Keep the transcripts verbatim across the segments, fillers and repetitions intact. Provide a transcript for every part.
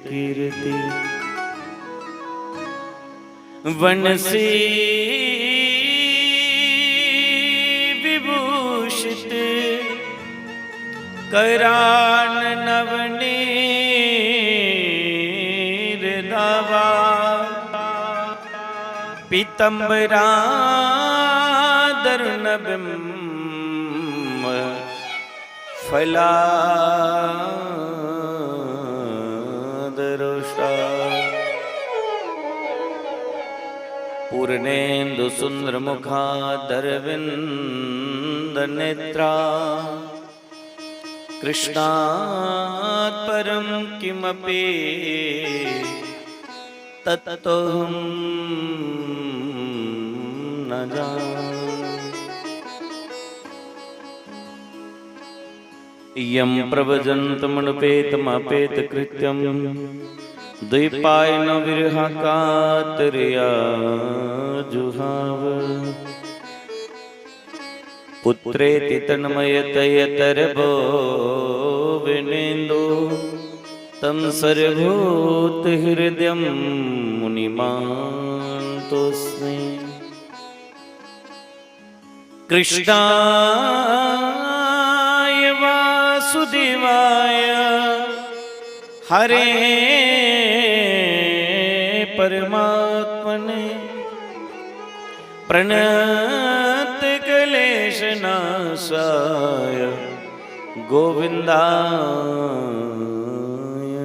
कीर्ति। वनसी विभूषित करान नवनीर दावा। पीतंबरादरुणबिंब फलादरुषा। पूर्णेन्दु सुन्दर मुखादरविन्द नेत्रा। कृष्णात् परं किमपि तत्त्वं न जाने। यं प्रव्रजन्तमनुपेतमपेतकृत्यं द्वैपायनो विरहकातरया जुहाव। पुत्रेति तन्मयतयतरवो विनेन्दु। तं सर्वभूतहृदयं मुनिमानतोऽस्मि। कृष्णाय वासुदेवाय हरे परमात्मने प्रणतक्लेशनाशाय गोविन्दाय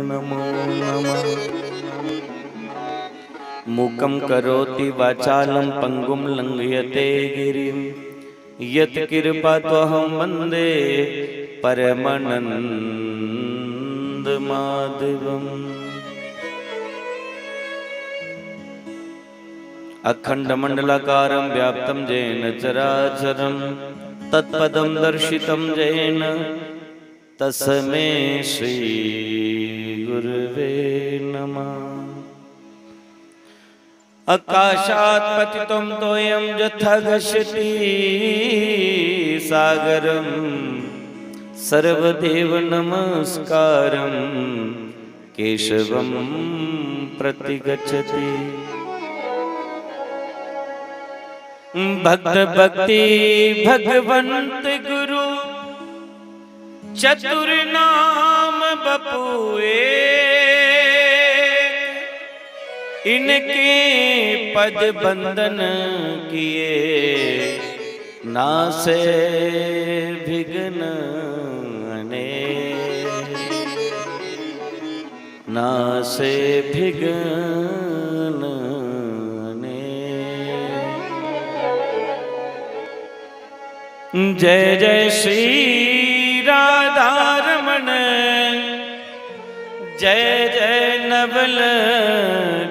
नमो नमः। मूकं करोति वाचालं पङ्गुं लङ्घयते गिरिं। यत्कृपा त्वहं वन्दे परमानन्दमाधवम्। अखण्डमण्डलाकारं व्याप्तं येन चराचरं तत्पदं दर्शितं येन तस्मै श्रीगुरवे नमः। आकाशात् पतितं तोयं यथा गच्छति सागरम्। सर्वदेव नमस्कारं केशवं प्रतिगच्छति। भक्त भक्ति भगवन्त गुरु चतुर नाम बपु एक। इनके पद बंदन किए नासे विघ्न अनेक। नासे विघ्न अनेक। जय जय श्री राधा रमण, जय जय नवल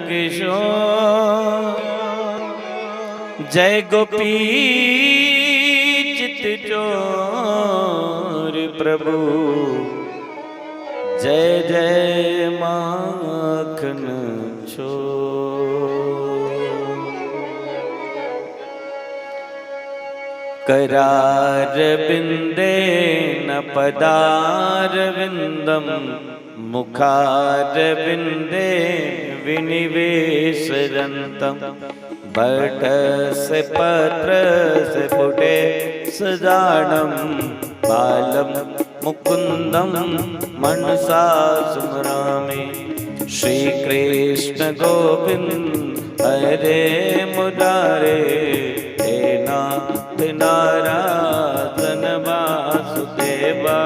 किशोर, जय गोपी चित चोर प्रभु, जय जय माखन छो। करारविन्देन पदारविन्दं मुखारविन्दे विनिवेशरन्तम्। वटस्य पत्रस्य पुटे सजाणं बालं मुकुन्दं मनसा स्मरामि। श्रीकृष्ण गोविन्द हरे मुरारे, हे नाथ नारायण वासुदेवा,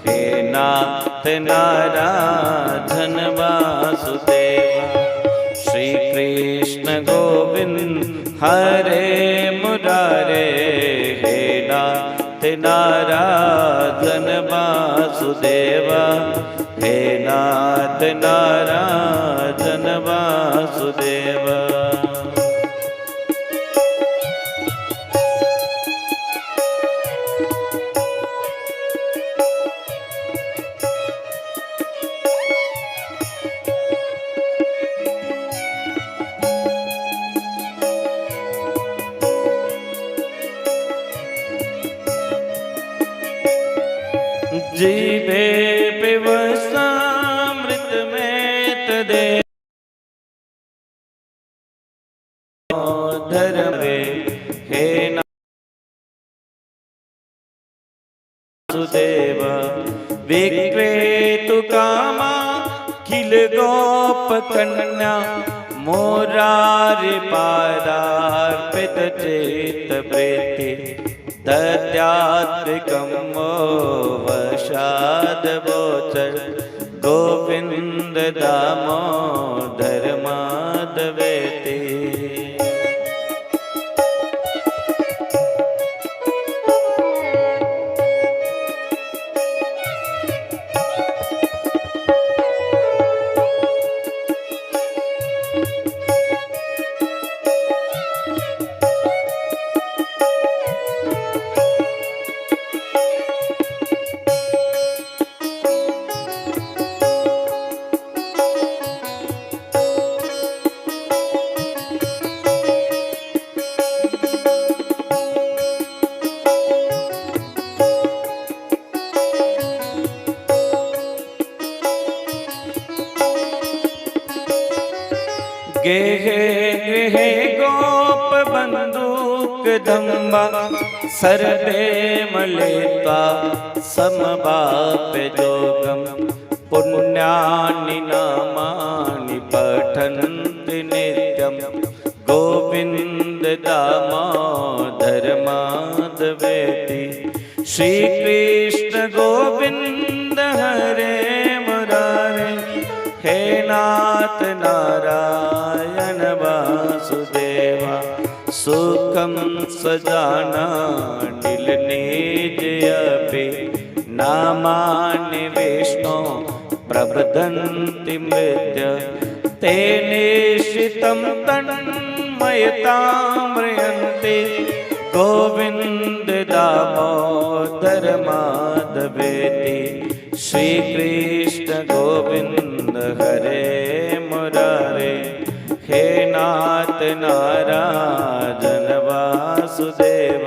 हे नाथ नारायण वासुदेवा। श्रीकृष्ण गोविन्द हरे मुरारे, हे नाथ नारायण वासुदेवा, हे नाथ नारायण वासुदेवा। जीवे पिबस्वामृतमेव दे धर्म रे, हे वासुदेव। विक्रेतु कामा खिल गोप कन्या, मुरारी पादार्पित चित्त प्रीति। तद्यात्रिकं वो वशाद गोचर, गोविंद दामोदर माधवेति। गेहे गृहे गोप बंदूक धम्बा, सर्वे मलेता समवाप जोगम। पुण्यानि नामानि पठन्ति नित्यम, गोविंद दामोदर माधवेति। श्री कृष्ण गोविंद हरे मुरारे, हे नाथ नारायण वासुदेवा। सुखम सजाना निल निज अपि, नामानि विष्णो प्रवदन्ति मृत्य। ते निश्चितं तन्मयतां म्रियन्ति, गोविन्द दामोदर माधवेति। श्री कृष्ण गोविन्द हरे मुरारे, हे नाथ नारायण वासुदेव।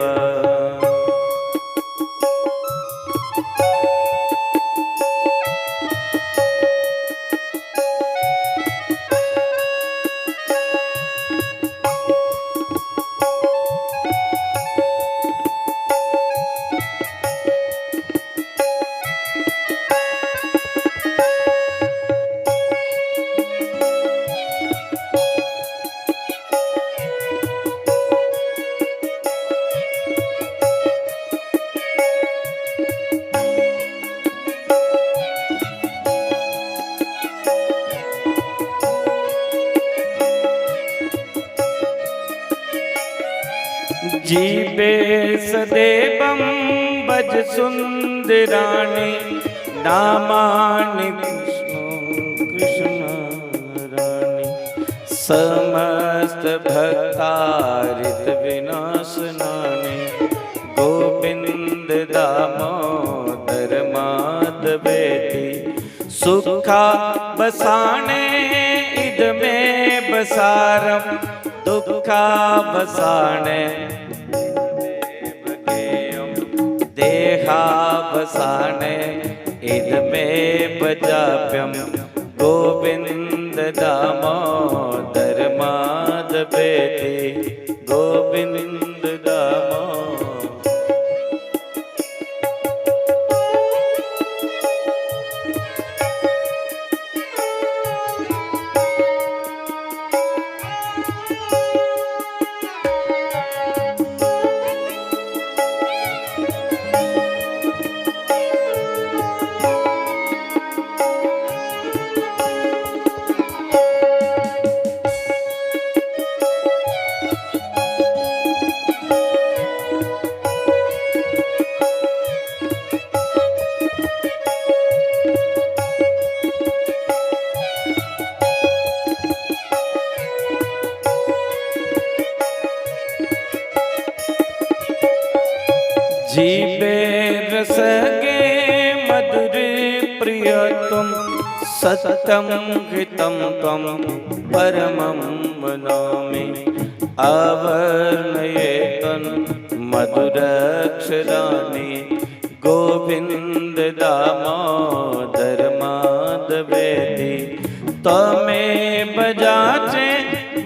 जीवे सदेवं बज सुंदराणि, नामानि विष्णु कृष्ण राणि। समस्त भक्तारित विनाशनानि, गोविंद दामोदर माधवेति। सुखा बसाने इद में बसारम, दुखा बसाने देहा बसाने इद में बजाप्यम, गोविंद दामोदर माधवेति। गोविंद दामोदर। जीवे रस गे मधुर प्रिय तुम, सत्यम हितम त्वं परमं वदामि। आवर्णयेतन मधुरक्षराणि, गोविंद दामोदर माधवेति। त्वमेव जाचे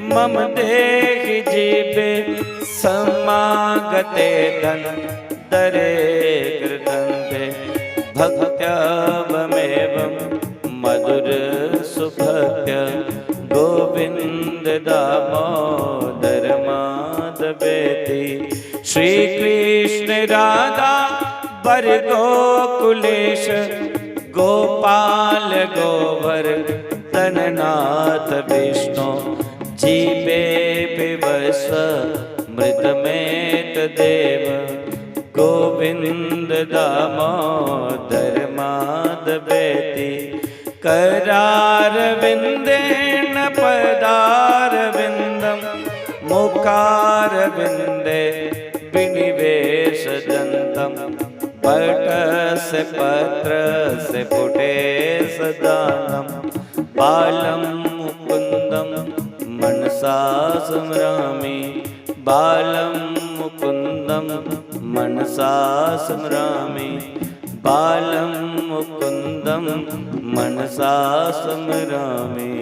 मम देहि जीवे, समागते धन दरे कृदन्ते। भक्त्यवमेवं मधुर सुभक्त्य, गोविंद दामोदर माधवेति। श्री कृष्ण राधा वर गोकुलेश, गोपाल गोवर धननाथ विष्णु, जीवे विवस्व मृतमेत देव। गोविंद दामोदर माधवेति। करारविंदेन पदारविंदम, मुखारविंदे विनिवेश दंतम। पटस पत्रस पुटेस दानम, बालं मुकुंदं मनसा स्मरामि। बालं मुकुंदं मनसा स्मरामि। बालं मुकुंदं मनसा स्मरामि।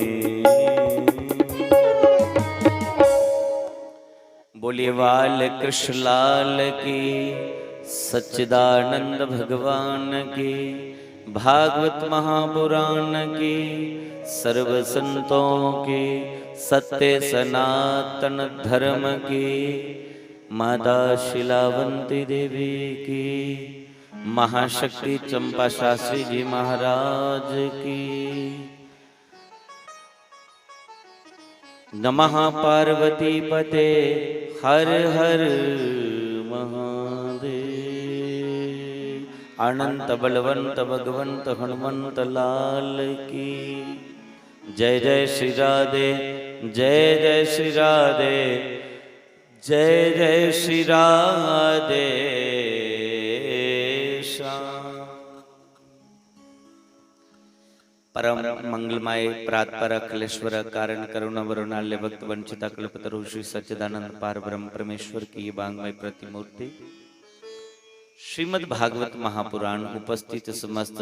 बोलिए बाल कृष्ण लाल की, सच्चिदानंद भगवान की, भागवत महापुराण की, सर्व संतों की, सत्य सनातन धर्म की, माता शिलावंती देवी की, महाशक्ति चंपा शास्त्री जी महाराज की। नमः पार्वती पते हर हर महादेव। अनंत बलवंत भगवंत हनुमंत लाल की जय। जय श्री राधे, जय जय श्री राधे, जय जय श्री राधे श्याम। परम मंगलमय प्रात पर अखिलेश्वर कारण करुणा वरुणालय भक्त वंचित कल्पतरु श्री सच्चिदानंद पार ब्रह्म परमेश्वर की वांगमय प्रतिमूर्ति श्रीमद् भागवत महापुराण उपस्थित समस्त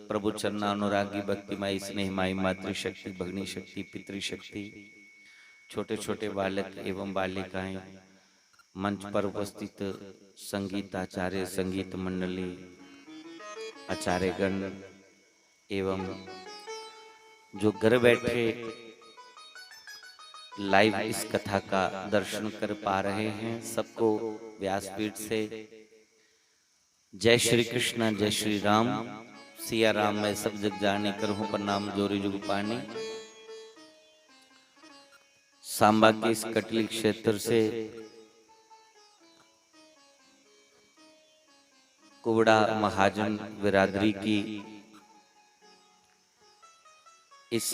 प्रभु चरणानुरागी भक्तिमय स्नेहमय मातृशक्ति, भगनी शक्ति, पितृशक्ति, छोटे छोटे बालक एवं बालिकाएं, मंच पर उपस्थित संगीताचार्य, संगीत मंडली, आचार्यगण एवं जो घर बैठे लाइव इस कथा का दर्शन कर पा रहे हैं, सबको व्यासपीठ से जय श्री कृष्णा, जय श्री राम। सिया राम मैं सब जग जानी, करहूँ प्रणाम जोरी जुग पानी। सांबा के इस कटली क्षेत्र से कुबड़ा महाजन बिरादरी की इस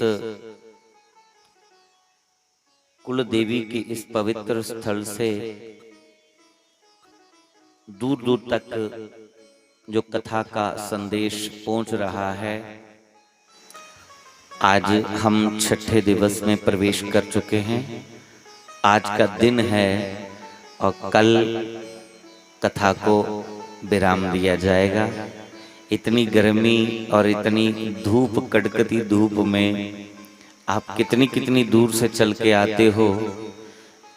कुल देवी के इस पवित्र स्थल से दूर दूर तक जो कथा का संदेश पहुंच रहा है, आज हम छठे दिवस में प्रवेश कर चुके हैं। आज का दिन है और कल कथा को विराम दिया जाएगा। इतनी गर्मी और इतनी धूप, कड़कती धूप में आप कितनी कितनी दूर से चल के आते हो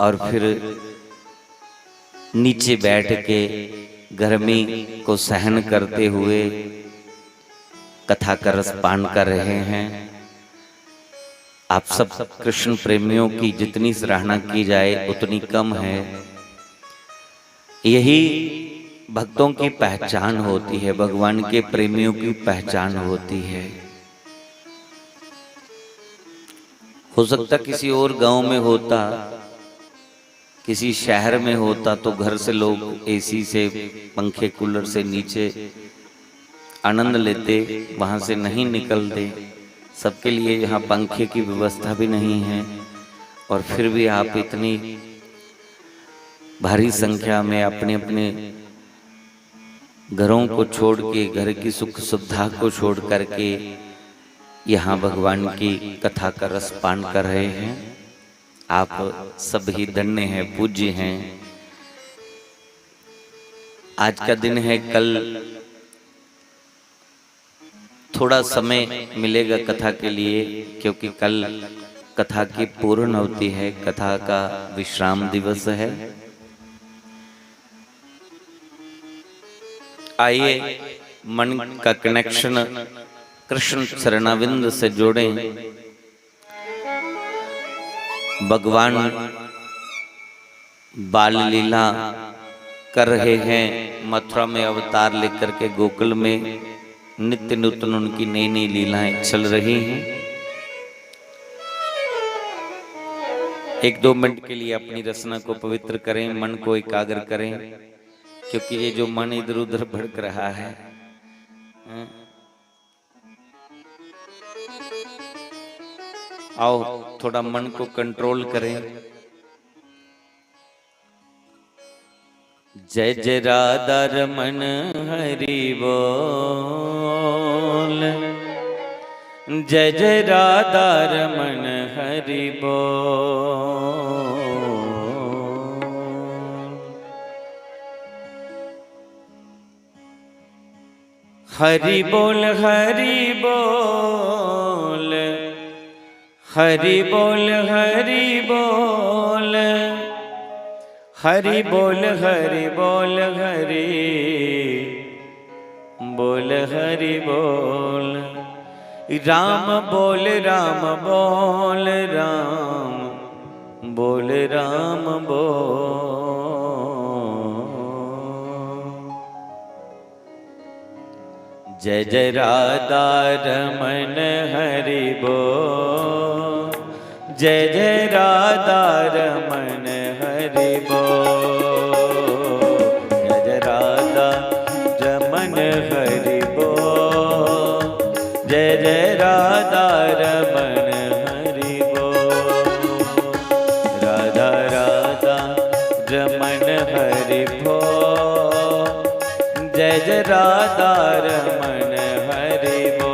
और फिर नीचे बैठ के गर्मी को सहन करते हुए कथा का रसपान कर रहे हैं। आप सब कृष्ण प्रेमियों की जितनी सराहना की जाए उतनी कम है। यही भक्तों की पहचान होती है, भगवान के प्रेमियों की पहचान होती है। हो सकता किसी और गांव में होता, किसी शहर में होता तो घर से लोग एसी से, पंखे कूलर से नीचे आनंद लेते, वहाँ से नहीं निकलते। सबके लिए यहाँ पंखे की व्यवस्था भी नहीं है और फिर भी आप इतनी भारी संख्या में अपने अपने घरों को छोड़ के, घर की सुख सुविधा को छोड़ करके यहाँ भगवान की कथा का रसपान कर रहे हैं। आप सब ही धन्य हैं, पूज्य हैं। आज का दिन है, कल थोड़ा समय मिलेगा कथा के लिए, क्योंकि कल कथा की पूर्ण होती है, कथा का विश्राम दिवस है। आइए, मन का कनेक्शन कृष्ण चरणाविंद से जोड़ें। भगवान बाल लीला कर रहे हैं, मथुरा में अवतार लेकर के गोकुल में नित्य नूतन उनकी नई नई लीलाएं चल रही हैं। एक दो मिनट के लिए अपनी रसना को पवित्र करें, मन को एकाग्र करें, क्योंकि ये जो मन इधर उधर भड़क रहा है, हैं? आओ, थोड़ा मन को कंट्रोल करें। जय जय राधा रमन हरि बोल, जय जय राधा रमन हरि बोल। हरि बोल, हरि बोल, हरि बोल, हरि बोल, हरि बोल, हरि बोल, हरि बोल, हरि बोल। राम बोल, राम बोल, राम बोल, राम बोल। जय जय राधा रमन हरि बोल, जय जय राधा रमन हरि बोल, जय जय राधा रमन हरि बोल, जय जय राधा रमन हरि बोल, राधा राधा रमन हरि बोल, जय जय राधा रमन हरि बोल।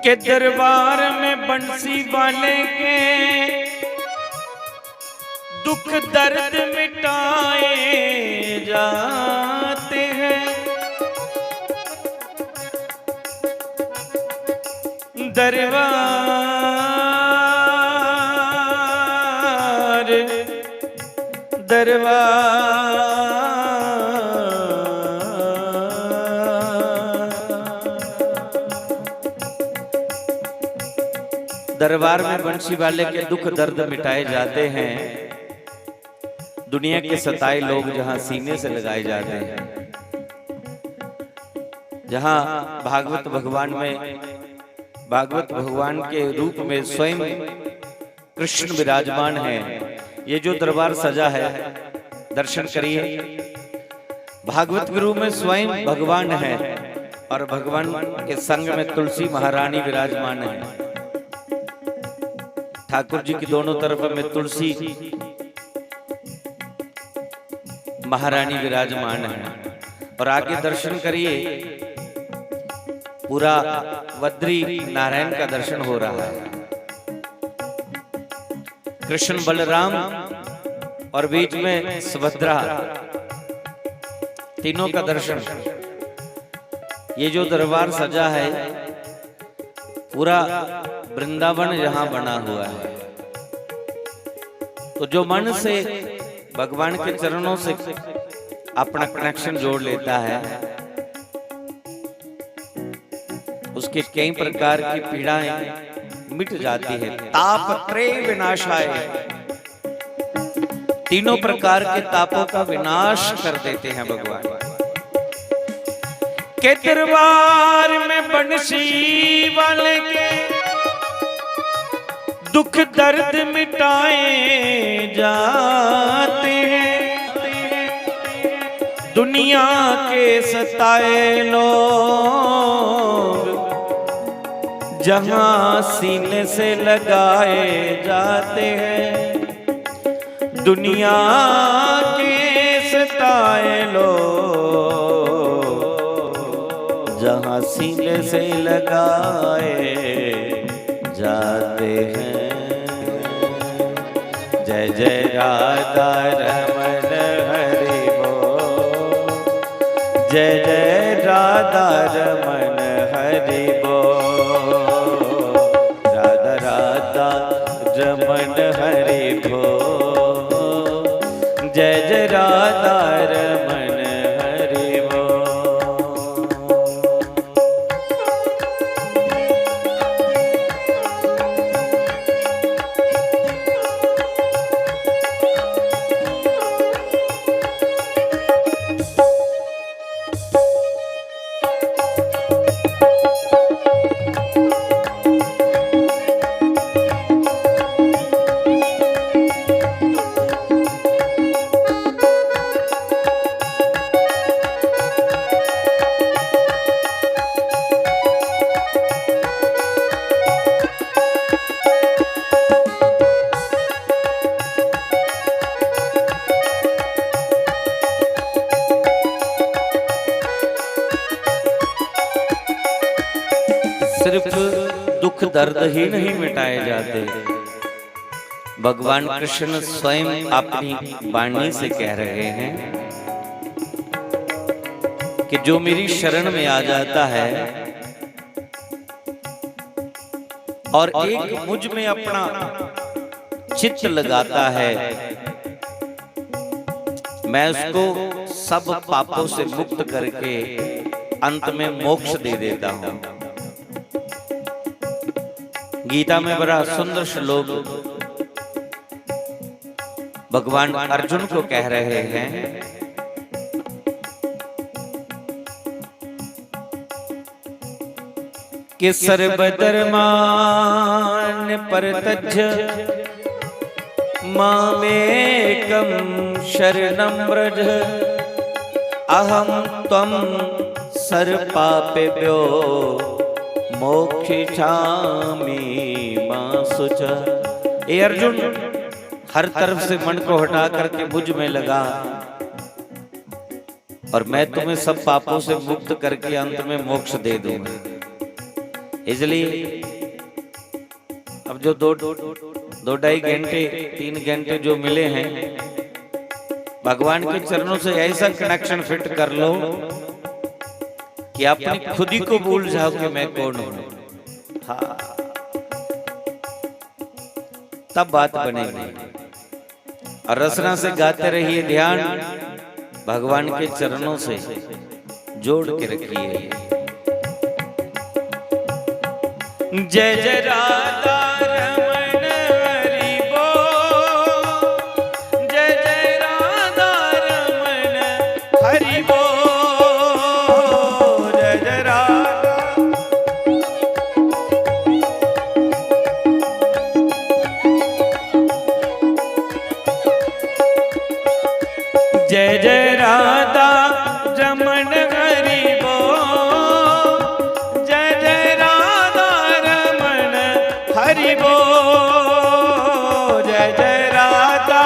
के दरबार में बंसी वाले के दुख दर्द मिटाए जाते हैं। दरबार, दरबार, दरबार में बंसी वाले के दुख दर्द मिटाए जाते हैं। दुनिया के सताए लोग जहां सीने से लगाए जाते हैं, जहां भागवत भगवान में, भागवत भगवान के रूप में स्वयं कृष्ण विराजमान है। ये जो दरबार सजा है, दर्शन करिए। भागवत गुरु में स्वयं भगवान है और भगवान के संग में तुलसी महारानी विराजमान है। ठाकुर जी की दोनों तरफ में तुलसी महारानी विराजमान है। और आगे दर्शन करिए, पूरा वद्री नारायण का दर्शन हो रहा है। कृष्ण बलराम और बीच में सुभद्रा, तीनों का दर्शन। ये जो दरबार सजा है, पूरा वृंदावन यहाँ बना हुआ है। तो जो मन से भगवान के चरणों से अपना कनेक्शन जोड़ लेता है, उसके कई प्रकार की पीड़ाएं मिट जाती है। ताप त्रय विनाशाय, तीनों प्रकार के तापों का विनाश कर देते हैं भगवान। के दरबार में बंसी वाले के दुख दर्द मिटाए जाते हैं। दुनिया के सताए लोग जहां सीने से लगाए जाते हैं दुनिया के सताए लोग, जहां सीने से लगाए जाते हैं। जय जय राधा रमन हरि बोल। जय जय राधा रमन हरि बोल। राधा राधा रमन हरि बोल। जय जय राधा रमन हरि बोल। सिर्फ दुख दर्द ही नहीं मिटाए जाते, भगवान कृष्ण स्वयं अपनी वाणी से कह रहे हैं कि जो मेरी शरण में आ जाता है और एक मुझ में अपना चित्त लगाता है, मैं उसको सब पापों से मुक्त करके अंत में मोक्ष दे देता हूं। गीता में बड़ा सुंदर श्लोक भगवान अर्जुन को कह रहे हैं कि सर्वधर्मान परित्यज्य मामेकम शरणम व्रज, अहम त्वम सर्व पापेभ्यो मोक्षयिष्यामि मा शुच। ए अर्जुन, हर तरफ से मन को हटा करके मुझ में लगा और मैं तुम्हें सब पापों से मुक्त करके अंत में मोक्ष दे दूंगा। इसलिए अब जो दो, दो ढाई घंटे, तीन घंटे जो मिले हैं, भगवान के चरणों से ऐसा कनेक्शन फिट कर लो कि अपनी खुद ही को भूल जाओ कि मैं कौन हूं। हाँ, तब बात बनेगी। और रसना से गाते रहिए, ध्यान भगवान के चरणों से जोड़ के रखिए। जय जय राधा रमन हरि बोल। जय जय राधा रमन हरि बोल। जय जय राधा। जय जय राधा रमन हरि बोल। जय जय राधा रमन हरि बोल। जय जय राधा।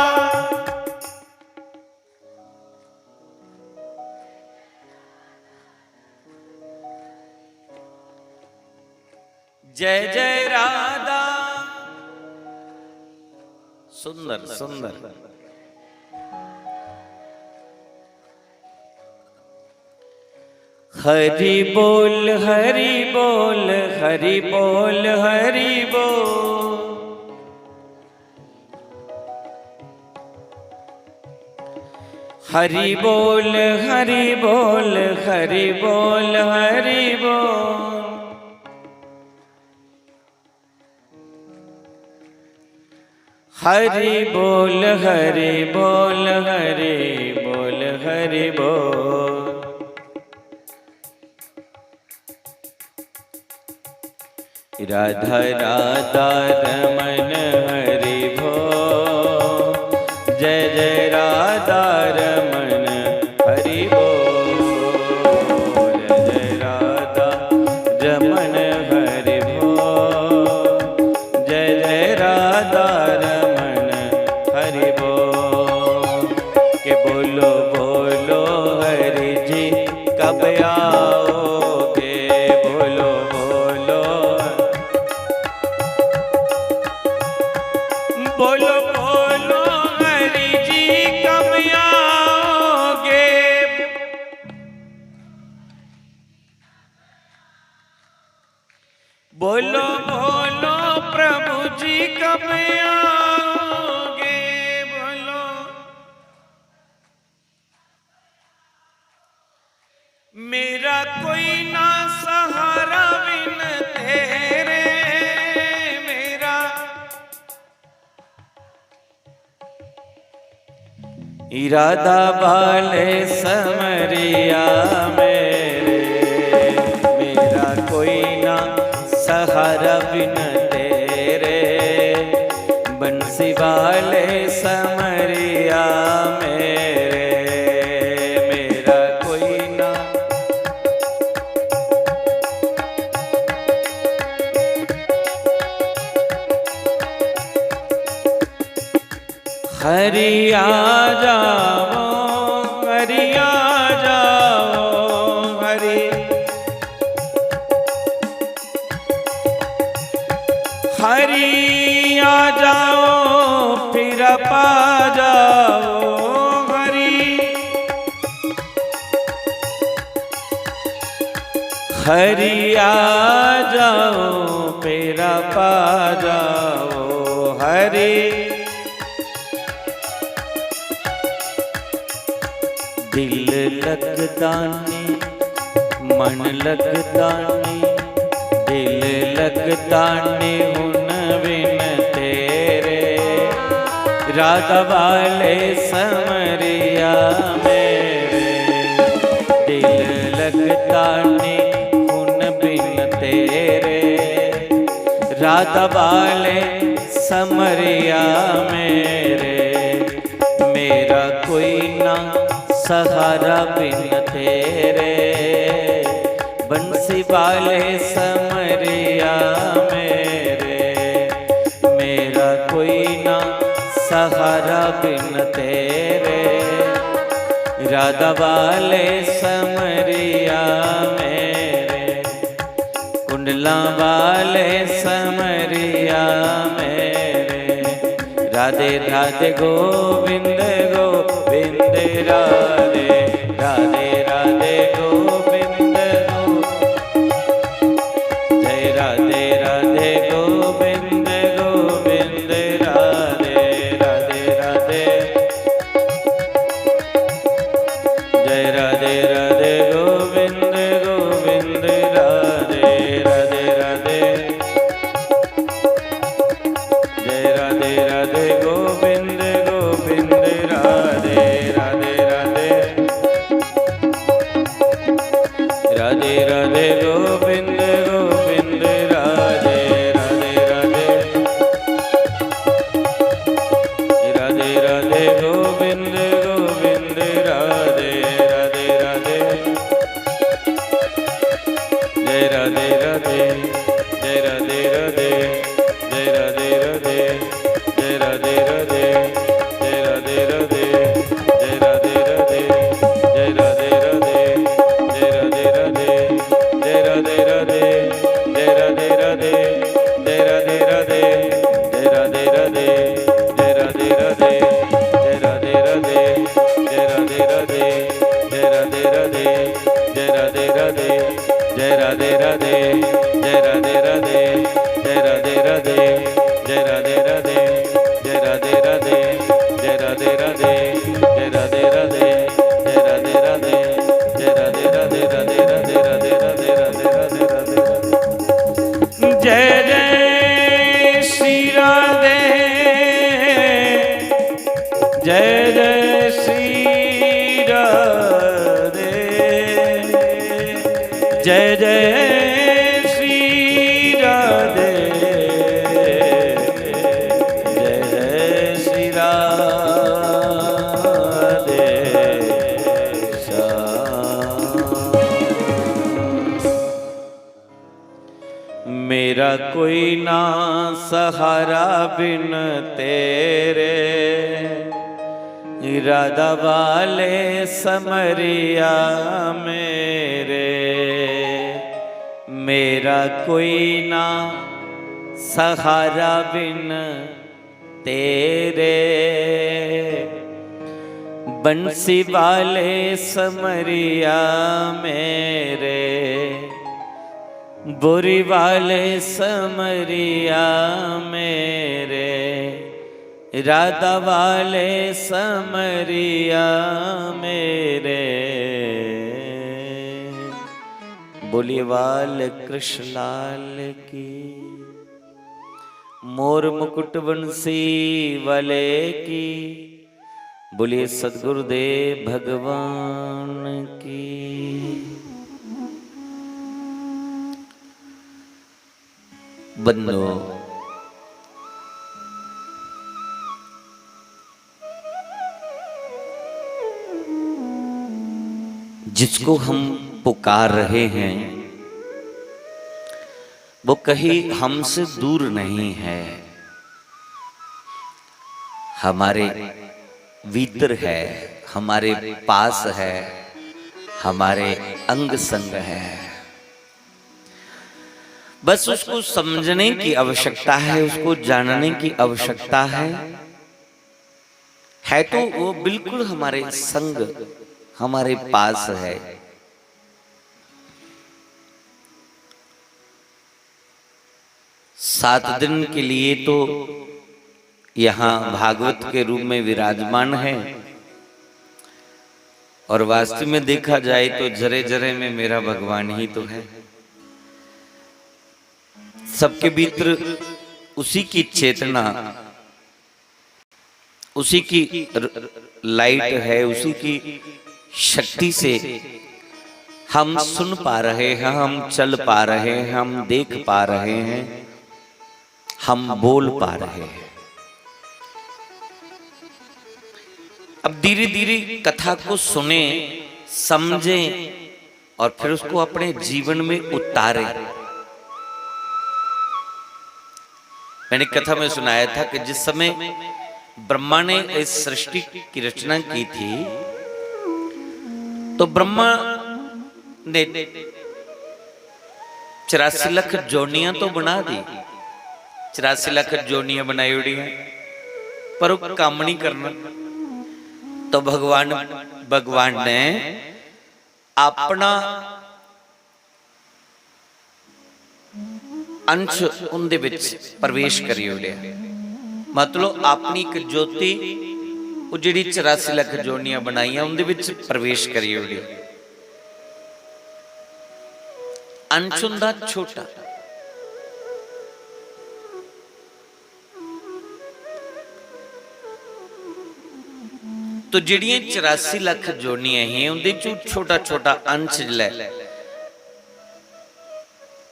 जय जय राधा। सुंदर सुंदर। हरि बोल हरि बोल हरि बोल हरि बोल। हरि बोल हरि बोल हरि बोल हरि बोल। हरि बोल हरि बोल हरि बोल हरि बोल। राधा राधा रमन हरि बोल। जय जय राधा रमन हरि बोल। जय जय राधा रमन हरि बोल। के बोलो बोलो हरि जी कब आओगे, बोलो बोलो, बोलो बोलो हरि जी कब आओगे। बोलो बोलो प्रभु जी कब आओगे, बोलो। मेरा कोई ना सहारा बिन तेरे, मेरा इरादा वाले समरिया मेरे, मेरा कोई ना सहारा बिन तेरे। बंसी वाले समरिया मेरे, मेरा कोई ना। हरि आ जाओ, हरि आ जाओ, हरि। हरि आ जाओ, फिर पा जाओ, हरि। हरि आ जाओ, मेरा पा जाओ, हरि। दिल लगदा नी, मन लगदा नी, दिल लगदा नी हुन बिन तेरे। राधा वाले समरिया मेरे, दिल लगदा नी हुन बिन तेरे। राधा वाले समरिया मेरे, मेरा कोई ना सहारा बिन तेरे। बंसी वाले समरिया मेरे, मेरा कोई ना सहारा बिन तेरे। राधा वाले समरिया मेरे, कुंडलां वाले समरिया मेरे। राधे राधे गोविंद गोविंद राधे, राधे राधे गोविंद गो-, जय राधे राधे गोविंद गोविंद राधे, राधे राधे। जय राधे राधे गोविंद गोविंद राधे, राधे राधे। जय राधे राधे गोविंद गोविंद राधे, राधे राधे। राधे राधे गोविंद गोविंद राधे, राधे राधे। राधे राधे गोविंद गोविंद राधे, राधे राधे। जय राधे राधे, जय राधे राधे, जय राधे राधे। जय राधे राधे, जय राधे राधे, जय राधे राधे, जय राधे राधे। जय राधे राधे, जय राधे राधे, जय राधे राधे, जय राधे राधे। जय राधे राधे, जय राधे राधे, जय राधे राधे, जय राधे राधे, जय राधे राधे। जय राधे राधे, जय राधे राधे, जय राधे राधे, जय राधे राधे, जय राधे राधे, जय राधे राधे, जय राधे राधे, जय राधे राधे, जय राधे राधे, जय राधे राधे, राधे राधे, राधे राधे, राधे राधे, राधे राधे। जय जय श्री राधे। जय जय श्री राधे। जय जय श्री राधे। जय जय श्री राधे श्याम। मेरा कोई ना सहारा बिन तेरे। राधा वाले समरिया मेरे, मेरा कोई ना सहारा बिन तेरे। बंसी वाले समरिया मेरे, बोरी वाले समरिया मेरे, राधा वाले समरिया मेरे। बोलिए बाल कृष्ण लाल की, मोर मुकुट बंसी वाले की। बोलिए सतगुरुदेव भगवान की। बंदो, जिसको हम पुकार रहे हैं, वो कहीं हमसे दूर नहीं है, हमारे भीतर है, हमारे पास है, हमारे अंग संग है। बस उसको समझने की आवश्यकता है, उसको जानने की आवश्यकता है। है तो वो बिल्कुल हमारे संग, हमारे पास है। सात दिन के लिए तो यहाँ भागवत के रूप में विराजमान है, और वास्तव में देखा जाए तो जरे जरे में मेरा भगवान ही तो है। सबके भीतर उसी की चेतना, उसी की लाइट है, उसी की शक्ति से हम सुन पा रहे हैं, हम चल पा रहे हैं, हम देख पा रहे हैं, हम बोल पा रहे हैं। अब धीरे धीरे कथा को सुने, समझें और फिर उसको अपने जीवन में उतारें। मैंने कथा में सुनाया था कि जिस समय ब्रह्मा ने इस सृष्टि की रचना की थी, तो ब्रह्मा ने चौरासी लख जोनियां तो बना दी, चौरासी लख जोनियां बनाई उड़ियां, पर वो काम नहीं करना। तो भगवान, भगवान ने अपना अंश उंदे विच प्रवेश करी ओड़ेआ। मतलब अपनी इक ज्योति, वो जेह्ड़ी चौरासी लख जोनियां बनाइयां, उंदे विच प्रवेश करी ओड़ेआ। अंश उंदा छोटा। तो जेह्ड़ियां चौरासी लख जोनियां हियां, उंदे चों छोटा छोटा अंश जिसलै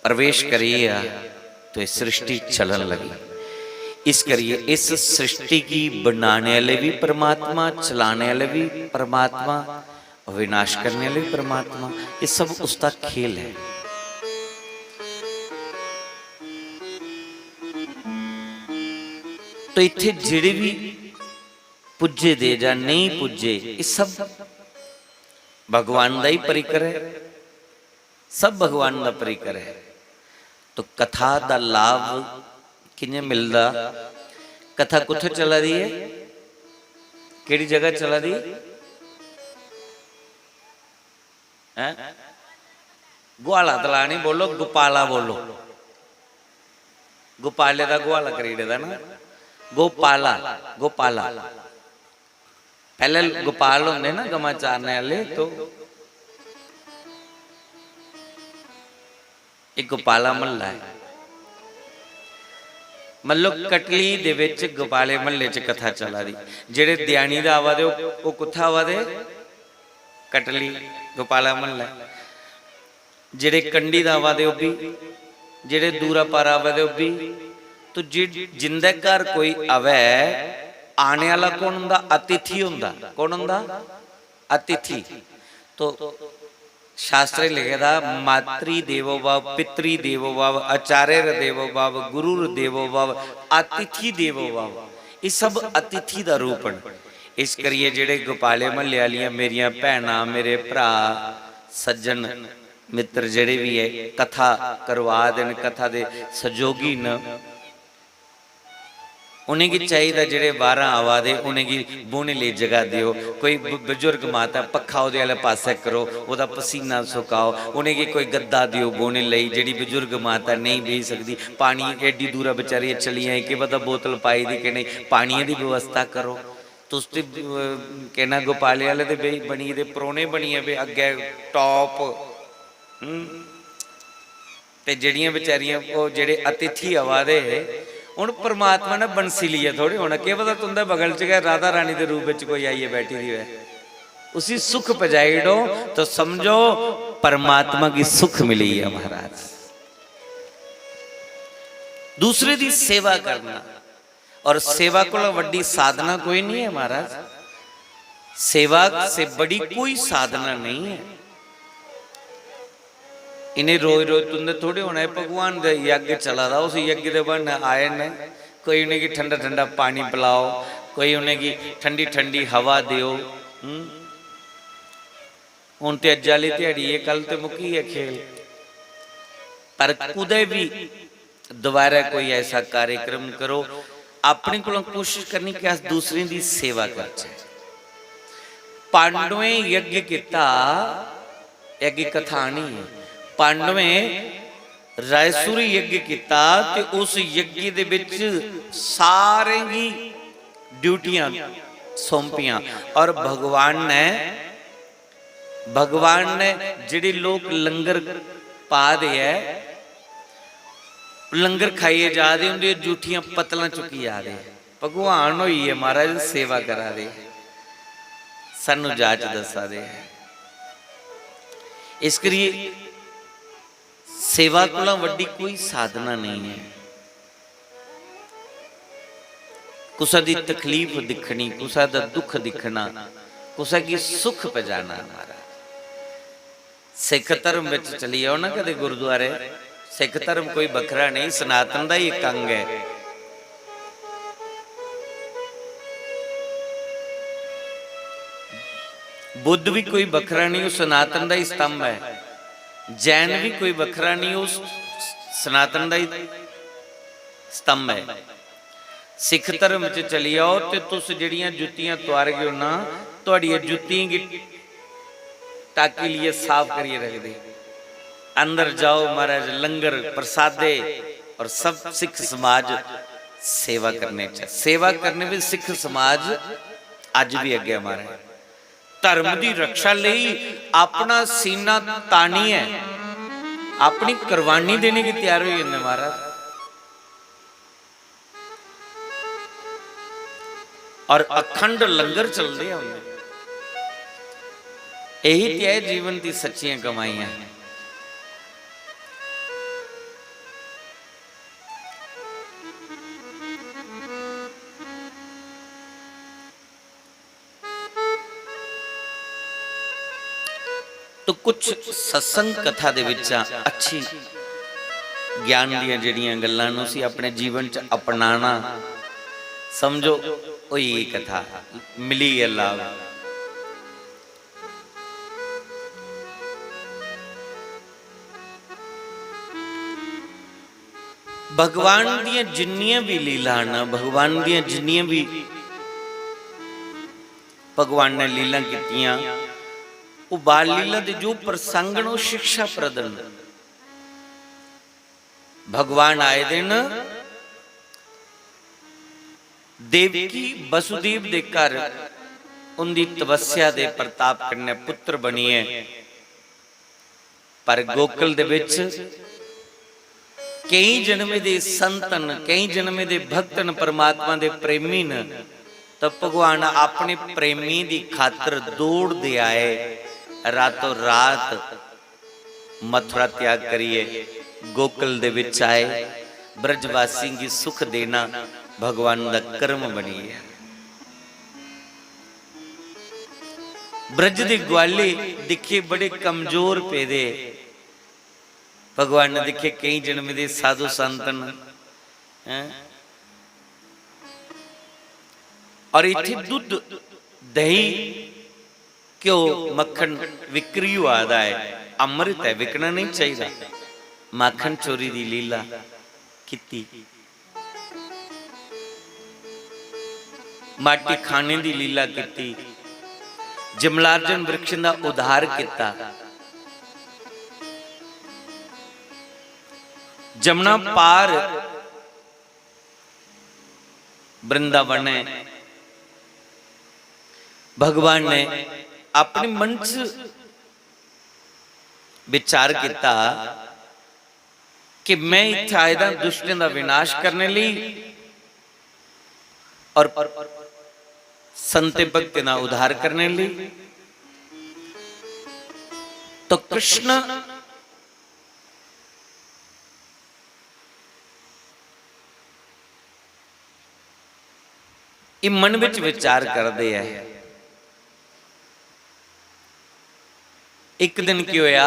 प्रवेश करी गेआ, तो एह् सृष्टि चलन लगी। इस करियै इस सृष्टि गी बनाने आह्ले बी परमात्मा, चलाने आह्ले बी परमात्मा, विनाश करने आह्ले बी परमात्मा, एह् सब उसदा खेल ऐ। तो इत्थै जेह्ड़े बी पुज्जे दे जां नेईं पुज्जे, एह् सब भगवान दा ही परिकर ऐ, सब भगवान दा परिकर ऐ। तो कथा दा लाभ कि'यां मिलदा? कथा कुत्थै चला दी ऐ? केह्ड़ी जगह चला दी? हैं? गुहाला तलानी बोलो, गोपाला बोलो। गोपाले दा गुहाला करी ओड़े दा ना। गोपाला, गोपाला। पैह्ले गोपाल होंदे ना गमां चारने आह्ले, तो एह् गोपाला म्हल्ला ऐ। मतलब कटली दे बिच गोपाले म्हल्ले च कथा चला दी। जेह्ड़े देआनी दा आवा दे, ओह्, ओह् कुत्थै आवा दे? कटली, गोपाला म्हल्ला ऐ। जेह्ड़े कंढी दा आवा दे, ओह् बी, जेह्ड़े दूरा पारा आवा दे, ओह् बी। तो जि-, जिंदे घर कोई आवै, आने आह्ला कौन होंदा? अतिथि होंदा। कौन होंदा? अतिथि। तो शास्त्रें लिखे दा, मातृ देवो भव, पितृ देवो भव, आचार्य देवो भव, गुरुर देवो भव, अतिथि देवो भव। ये सब अतिथि दा रूप न। इस करियै जेह्ड़े गोपाले म्हल्ले आह्लियां मेरियां भैनां, मेरे भ्राऽ, सज्जन, मित्तर जेह्ड़े बी एह् कथा करवा दे न, कथा दे सैहयोगी न, उ'नेंगी चाहिदा जेह्ड़े बाह्‌रा आवा दे, उ'नेंगी बौह्‌ने लेई जगह देओ। कोई ब-, बजुर्ग माता, पक्खा ओह्‌दे आह्‌ले पासै करो, ओह्‌दा पसीना सुकाओ, उ'नेंगी कोई गद्दा देओ बौह्‌ने लेई। जेह्ड़ी बजुर्ग माता नेईं बेही सकदी, पानी एड्डी दूरा बेचारियां चली आइयां, केह् पता बोतल पाई दी कि नेईं, पानियै दी व्यवस्था करो। तुस ते, अ, केह् नां, गोपाले आह्‌ले ते बे-, बनी गेदे, परौह्‌ने बनियै बे अग्गें top। हूं? ते जेह्‌ड़ियां बेचारियां, ओह् जेह्‌ड़े अतिथि आवा दे हे, हून परमात्मा ने बंसी लेइयै थोड़ी होना, केह् पता तुं'दे बगल च गै राधा रानी दे रूप बिच कोई आइयै बैठी दी होऐ। उसी सुख पजाई ओड़ो, तो समझो परमात्मा गी सुख मिली गेआ महाराज। दूसरे दी सेवा करना, और सेवा कोला वड्डी साधना कोई नहीं है महाराज। सेवा से बड़ी कोई साधना नहीं है। इ'नें रोज रोज तुं'दे थोड़े होना, एह् भगवान दा यज्ञ चला दा, उस यज्ञ दे ब्हान्ने आए न। कोई उ'नेंगी ठंडा ठंडा पानी पिलाओ, कोई उ'नेंगी ठंडी ठंडी हवा देओ। हूं? हून ते अज्जै आह्‌ली ध्याड़ी ऐ, कल ते मुक्की गेआ खेल। पर कुतै बी दोबारा कोई ऐसा कार्यक्रम करो, अपने कोलों कोशिश करनी कि अस दूसरें दी सेवा करचै। पांडवें यज्ञ कीता, यज्ञ कथा आनी ऐ। पांडवें रायसुरी यज्ञ कीता ते उस यज्ञ दे बिच सारें गी ड्यूटियां सौंपियां और भगवान ने, भगवान ने जेह्‌ड़े लोक लंगर पा दे ऐ, लंगर खाइयै जा दे, उं'दी जूठियां पत्तलां चुक्की जा दे। भगवान होई गे महाराज, सेवा करा दे, सानू जाच दस्सा दे। इस करियै सेवा कोला वड्डी कोई साधना नेईं ऐ। कुसै दी तकलीफ दिक्खनी, कुसै दा दुख दिक्खना, कुसै गी सुख पजाना महाराज। सिख धर्म बिच चली जाओ ना कदे गुरुद्वारे, सिख धर्म कोई बक्खरा नेईं, सनातन दा ही इक अंग ऐ। बुद्ध भी कोई बक्खरा नेईं, ओह् सनातन दा ही स्तंभ ऐ। जैन भी कोई बक्खरा नेईं, ओह् स-, सनातन दा ही स्तंभ ऐ। सिख धर्म च चली जाओ ते तुस जेह्‌ड़ियां जुत्तियां तुआरगे ओ ना, तुआड़िये जुत्तियें गी टाकी लेइयै साफ करियै रखदे। अंदर जाओ महाराज, लंगर प्रसादे और सब सिख समाज सेवा करने च, सेवा करने बिच सिख समाज अज्ज भी अग्गें महाराज। धर्म दी रक्षा लेई अपना सीना तानियै अपनी कुर्बानी देने गी त्यार होई जंदे महाराज। और अखंड लंगर चलदे होंदे। यही ते है जीवन दी सच्चियां कमाइयां। तो कुछ सत्संग कथा दे विचां अच्छी ज्ञान दियां जेह्‌ड़ियां गल्लां न, उसी अपने जीवन च अपनाना, समझो, होई गेई कथा, मिली गेआ लाभ। भगवान दियां जिन्नियां भी लीला न, भगवान दियां जिन्नियां भी भगवान ने लीला कीतियां, ओह् बाल लीला दे जो प्रसंग न, ओह् शिक्षाप्रद न। भगवान आए दे न देवकी वसुदेव दे घर, उंदी तपस्या दे प्रताप कन्नै पुत्र बनियै। पर गोकुल दे बिच केई जन्मे दे संत न, केई जन्मे दे भक्त न, परमात्मा दे प्रेमी न। तो भगवान अपने प्रेमी दी खातर दौड़दे आए, रातों रात मथुरा त्याग करियै गोकुल दे बिच आए, ब्रजवासियों गी सुख देना भगवान दा कर्म बनी गया। ब्रज दे ग्वाले दिक्खे बड़े कमजोर पेदे। भगवान ने दिक्खे केई जन्म दे साधु संत न, हैं? और इत्थे दुद्ध दही, घ्यो, मक्खन विक्री होआ दा ऐ, अमृत ऐ, विकना नेईं चाहिदा। माखन चोरी दी लीला कीती। माटी खाने दी लीला कीती। जमलार्जन वृक्ष दा उद्धार कीता। जमुना पार वृंदावन ऐ। भगवान ने अपने मन च विचार किया कि मैं इत्थै आए दा दुष्टें दा विनाश करने लेई और संत भक्तें दा उद्धार करने लेई। तो कृष्ण एह् मन बिच विचार करदे ऐ। इक दिन की होया,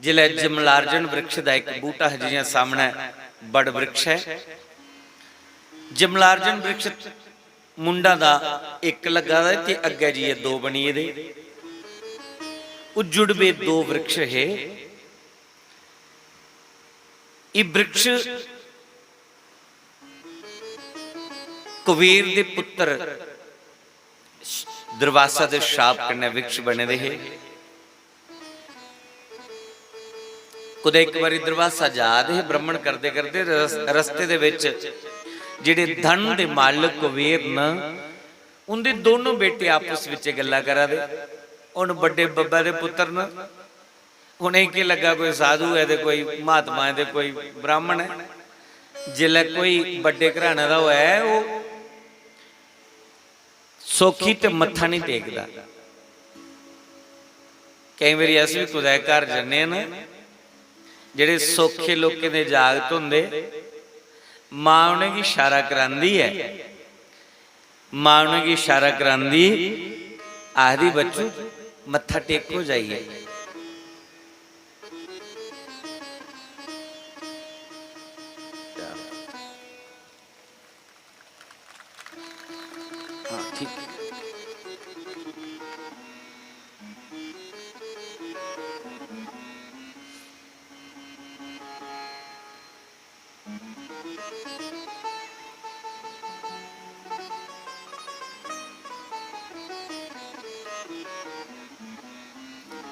जिसलै जमलार्जन वृक्ष दा इक बूटा हा, जि'यां सामनै बड़ वृक्ष ऐ, जमलार्जन वृक्ष मुंडा दा इक लग्गा दा ते अग्गै जाइयै दो बनी गेदे। ओह् जुड़वे दो वृक्ष हे। एह् वृक्ष कुबेर दे पुत्र दुर्वासा दे शाप कन्नै वृक्ष बने दे हे। कुदै इक बारी दुर्वासा जा दे हे भ्रमण करदे करदे, रस-, रस्ते दे बिच जेह्ड़े धन दे मालक कुबेर न, उं'दे दोनों बेटे आपस बिच गल्लां करा दे। हुन बड्डे बब्बै दे पुत्तर न, उ'नेंगी केह् लग्गा, कोई साधु ऐ ते कोई महात्मा ऐ ते कोई ब्राह्मण ऐ। जिसलै कोई बड्डे घराने दा होऐ, ओह् सौखी ते मत्था निं टेकदा। केईं बारी अस बी कुतै घर जन्ने आं ना, जेह्ड़े सौखे लोकें दे जागत होंदे, मां उ'नेंगी इशारा करांदी ऐ, मां उ'नेंगी इशारा करांदी, आखदी, "बच्चू, मत्था टेको जाइयै।" हाँ, ठीक।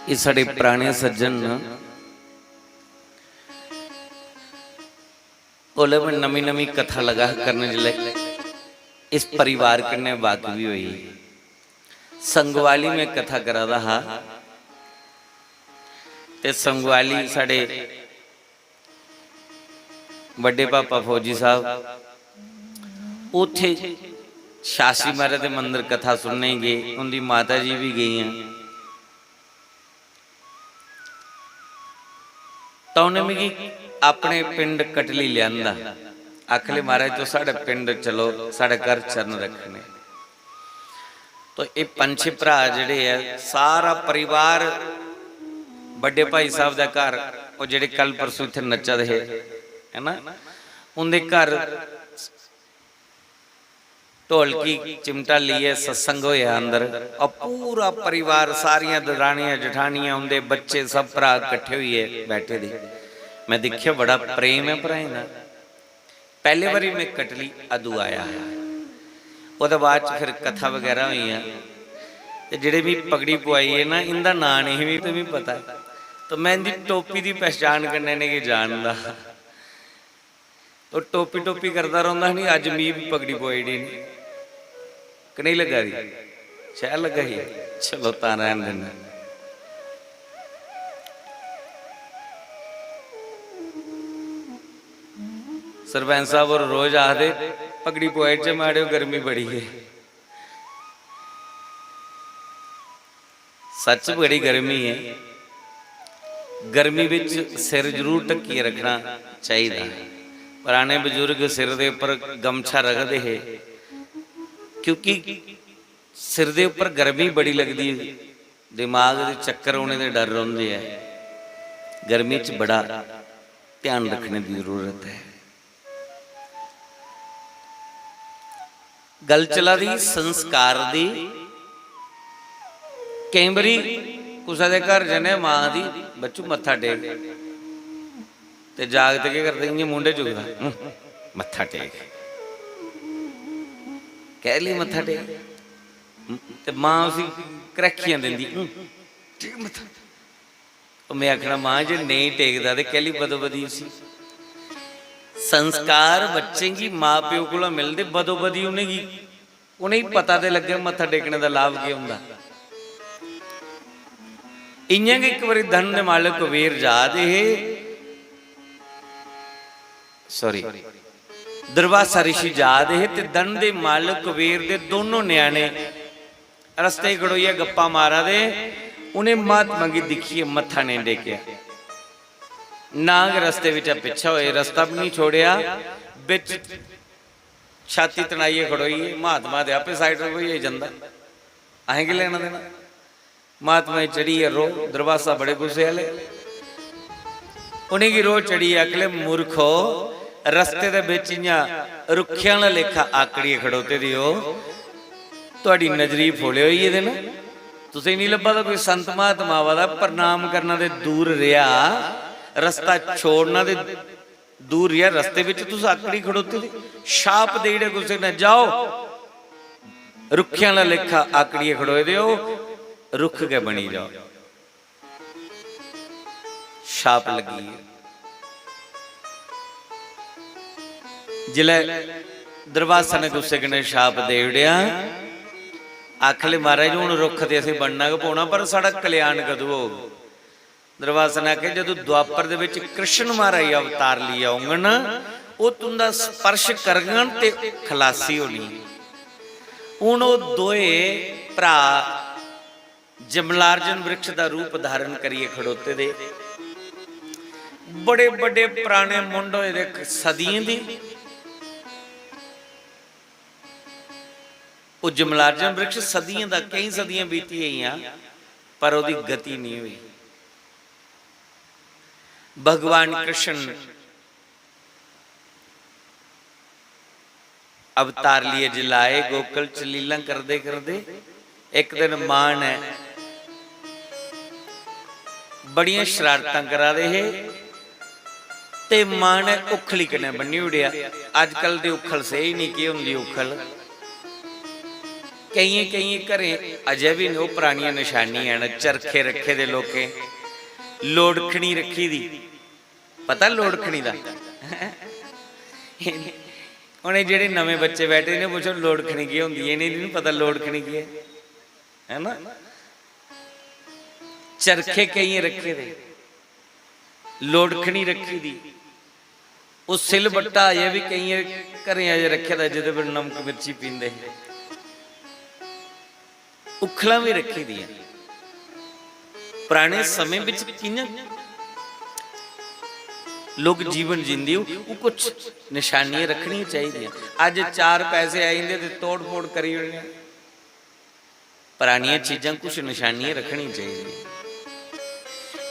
एह् साढ़े पराने सज्जन न। ओल्लै में नमीं नमीं कथा लगा हा करन, जिसलै इस परिवार कन्नै वाकफी होई। संगवाली में कथा करा दा हा, ते संगवाली साढ़े बड्डे पापा फौजी साहब उत्थे शास्त्री महाराज दे मंदर कथा सुनने गे, उंदी माता जी भी गेइयां। तां उ'नें मिगी अपने पिंड कटली लेआंदा। आखले, "महाराज, तुस साढ़े पिंड चलो, साढ़े घर चरण रक्खने।" तो एह् पंज छे भ्राऽ जेह्ड़े ऐ, सारा परिवार बड्डे भाई साहब दा घर, ओह् जेह्ड़े कल परसों इत्थै नच्चा दे हे, है ना, उं'दे घर ढोलकी चिमटा लेइयै सत्संग होएआ अंदर, और पूरा परिवार, सारियां दरानियां जठानियां, उं'दे बच्चे, सब भ्राऽ कट्ठे होइयै बैठे दे। में दिक्खेआ, बड़ा प्रेम ऐ भ्राएं दा। पैह्ले बारी में कटली अदू आया हा, ओह्दे बाद च फिर कथा बगैरा होइयां। ते जेह्ड़े मी पगड़ी पुआई गे ना, इं'दा नांऽ नेईं ही मी, ते मी पता ऐ। तो में इं'दी टोपी दी पहचान कन्नै इ'नेंगी जानदा हा। तो टोपी टोपी करदा रौंह्दा हा नी, अज्ज मी बी पगड़ी पुआई ओड़ी नी। कनेही लग्गा दी? शैल लग्गा दी? चलो, तां रैह्न दिन्ने। सरपंच साहब होर रोज आखदे, "पगड़ी पुआई च माड़ेओ, गर्मी बड़ी ऐ।" सच बड़ी गर्मी ऐ। गर्मी बिच सिर जरूर ढक्कियै रक्खना चाहिदा। पराने बजुर्ग सिर दे उप्पर गमछा रखदे हे, क्योंकि सिर दे उप्पर गर्मी बड़ी लगदी, दिमाग दे चक्कर औने दे डर रौंह्दे ऐ। गर्मी च बड़ा ध्यान रक्खने दी जरूरत ऐ। गल्ल चला दी संस्कार दी, केईं बारी कुसै दे घर जन्ने, मां दी, "बच्चू, मत्था टेक।" ते जागत केह् करदे, इ'यां मूंढे चुकदा, "हूं, मत्था टेक।" "कैह्ली मत्था टेक?" ते मां उसी करैक्खियां दिंदी, "हूं, टेक मत्था।" ओह् में आखना, "मां, जे नेईं टेकदा ते कैह्ली बदोबदी उसी?" संस्कार बच्चें गी मां प्यो कोला मिलदे, बदोबदी उ'नेंगी, उ'नेंगी पता ते लग्गे मत्था टेकने दा लाभ केह् होंदा। इ'यां गै इक बारी धन दे मालक कुबेर जा दे हे, सॉरी, दुर्वासा ऋषि जा दे हे ते धन दे मालक कुबेर दे दोनों ञ्याणे रस्ते च खड़ोइयै गप्पां मारा दे। उ'नें महात्मा गी दिक्खियै मत्था नेईं टेकेआ, ना गै रस्ते बिच्चा पिच्छें होए, रस्ता बी निं छोड़ेआ। बिच छाती तनाइयै खड़ोई गे। महात्मा ते आपे साइड पर होइयै जंदा, असें केह् लैना देना। महात्मा गी चढ़ियै रोह्, दुर्वासा बड़े गुस्से आह्ले। उ'नेंगी रोह् चढ़ियै आखले, "मूर्खो, रस्ते दे बिच इ'यां रुक्खें आह्ला लेखा आकड़ियै खड़ोते दे ओ, तुआढ़ी नजरी फोले होई गेदे न, तुसें गी निं लब्भा दा कोई संत महात्मा आवा दा?" प्रणाम करना ते दूर रेहा, रस्ता छोड़ना ते दूर रेहा, रस्ते बिच तुस आकड़ी खड़ोते दे, शाप देई ओड़ेआ कुसै ने, "जाओ, रुक्खें आह्ला लेखा आकड़ियै खड़ोए दे ओ, रुक्ख गै बनी जाओ।" शाप लग्गी गेआ। जिसलै दुर्वासा ने गुस्से कन्नै शाप देई ओड़ेआ, आखले, "महाराज, हून रुक्ख ते असें बनना गै पौना, पर साढ़ा कल्याण कदूं होग?" दुर्वासा ने आखेआ, "जदूं द्वापर दे बिच कृष्ण महाराज अवतार लेइयै औङन, ओह् तुं'दा स्पर्श करङन ते खलासी होनी।" हून ओह् दोए भ्राऽ जमलार्जन वृक्ष दा रूप धारण करियै खड़ोते दे, बड़े बड़े पराने मुंड होए दे, सदियें दी। ओह् जमलार्जन वृक्ष सदियें दा, केईं सदियां बीती गेइयां, पर ओह्दी गति निं होई। भगवान कृष्ण अवतार लेइयै जिसलै आए, गोकुल च लीलां करदे करदे, इक दिन मां ने बड़ियां शरारतां करा दे हे ते मां ने उक्खली कन्नै बन्नी ओड़ेआ। अजकल ते उक्खल सेही निं, केह् होंदी उक्खल। केइयें केइयें घरें अजें बी ओह् परानियां नशानियां न, चरखे रक्खे दे लोकें, लोड़खनी रक्खी दी। पता लोड़खनी दा? हून एह् जेह्ड़े नमें बच्चे बैठे ने, पुच्छो लोड़खनी केह् होंदी ऐ? इ'नेंगी निं पता लोड़खनी केह् ऐ, है ना? चरखे केइयें रक्खे दे, लोड़खनी रक्खी दी, ओह् सिल बट्टा अजें बी केइयें घरें अजें रक्खे दा, जेह्दे पर नमक मिर्ची पींदे हे। उक्खलां बी रक्खी दियां। पराने समें बिच कि'यां लोक जीवन जींदे, ओह्, ओह् कुछ नशानियां रक्खनियां चाहिदियां। अज्ज चार पैसे आई जंदे ते तोड़ फोड़ करी ओड़ने। परानियां चीजां कुछ नशानियां रक्खनियां चाहिदियां।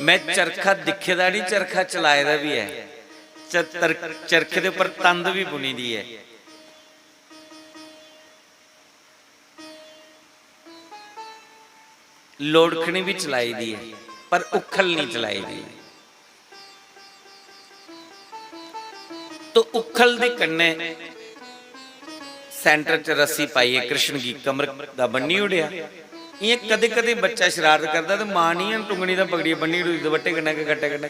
में चरखा दिक्खे दा निं, चरखा चलाए दा बी ऐ। च-, तर-, चरखे दे उप्पर तंद बी बुनी दी ऐ। लोड़खनी बी चलाई दी ऐ, पर उक्खल निं चलाई दी। तो उक्खल दे कन्नै center च रस्सी पाइयै कृष्ण गी कमर दा बन्नी ओड़ेआ। इ'यां कदें-कदें बच्चा शरारत करदा ते मां निं टुंगनी दा पकड़ियै बन्नी ओड़दी दपट्टे कन्नै गै, गट्टे कन्नै।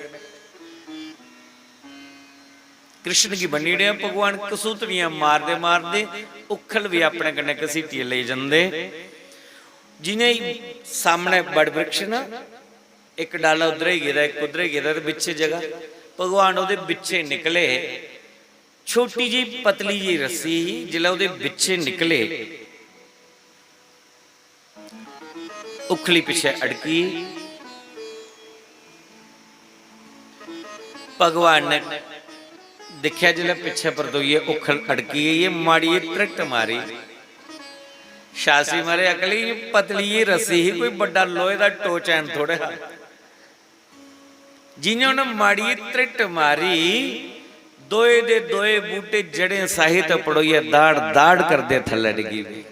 कृष्ण गी बन्नी ओड़ेआ। भगवान कसूतड़ियां मारदे मारदे उक्खल बी अपने कन्नै घसीटियै लेई जंदे। जि'यां ही सामनै बड़ वृक्ष न, इक डाला उद्धरै गी गेदा, इक उद्धरै गी गेदा ते बिच्चे जगह। भगवान ओह्दे बिच्चे निकले, छोटी जेही पतली जेही रस्सी ही, जिसलै ओह्दे बिच्चे निकले, उक्खली पिच्छे अड़की। भगवान ने दिक्खेआ, जिसलै पिच्छे परतोइयै उक्खल अड़की गेई ऐ, माड़ी जेही त्रिट्ट मारी। शास्त्री महाराज आखन लगे, "एह् पतली जेही रस्सी ही, कोई बड्डा लोहे दा टोचैन थोड़े हा।" जि'यां उ'नें माड़ी जेही त्रिट्ट मारी, दोए दे दोए बूह्टे जड़ें साहित पड़ोइयै दाड़ दाड़ करदे थल्लै डिग्गी पे।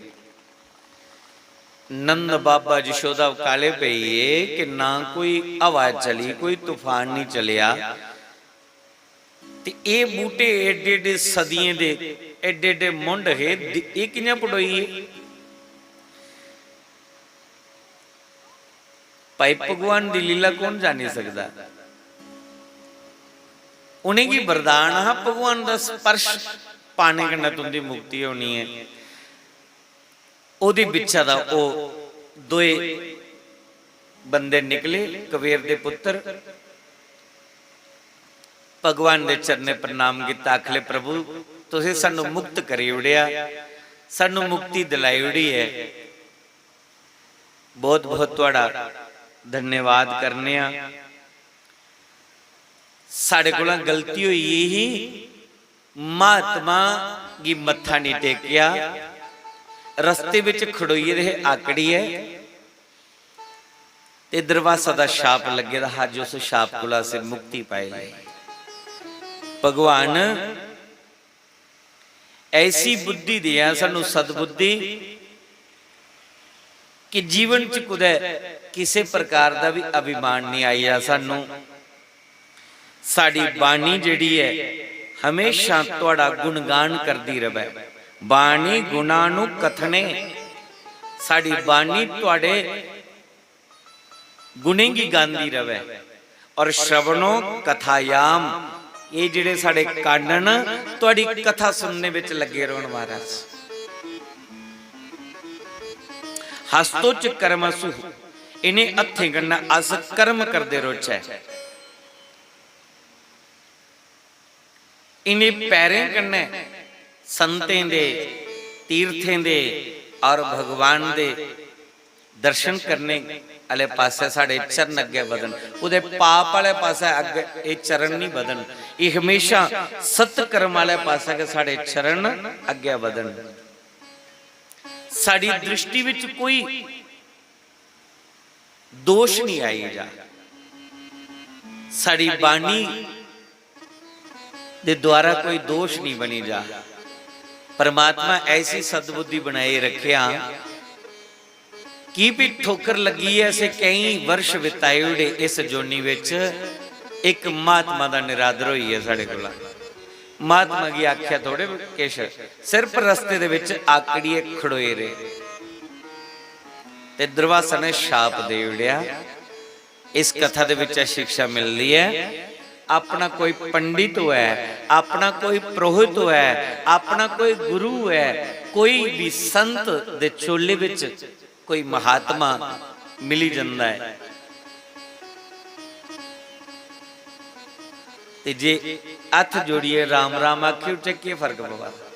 नंद बाबा जशोदा काले पई गे कि ना कोई हवा चली, कोई तूफान नहीं चलेआ। ते एह् बूह्टे एड्डे एड्डे सदियें दे, एड्डे एड्डे मुंड हे, दि-, एह् कि'यां पटोई गे? भाई, भगवान दी लीला कौन जानी सकदा? उ'नेंगी वरदान हा, भगवान दा स्पर्श पाने कन्नै तुं'दी मुक्ति होनी ऐ। ओह्दी बिच्छा दा ओह् दोए बंदे निकले, कबीर दे पुत्तर, भगवान दे चरणें प्रणाम कीता, आखले, "प्रभु, तुसें सानू मुक्त करी ओड़ेआ, सानू मुक्ति दिलाई ओड़ी ऐ, बहुत बहुत थुआढ़ा धन्यवाद करने आं। साढ़े कोला गलती होई गेई ही, महात्मा गी मत्था निं टेकेआ, रस्ते बिच खड़ोई गेदे हे आकड़ियै, ते दुर्वासा दा शाप लग्गे दा हा, जिस शाप कोला असें मुक्ति पाई लेई।" भगवान ऐसी बुद्धि देआ सानू, सद्बुद्धि, कि जीवन च कुदै किसे प्रकार दा बी अभिमान निं आई जा सानू। साढ़ी बाणी जेह्ड़ी ऐ, हमेशा थुआढ़ा गुणगान करदी र'वै। बाणी गुणानुकथने, साढ़ी बाणी थुआढ़े गुणें गी गांदी र'वै। और श्रवणो कथायाम, एह् जेह्ड़े साढ़े कन्न न, थुआढ़ी कथा सुनने बिच लग्गे रौह्न महाराज। हस्तो च कर्मसु, इ'नें हत्थें कन्नै अस कर्म करदे रौह्चै। इ'नें पैरें कन्नै संतें दे, तीर्थें दे और भगवान दे दर्शन करने आह्ले पासै साढ़े चरण अग्गें बधन, कुतै पाप आह्ले पासै अग्गें एह् चरण निं बधन। एह् हमेशा सत्कर्म आह्ले पासै गै साढ़े चरण अग्गें बधन। साढ़ी दृष्टि बिच कोई दोष निं आई जा, साढ़ी बाणी दे द्वारा कोई दोष निं बनी जा। परमात्मा ऐसी सद्बुद्धि बनाई रखेआ कि भी ठोकर लग्गी ऐ, असें केईं वर्ष बिताई ओड़े इस जोनी बिच, इक महात्मा दा निरादर होई गेआ साढ़े कोला। महात्मा गी आखेआ थोड़े किश, सिर्फ रस्ते दे बिच आकड़ियै खड़ोए रेह् ते दुर्वासा ने शाप देई ओड़ेआ। इस कथा दे बिच्चा शिक्षा मिलदी ऐ, अपना कोई पंडित होऐ, अपना कोई पुरोहित होऐ, अपना कोई गुरु होऐ, कोई भी संत दे चोले बिच कोई महात्मा मिली जंदा ऐ ते जे हत्थ जोड़ियै राम राम आखी ओड़चै, केह् फर्क पवा दा?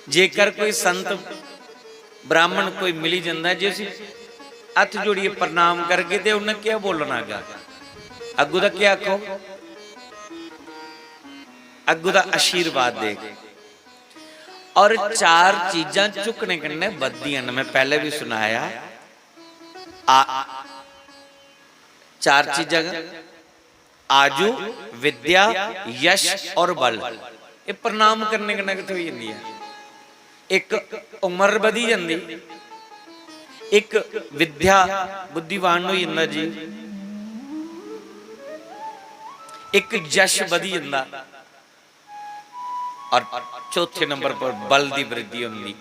जेकर कोई संत ब्राह्मण कोई मिली जंदा ऐ, जे उसी हत्थ जोड़ियै प्रणाम करगे ते उन्नै केह् बोलना अग्गें? अग्गू दा केह् आखो? अग्गू दा आशीर्वाद देग। और चार चीजां झुकने कन्नै बधदियां न, मैं पैह्ले बी सनाया। आ, चार चीजां, आजु, विद्या, यश और बल। एह् प्रणाम करने कन्नै गै थ्होई जंदी ऐ। इक उम्र बधी जंदी, इक विद्या, बुद्धिमान होई जंदा जी, इक यश बधी जंदा। और चौथे नंबर पर बल दी वृद्धि होंदी।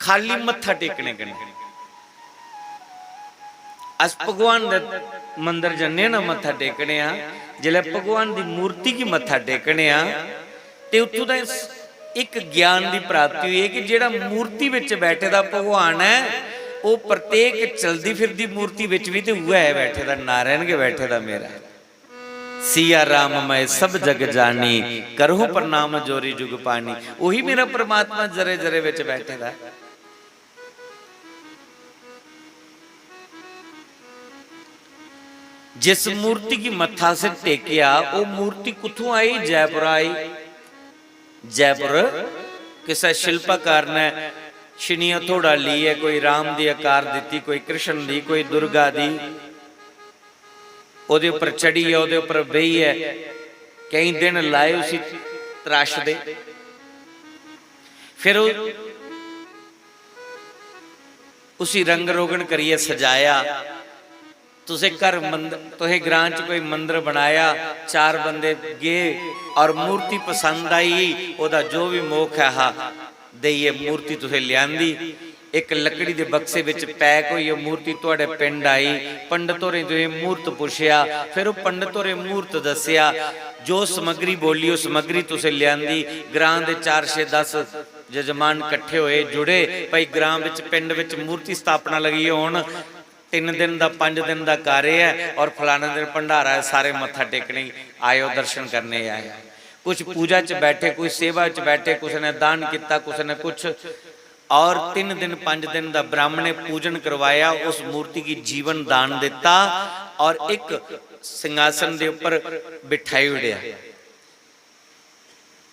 खाली मत्था टेकने कन्नै। अस भगवान दे मंदर जन्ने आं ना, मत्था टेकने आं, जिसलै भगवान दी मूर्ति गी मत्था टेकने आं ते उत्थूं दा इस इक ज्ञान दी प्राप्ति होई है कि जेह्ड़ा मूर्ति बिच बैठे दा भगवान ऐ, ओह् प्रत्येक चलदी फिरदी मूर्ति बिच बी ते उ'ऐ ऐ बैठे दा, नारायण गै बैठे दा मेरा। सिया राम मैं सब जग जानी, करूं प्रणाम जोरी जुग पानी। ਉਹੀ ਮੇਰਾ ਪਰਮਾਤਮਾ ਜਰੇ ਜਰੇ ਵਿੱਚ ਬੈਠੇ ਦਾ। जिस मूर्ति की मत्था से टेकिया, वो मूर्ति कुथों आई? जयपुर आई। जयपुर किसी शिल्पकार ने छिनिया थोड़ा ली है, कोई राम दी आकार दिती, कोई कृष्ण दी, कोई दुर्गा दी। ओह्दे उप्पर चढ़ियै, ओह्दे उप्पर बेहियै केईं दिन लाए उसी तराशदे। फिर ओह् उसी रंग रोगन करियै सजाया। तुसें घर मंद-, तुसें ग्रां च कोई मंदर बनाया, चार बंदे गे और मूर्ति पसंद आई, ओह्दा जो भी मोख ऐ हा, देइयै मूर्ति तुसें लेआंदी। इक लकड़ी दे बक्से विच पैक होइयै मूर्ति तुहाड़े पिंड आई। पंडत होरें तुसें मूर्त पुच्छेआ, फिर ओह् पंडत होरें मूर्त दस्सेआ। जो समग्री बोली, ओह् समग्री तुसें लेआंदी। ग्रां दे चार छे दस जजमान कट्ठे होए, जुड़े, भाई ग्रां विच, पिंड विच मूर्ति स्थापना लगी होन, तिन्न दिन दा, पंज दिन दा कार्य ऐ और फलाने दिन भंडारा ऐ, सारे मत्था टेकने गी आएओ, दर्शन करने आएओ। कुछ पूजा च बैठे, कुछ सेवा च बैठे, कुछ ने दान किता, कुछ ने कुछ, और तिन्न दिन, पंज दिन दा ब्राह्मणे पूजन करवाया, उस मूर्ति गी जीवन दान दिता और एक सिंहासन दे उप्पर बिठाई ओड़ेआ।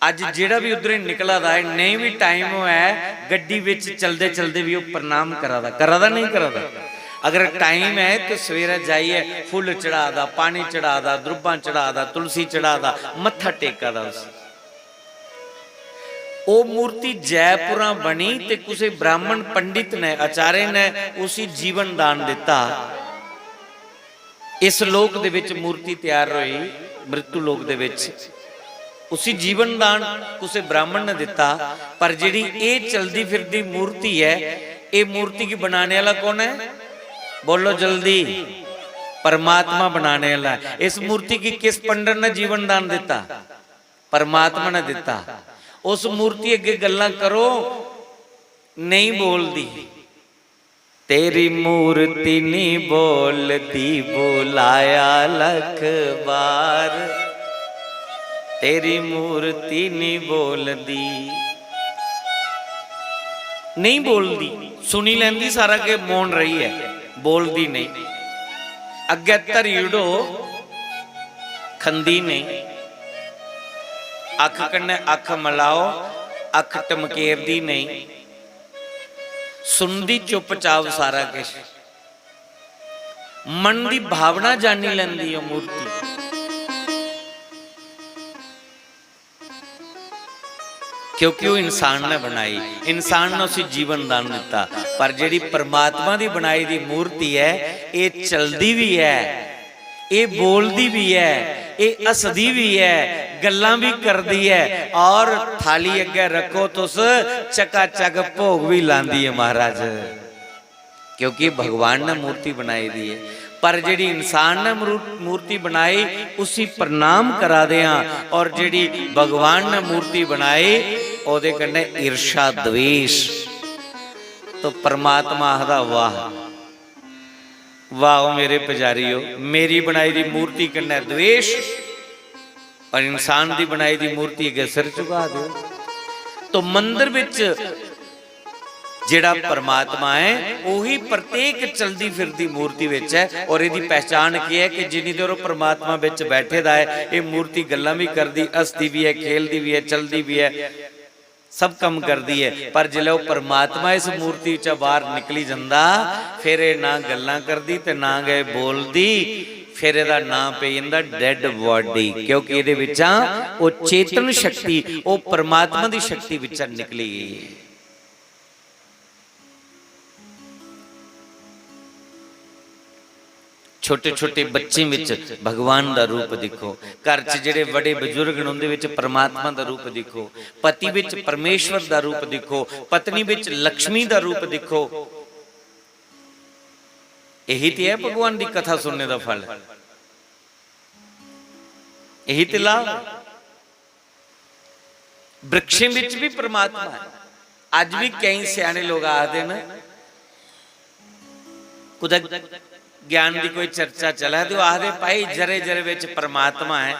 अज्ज जेह्ड़ा भी उद्धर निकला दा ऐ, नेईं भी टाइम होऐ, गड्डी बिच चलदे चलदे भी ओह् प्रणाम करा दा, करा दा, नेईं करा दा? अगर टाइम ऐ ते सवेरै जाइयै फुल्ल चढ़ा दा, पानी चढ़ा दा, द्रुब्बां चढ़ा दा, तुलसी चढ़ा दा, मत्था टेका दा उसी। ओह् मूर्ति जयपुरां बनी ते कुसै ब्राह्मण पंडित ने, आचार्य ने उसी जीवन दान दिता। इस लोक दे विच मूर्ति त्यार होई, मृत्यु लोक दे विच उसी जीवन दान कुसै ब्राह्मण ने दिता। पर जेह्ड़ी एह् चलदी फिरदी मूर्ति ऐ, एह् मूर्ति गी बनाने आह्ला कौन ऐ? बोलो जल्दी। परमात्मा बनाने आह्ला ऐ। इस मूर्ति गी किस पंडत ने जीवन दान दिता? परमात्मा ने दिता। उस मूर्ति अग्गे गल्लां करो, नेईं बोलदी। तेरी मूर्ति नी बोलदी, बुलाया लख बार। तेरी मूर्ति नी बोलदी, नेईं बोलदी, सुनी लैंदी सारा के मौन रही ऐ, बोलदी नेईं। अग्गै धरी ओड़ो, खंदी नेईं। अक्ख कन्नै अक्ख मलाओ, अक्ख टमकेरदी नेईं। सुनदी चुपचाप सारा किश। मन दी भावना जानी लैंदी ओह् मूर्ति। क्योंकि ओह् इंसान ने बनाई, इंसान ने उसी जीवन दान दिता। पर जेह्ड़ी परमात्मा दी बनाई दी मूर्ति ऐ, एह् चलदी बी ऐ, एह् बोलदी बी ऐ, एह् हसदी बी ऐ, गल्लां बी करदी ऐ, और थाली अग्गै रक्खो तुस, चकाचक भोग बी लांदी ऐ महाराज। क्योंकि भगवान ने मूर्ति बनाई दी ऐ। पर जेह्ड़ी इंसान ने मरू-, मूर्ति बनाई, उसी प्रणाम करा दे आं, और जेह्ड़ी भगवान ने मूर्ति बनाई, ओह्दे कन्नै ईर्ष्या, द्वेष। तो परमात्मा आखदा, "वाह, वाह, ओ मेरे पुजारियो, मेरी बनाई दी मूर्ति कन्नै द्वेष।" और इंसान दी बनाई दी मूर्ति अग्गें सिर झुका दे। तो मंदर विच जेड़ा परमात्मा ऐ, ओही प्रत्येक चलदी फिरदी मूर्ति विच ऐ। और एदी पहचान केह् ऐ कि जिन्नी देर ओह् परमात्मा विच बैठे दा ऐ, एह् मूर्ति गल्लां भी करदी, हसदी भी ऐ, खेलदी भी ऐ, चलदी भी ऐ, सब कम्म करदी ऐ, पर जिसलै ओह् परमात्मा इस मूर्ति चा बाहर निकली जंदा, फिर एह् ना गल्लां करदी ते ना गै बोलदी, फिर एह्दा नां पेई जंदा dead body, क्योंकि एह्दे बिच्चा ओह् चेतन शक्ति, ओह् परमात्मा दी शक्ति बिच्चा निकली गेई ऐ। छोटे-छोटे बच्चें विच भगवान दा रूप दिक्खो, घर च जेह्ड़े बड़े बजुर्ग न, उं'दे विच परमात्मा दा रूप दिक्खो, पति विच परमेश्वर दा रूप दिक्खो, पत्नी विच लक्ष्मी दा रूप दिक्खो। यही ते है भगवान दी कथा सुनने दा फल, यही ते लाभ। वृक्षें बिच भी परमात्मा है। अज्ज भी केईं स्याने लोक आखदे न, कुतै ज्ञान दी कोई चर्चा चलै ते ओह् आखदे, "भाई, जरे जरे बिच परमात्मा ऐ,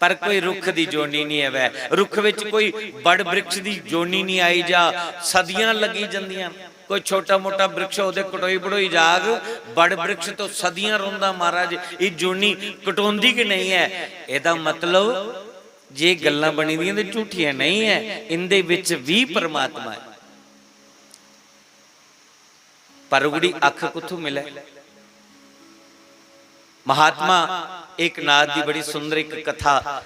पर कोई रुक्ख दी जोनी निं आवै, रुक्ख बिच कोई बड़ वृक्ष दी जोनी निं आई जा, सदियां लग्गी जंदियां न।" कोई छोटा मोटा वृक्ष ओह्दे कटोई बड़ोई जाग, बड़ वृक्ष तो सदियां रौंह्दा महाराज, एह् जोनी कटोंदी गै नेईं ऐ। एह्दा मतलब जे गल्लां बनी दियां ते झूठियां नेईं ऐ, इंदे बिच बी परमात्मा ऐ। पर उगड़ी अक्ख कुत्थू मिलै? महात्मा एकनाथ दी बड़ी सुंदर इक कथा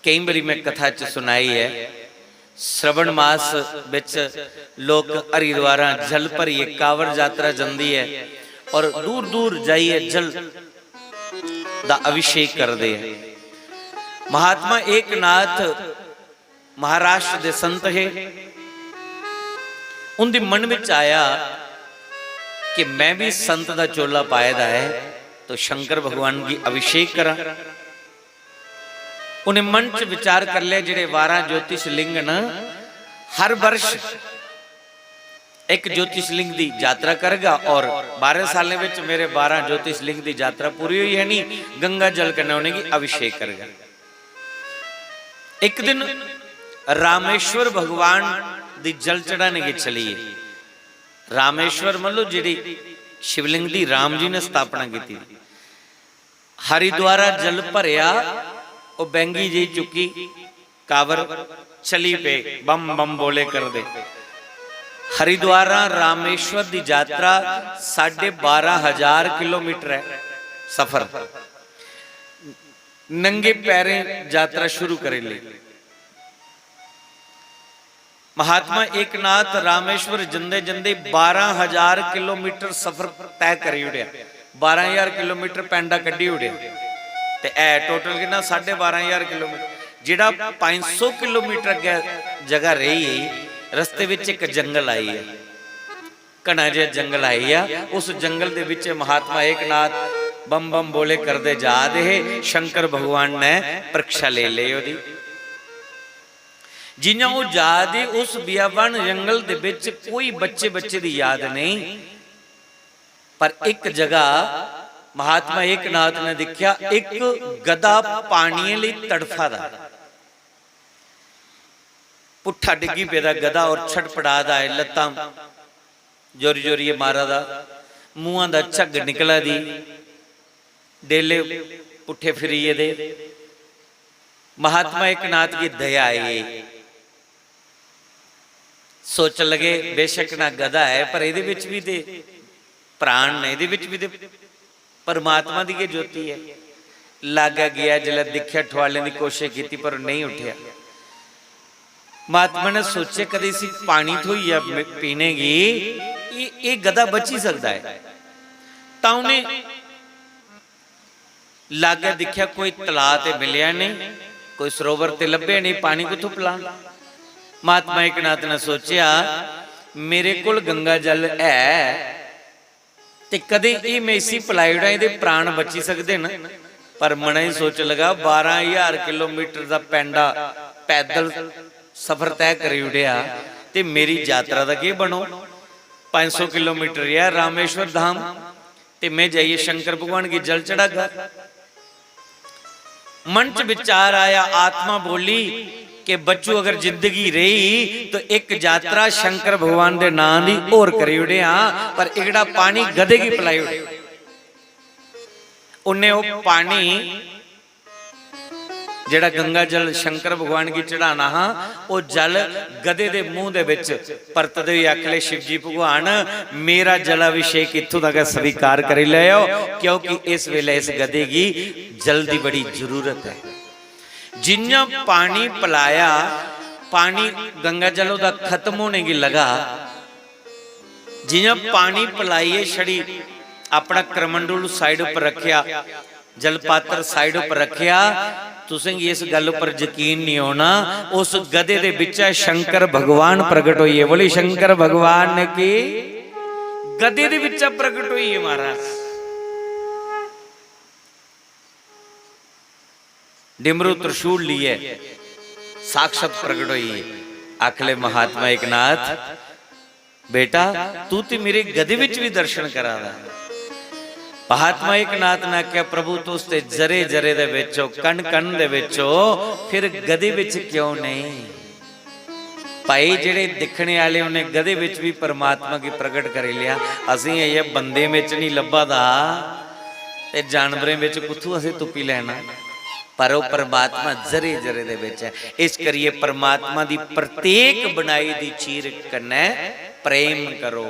केईं बारी में कथा च सुनाई ऐ। श्रवण मास बिच लोक हरिद्वारां जल भरियै कांवड़ यात्रा जंदी ऐ और दूर दूर जाइयै जल दा अभिषेक करदे ऐ। महात्मा एकनाथ महाराष्ट्र दे संत हे। उंदे मन विच आया कि मैं भी संत दा चोला पाए दा है, तो शंकर भगवान गी अभिषेक करां। उन्हें मन च विचार कर लिया, जेड़े बारां ज्योतिष लिंग न, हर वर्ष एक ज्योतिष लिंग दी यात्रा करगा और बारह सालें विच मेरे बारह ज्योतिष लिंग दी यात्रा पूरी हुई है नहीं, गंगा जल कन्नै उन्हें गी अभिषेक करगा। एक दिन रामेश्वर भगवान दी जल चढ़ाने गी चलिए। रामेश्वर मतलब जेड़ी शिवलिंग दी राम जी ने स्थापना की थी। हरिद्वारा जल भरया, ओ बैंगी जी चुकी कांवर, चली पे बम बम बोले करदे। हरिद्वारा रामेश्वर दी यात्रा साढ़े बारह हजार किलोमीटर है सफर। नंगे पैरें यात्रा शुरू करे ली। महात्मा एकनाथ रामेश्वर जंदे जंदे बारह हजार किलोमीटर सफर तय करी उड़ेआ। बारह हजार किलोमीटर पैंडा कड्ढी उड़ेआ। ते ऐ टोटल किन्ना? साढ़े बारह हजार किलोमीटर। जेह्ड़ा पंज सौ किलोमीटर अग्गै जगह रेही, रस्ते बिच इक जंगल आई ऐ, घना जेहा जंगल आई ऐ। उस जंगल दे बिच महात्मा एकनाथ बम बम बोले करदे जा दे हे। शंकर भगवान ने परीक्षा ले लेई ओह्दी। जियां ओह् जा दे, उस बियाबन जंगल दे बिच कोई बच्चे बच्चे दी याद नहीं, पर इक जगह महात्मा एकनाथ ने दिक्खेआ, इक गधा पानिये लेई तड़फा दा, पुट्ठा डिग्गी पेदा गधा और छटपड़ा दा ऐ, लत्तां जोरी जोरियै मारा दा, मुंहा दा झग्ग निकला दी, डेले पुट्ठे फिरी गेदे। महात्मा एकनाथ गी दया आई, सोचन लगे, बेशक ना गधा ऐ, पर एह्दे बिच बी ते प्राण न, एह्दे बिच बी ते परमात्मा दी गै ज्योति ऐ। लागै गेआ, जिसलै दिक्खेआ, ठुआलने दी कोशिश कीती, पर नेईं उट्ठेआ। महात्मा ने सोचेआ, कदें इसी पानी थ्होई जा पी-, पीने गी, एह्, एह् गधा बची सकदा ऐ। तां उ'नें लागै दिक्खेआ, कोई तलाऽ ते मिलेआ नेईं, कोई सरोवर ते लब्भेआ नेईं, पानी कुत्थों पलान? महात्मा एकनाथ ने सोचेआ, मेरे कोल गंगा जल ऐ, ते कदें एह् में इसी पलाई ओड़ां, एह्दे प्राण बची सकदे न। पर मनै च सोच लगा, बारां ज्हार किलोमीटर दा पैंडा पैदल सफर तय करी ओड़ेआ, ते मेरी यात्रा दा केह् बनोग? पंज सौ किलोमीटर ऐ रामेश्वर धाम, ते में जाइयै शंकर भगवान गी जल चढ़ागा। मन च विचार आया, आत्मा बोली कि बच्चू, अगर जिंदगी रेही तो इक यात्रा शंकर भगवान दे नां दी होर करी ओड़े हां, पर एह्कड़ा पानी गधे गी पलाई ओड़े। उन्ने ओह् पानी, जेह्ड़ा गंगा जल शंकर भगवान गी चढ़ाना हा, ओह् जल गधे दे मूंह दे बिच परतदे होई आखले, शिवजी भगवान, मेरा जलाभिषेक इत्थों तक स्वीकार करी लैओ, क्योंकि इस वेले इस गधे गी जल दी बड़ी जरूरत है। जियां पानी पलाया, पानी, गंगा जल ओह्दा खत्म होने गी लगा, जियां पानी पलाइयै छड़ी अपना करमंडल साइड उप्पर रखेआ, जलपात्र साइड उप्पर रखेआ, तुसेंगी इस गल्ल उप्पर यकीन नहीं होना, उस गधे दे बिच्चा शंकर भगवान प्रकट होइए। बोली शंकर भगवान की। गधे दे बिच्चा प्रकट होइए महाराज। डिमरू त्रिशूल लिए साक्षात प्रकट होइए। आखले महात्मा एकनाथ, बेटा, तू ते मेरे गधे विच भी दर्शन करा दा। महात्मा एकनाथ ने आख्या, प्रभु, तुस ते जरे जरे दे विच ओ, कण कण दे विच ओ, फिर गधे विच क्यों नहीं? भाई, जेड़े दिक्खने आले, उन्हें गधे विच भी परमात्मा गी प्रगट करी लिया। असें ये बंदे विच नहीं लब्भा दा, ते जानवरें विच कुत्थू असें तुप्पी लैना? पर ओह् परमात्मा जरे जरे दे विच ऐ। इस करियै परमात्मा दी प्रत्येक बनाई दी चीज कन्नै प्रेम करो।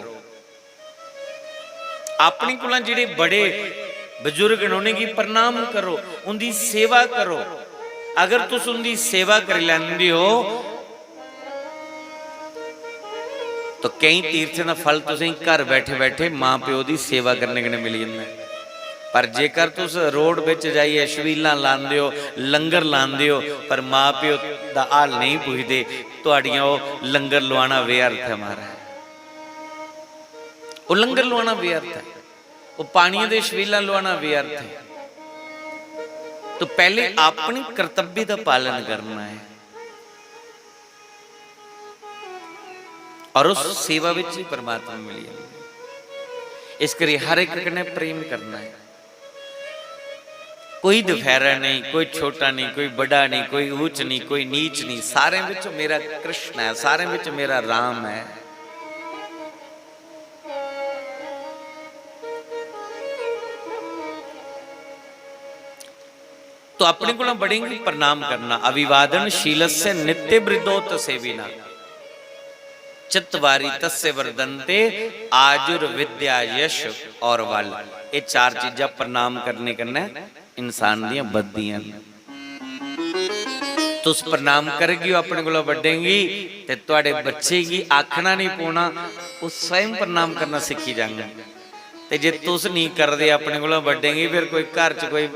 अपने कोला जेह्ड़े बड़े बजुर्ग न, उ'नेंगी प्रणाम करो, उंदी सेवा करो। अगर तुस उंदी सेवा करी लैंदे हो, तो केईं तीर्थें दा फल तुसें घर बैठे बैठे मां प्यो दी सेवा करने कन्नै मिली जंदा ऐ। पर जेकर तुस रोड बिच जाइयै छबीलां लांदे ओ, लंगर लांदे ओ, पर मां प्यो दा हाल नेईं पुछदे, तुआड़ियां ओह् लंगर लुआना व्यर्थ ऐ महाराज। ओह् लंगर लुआना व्यर्थ ऐ, ओह् पानियै दे छबीलां लुआना व्यर्थ ऐ। तो पैह्ले अपने कर्तव्य दा पालन करना ऐ। और उस सेवा विच ही परमात्मा मिली जंदा। इस करी हर एक कन्नै प्रेम करना है। कोई दफैरा नहीं, कोई छोटा नहीं, कोई बड़ा नहीं, कोई ऊंच नहीं, कोई नीच नहीं, सारे विच मेरा कृष्ण है, सारे विच मेरा राम है। तो अपने कोला बड़े गी प्रणाम करना। अभिवादन शीलस्य नित्य वृद्धोत सेविना, चित्तवारी तस्य वर्धन्ते, आजुर्विद्या यश और बल। ये चार चीजां प्रणाम करने कन्नै इंसान दियां बधदियां न। तुस प्रणाम करगे ओ अपने कोला बड्डें गी, ते तुआड़े बच्चे गी आखना नहीं पौना, ओह् स्वयं प्रणाम करना सिक्खी जाङन। ते जे तुस नहीं करदे अपने कोला बड्डें गी, फिर कोई घर च कोई,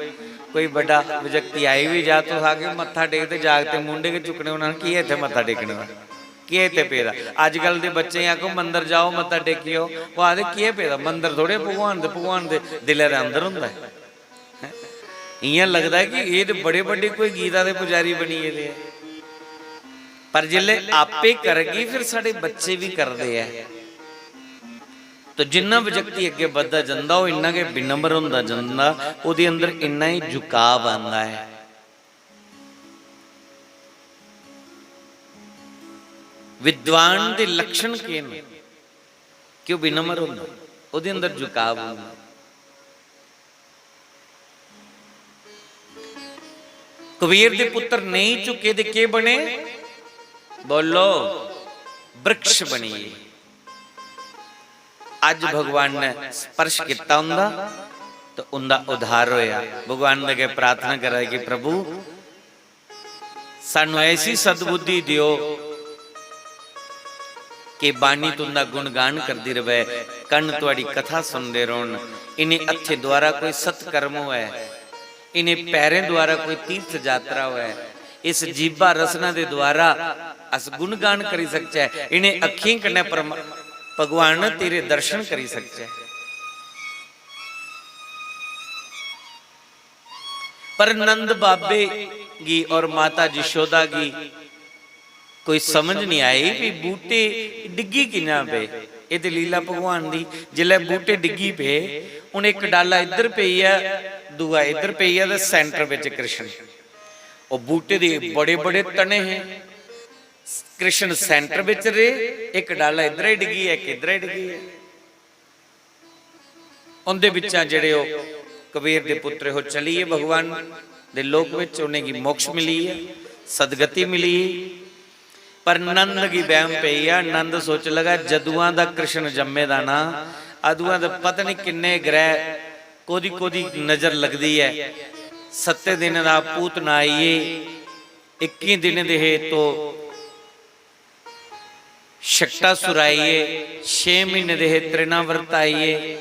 कोई बड्डा व्यक्ति आई भी जा, तुस आखगे, "मत्था टेक", ते जागते मुंडे गै चुक्कने, उ'नें आखना, "केह् इत्थै मत्था टेकने दा? केह् इत्थै पेदा?" अजकल दे बच्चें गी आखो, "मंदर जाओ, मत्था टेकी आओ", ओह् आखदे, "केह् पेदा? मंदर थोड़े भगवान दे, भगवान दे दिलै दे अंदर होंदा ऐ।" इ'यां लगदा ऐ कि एह् ते बड़े बड्डे कोई गीता दे पुजारी बनी गेदे ऐ। पर जिसलै आपे करगी, फिर साढ़े बच्चे भी करदे ऐ। तो जिन्ना व्यक्ति अग्गें बधदा जंदा, ओह् इन्ना गै विनम्र होंदा जंदा, ओह्दे अंदर इन्ना ही झुकाव आंदा ऐ। विद्वान दे लक्षण केह् न? कि ओह् विनम्र होंदा, ओह्दे अंदर झुकाव होंदा। कबीर दे पुत्र नेईं झुके ते केह् बने? बोलो, वृक्ष बनिए। अज भगवान ने स्पर्श किता उंदा, तो उंदा उद्धार होया। भगवान दे अगे प्रार्थना करा कि प्रभु, सानू ऐसी सद्बुद्धि दियो कि बाणी तुंदा गुणगान करदी रवै, कन तुहाड़ी कथा सुनदे रौहन, इन्हें हत्थें द्वारा कोई सत्कर्म होऐ, इन्हें पैरें द्वारा कोई तीर्थ यात्रा होऐ, इस जीभा रसना दे द्वारा अस गुणगान करी सकचै, इन्हें अक्खीं कन्नै परमा-, भगवान तेरे दर्शन करी सकचै। पर नंद बाबे गी और माता जशोदा गी कोई समझ नहीं आई कि बूटे डिग्गी कि'यां पे। एह् ते लीला भगवान दी। जिसलै बूटे डिग्गी पे, हून इक डाला इद्धर पेई ऐ, दूआ इद्धर पेई ऐ ते center बिच कृष्ण। ओह् बूटे दे बड़े बड़े तने हे, कृष्ण center बिच रेह्, इक डाला इद्धर डिग्गी ऐ, इक इद्धर डिग्गी ऐ। उं'दे बिच्चा जेह्ड़े ओह् कबीर दे पुत्र हे, ओह् चली गे भगवान दे लोक बिच, उ'नेंगी मोक्ष मिली गेआ, सदगति मिली गेई। पर नंद गी बैह्म पेई गेआ। नंद सोच लगा, "जदुआं दा कृष्ण जम्मे दा ना, अदुआं दा पता निं किन्ने ग्रह, कोह्दी कोह्दी नजर लगदी ऐ।" सत्तें दिनें दा पूतना आई गे, इक्की दिनें दे हे तो शकटासुर आई गे, छे म्हीने दे हे, तृणावर्त आई गे,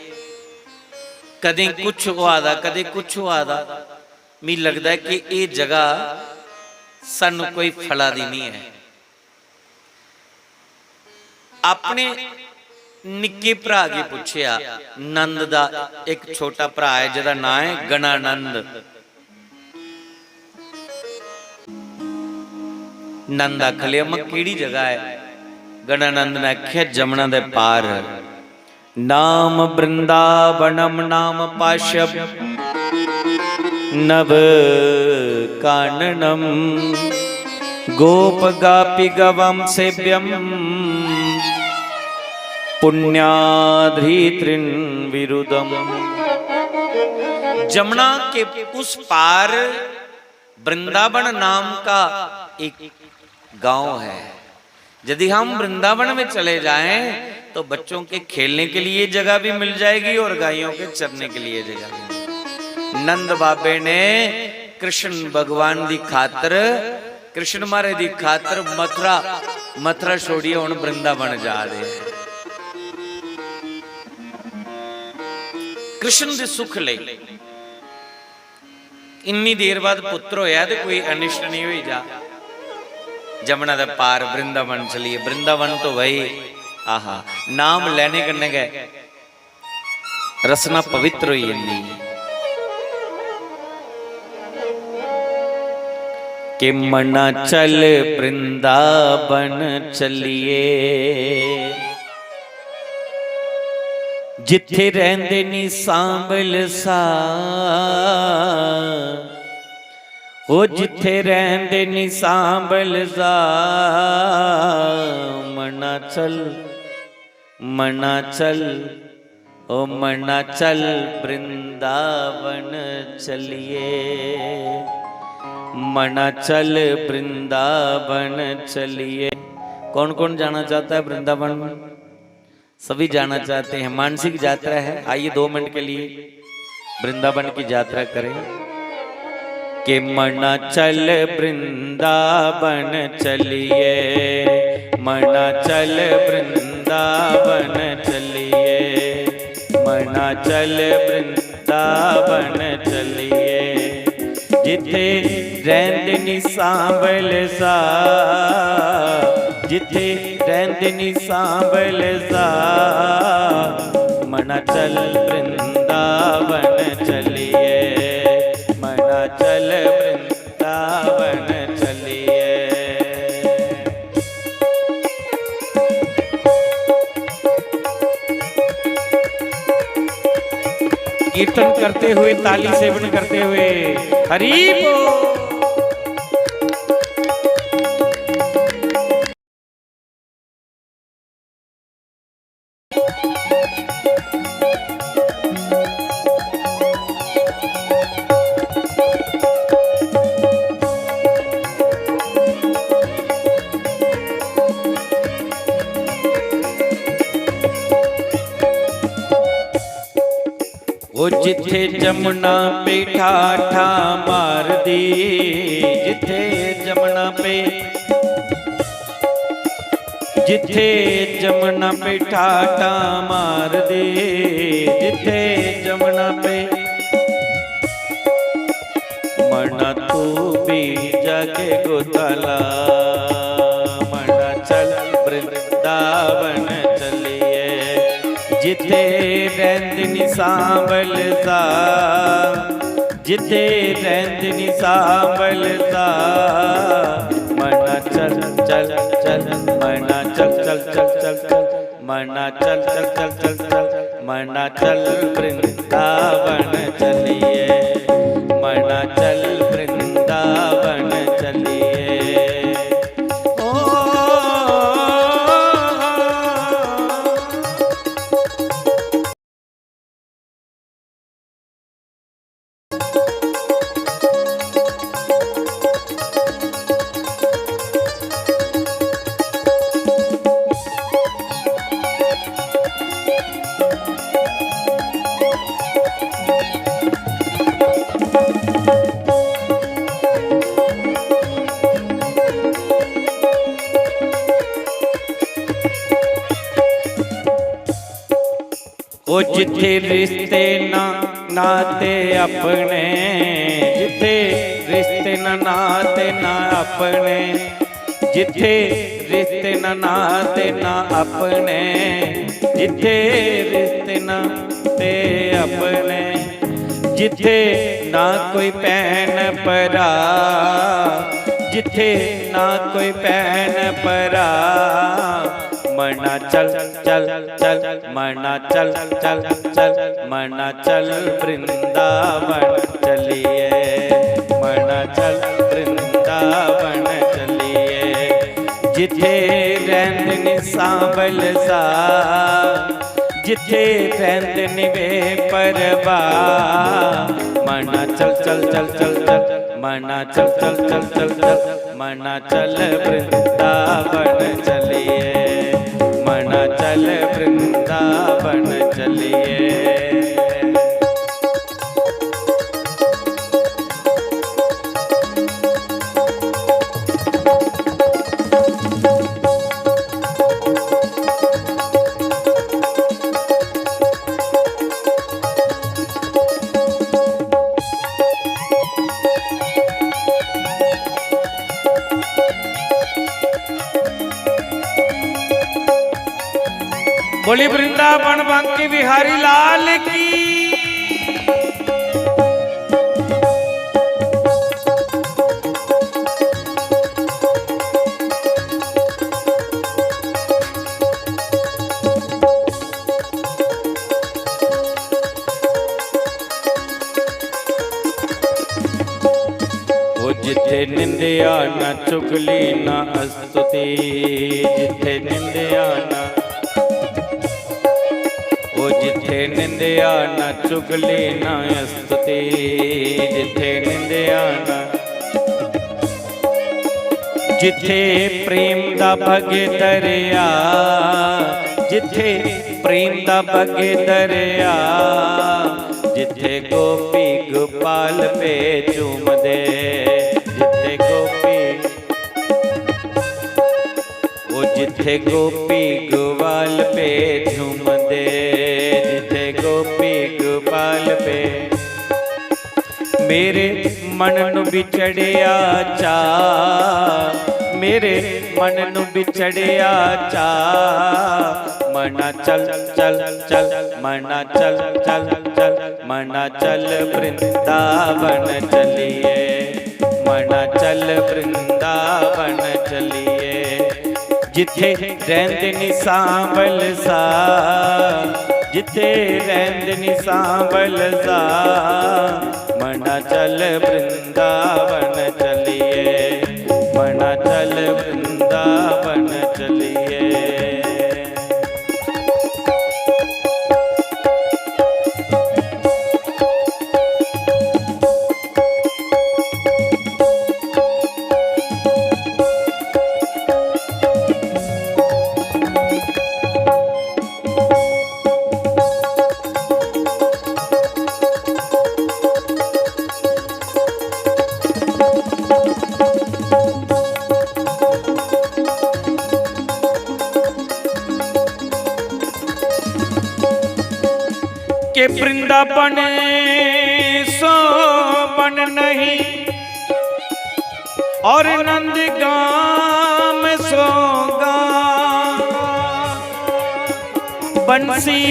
कदें कुछ होआ दा, कदें कुछ होआ दा। मी लगदा ऐ कि एह् जगह सानू कोई फला दी निं ऐ। अपने निक्के भ्राऽ गी पुच्छेआ, नंद दा इक छोटा भ्राऽ ऐ जेह्दा नांऽ ऐ गणानंद। नंद आखन लगे, "अम्मा, केह्ड़ी जगह ऐ?" गणानंद ने आखेआ, "जमुना दे पार।" "नाम वृंदावनम नाम पाशव नव काननम गोप गापी गवम सेव्यम पुण्याद्रितृन विरुदम।" जमुना के उस पार वृंदावन नाम का एक गांव है। यदि हम वृंदावन में चले जाएं, तो बच्चों के खेलने के लिए जगह भी मिल जाएगी और गायों के चरने के लिए जगह भी। नंद बाबे ने कृष्ण भगवान दी खातर, कृष्ण मारे दी खातर मथुरा, मथुरा छोड़िए हुण वृंदावन जा रहे हैं। कृष्ण दे सुख लेई। इन्नी देर बाद पुत्र होया ते कोई अनिष्ट नहीं होई जा। जमुना दे पार वृंदावन चलिए, वृंदावन तो वही, आहा, नाम लेने कन्नै गै रसना पवित्र होई जंदी है। कि मना चल वृंदावन चलिए, जिथे रहंदे नी सांबल सा, ओ जिथे रहंदे नी सांबल सा, मना चल, मना चल, ओ मना चल वृंदावन चलिए, मना चल वृंदावन चलिए। कौन कौन जाना चाहता है वृंदावन? सभी जाना चाहते हैं। मानसिक यात्रा है, आइए दो मिनट के लिए वृंदावन की यात्रा करें। कि मना चल वृंदावन चलिए, मना चल वृंदावन चलिए, मना चल वृंदावन चलिए। जिथे रहंदे नी सांबल सा, जिथे रहंदे नी सांबल सा, मना चल वृंदावन चलिए, मना चल वृंदावन चलिए। कीर्तन करते हुए, ताली सेवन करते हुए, हरि बोल। ओ जिथे जमुना पे ठाठा मारदी, जिथे जमुना पे, जिथे जमुना पे ठाठा मारदी, जिथे जमुना पे मना तू भी जाके गोता ला, मना चल वृंदावन चलिए। जिथे रहंदे नी सांबल सा, जिथे रहंदे नी सांबल सा, मना चल, चल, चल, मना चल, चल, चल, चल, चल। मना चल चल चल चल चल, मना चल वृंदावन चलिए, मना चल वृंदावन चलिए। ओ, ओ जिथे रिश्ते ना नाते अपने, जिथे रिश्ते ना नाते ना अपने, जिथे रिश्ते ना नाते ना अपने, जिथे रिश्ते ना ते अपने, जिथे ना कोई भैन भरा, जिथे ना कोई भैन भरा, मना चल चल चल, मना चल चल चल, मना चल वृंदावन चलिए, मना चल वृंदावन चलिए। जिथे रहंद नी सांबल सा, जिथे रहंद नी बेपरवाह, मना चल चल चल चल चल, मना चल चल चल चल चल, मना चल वृंदावन चलिए, मना चल वृंदावन चलिए। बोली वृंदावन बांके बिहारी लाल की। ओ जिथे निंदिया ना चुगली ना अस्तुति, जिथे निंदिया ना, ओ जिथे निंदिया ना चुगली ना अस्तुति, जिथे निंदिया ना, जिथे प्रेम दा बगे दरिया, जिथे प्रेम दा बगे दरिया, जिथे गोपी गोपाल पे झूमदे, जिथे गोपी, ओ जिथे गोपी गोपाल पे झूमदे, जिथे गोपी गोपाल पे। मेरे मन नु बिछड़िया चा, मेरे मन नु बिछड़िया चा, मना चल चल चल, मना चल चल चल, मना चल वृंदावन चलिए, मना चल वृंदावन चलिए। जिथे रहंद नी सांवल सा, जिथे रहंद नी सांवल सा, मना चल वृंदावन चलिए, मना चल वृंदावन चलिए। के वृंदावन सो बन नहीं और नंद गाम सो गाम, बंसी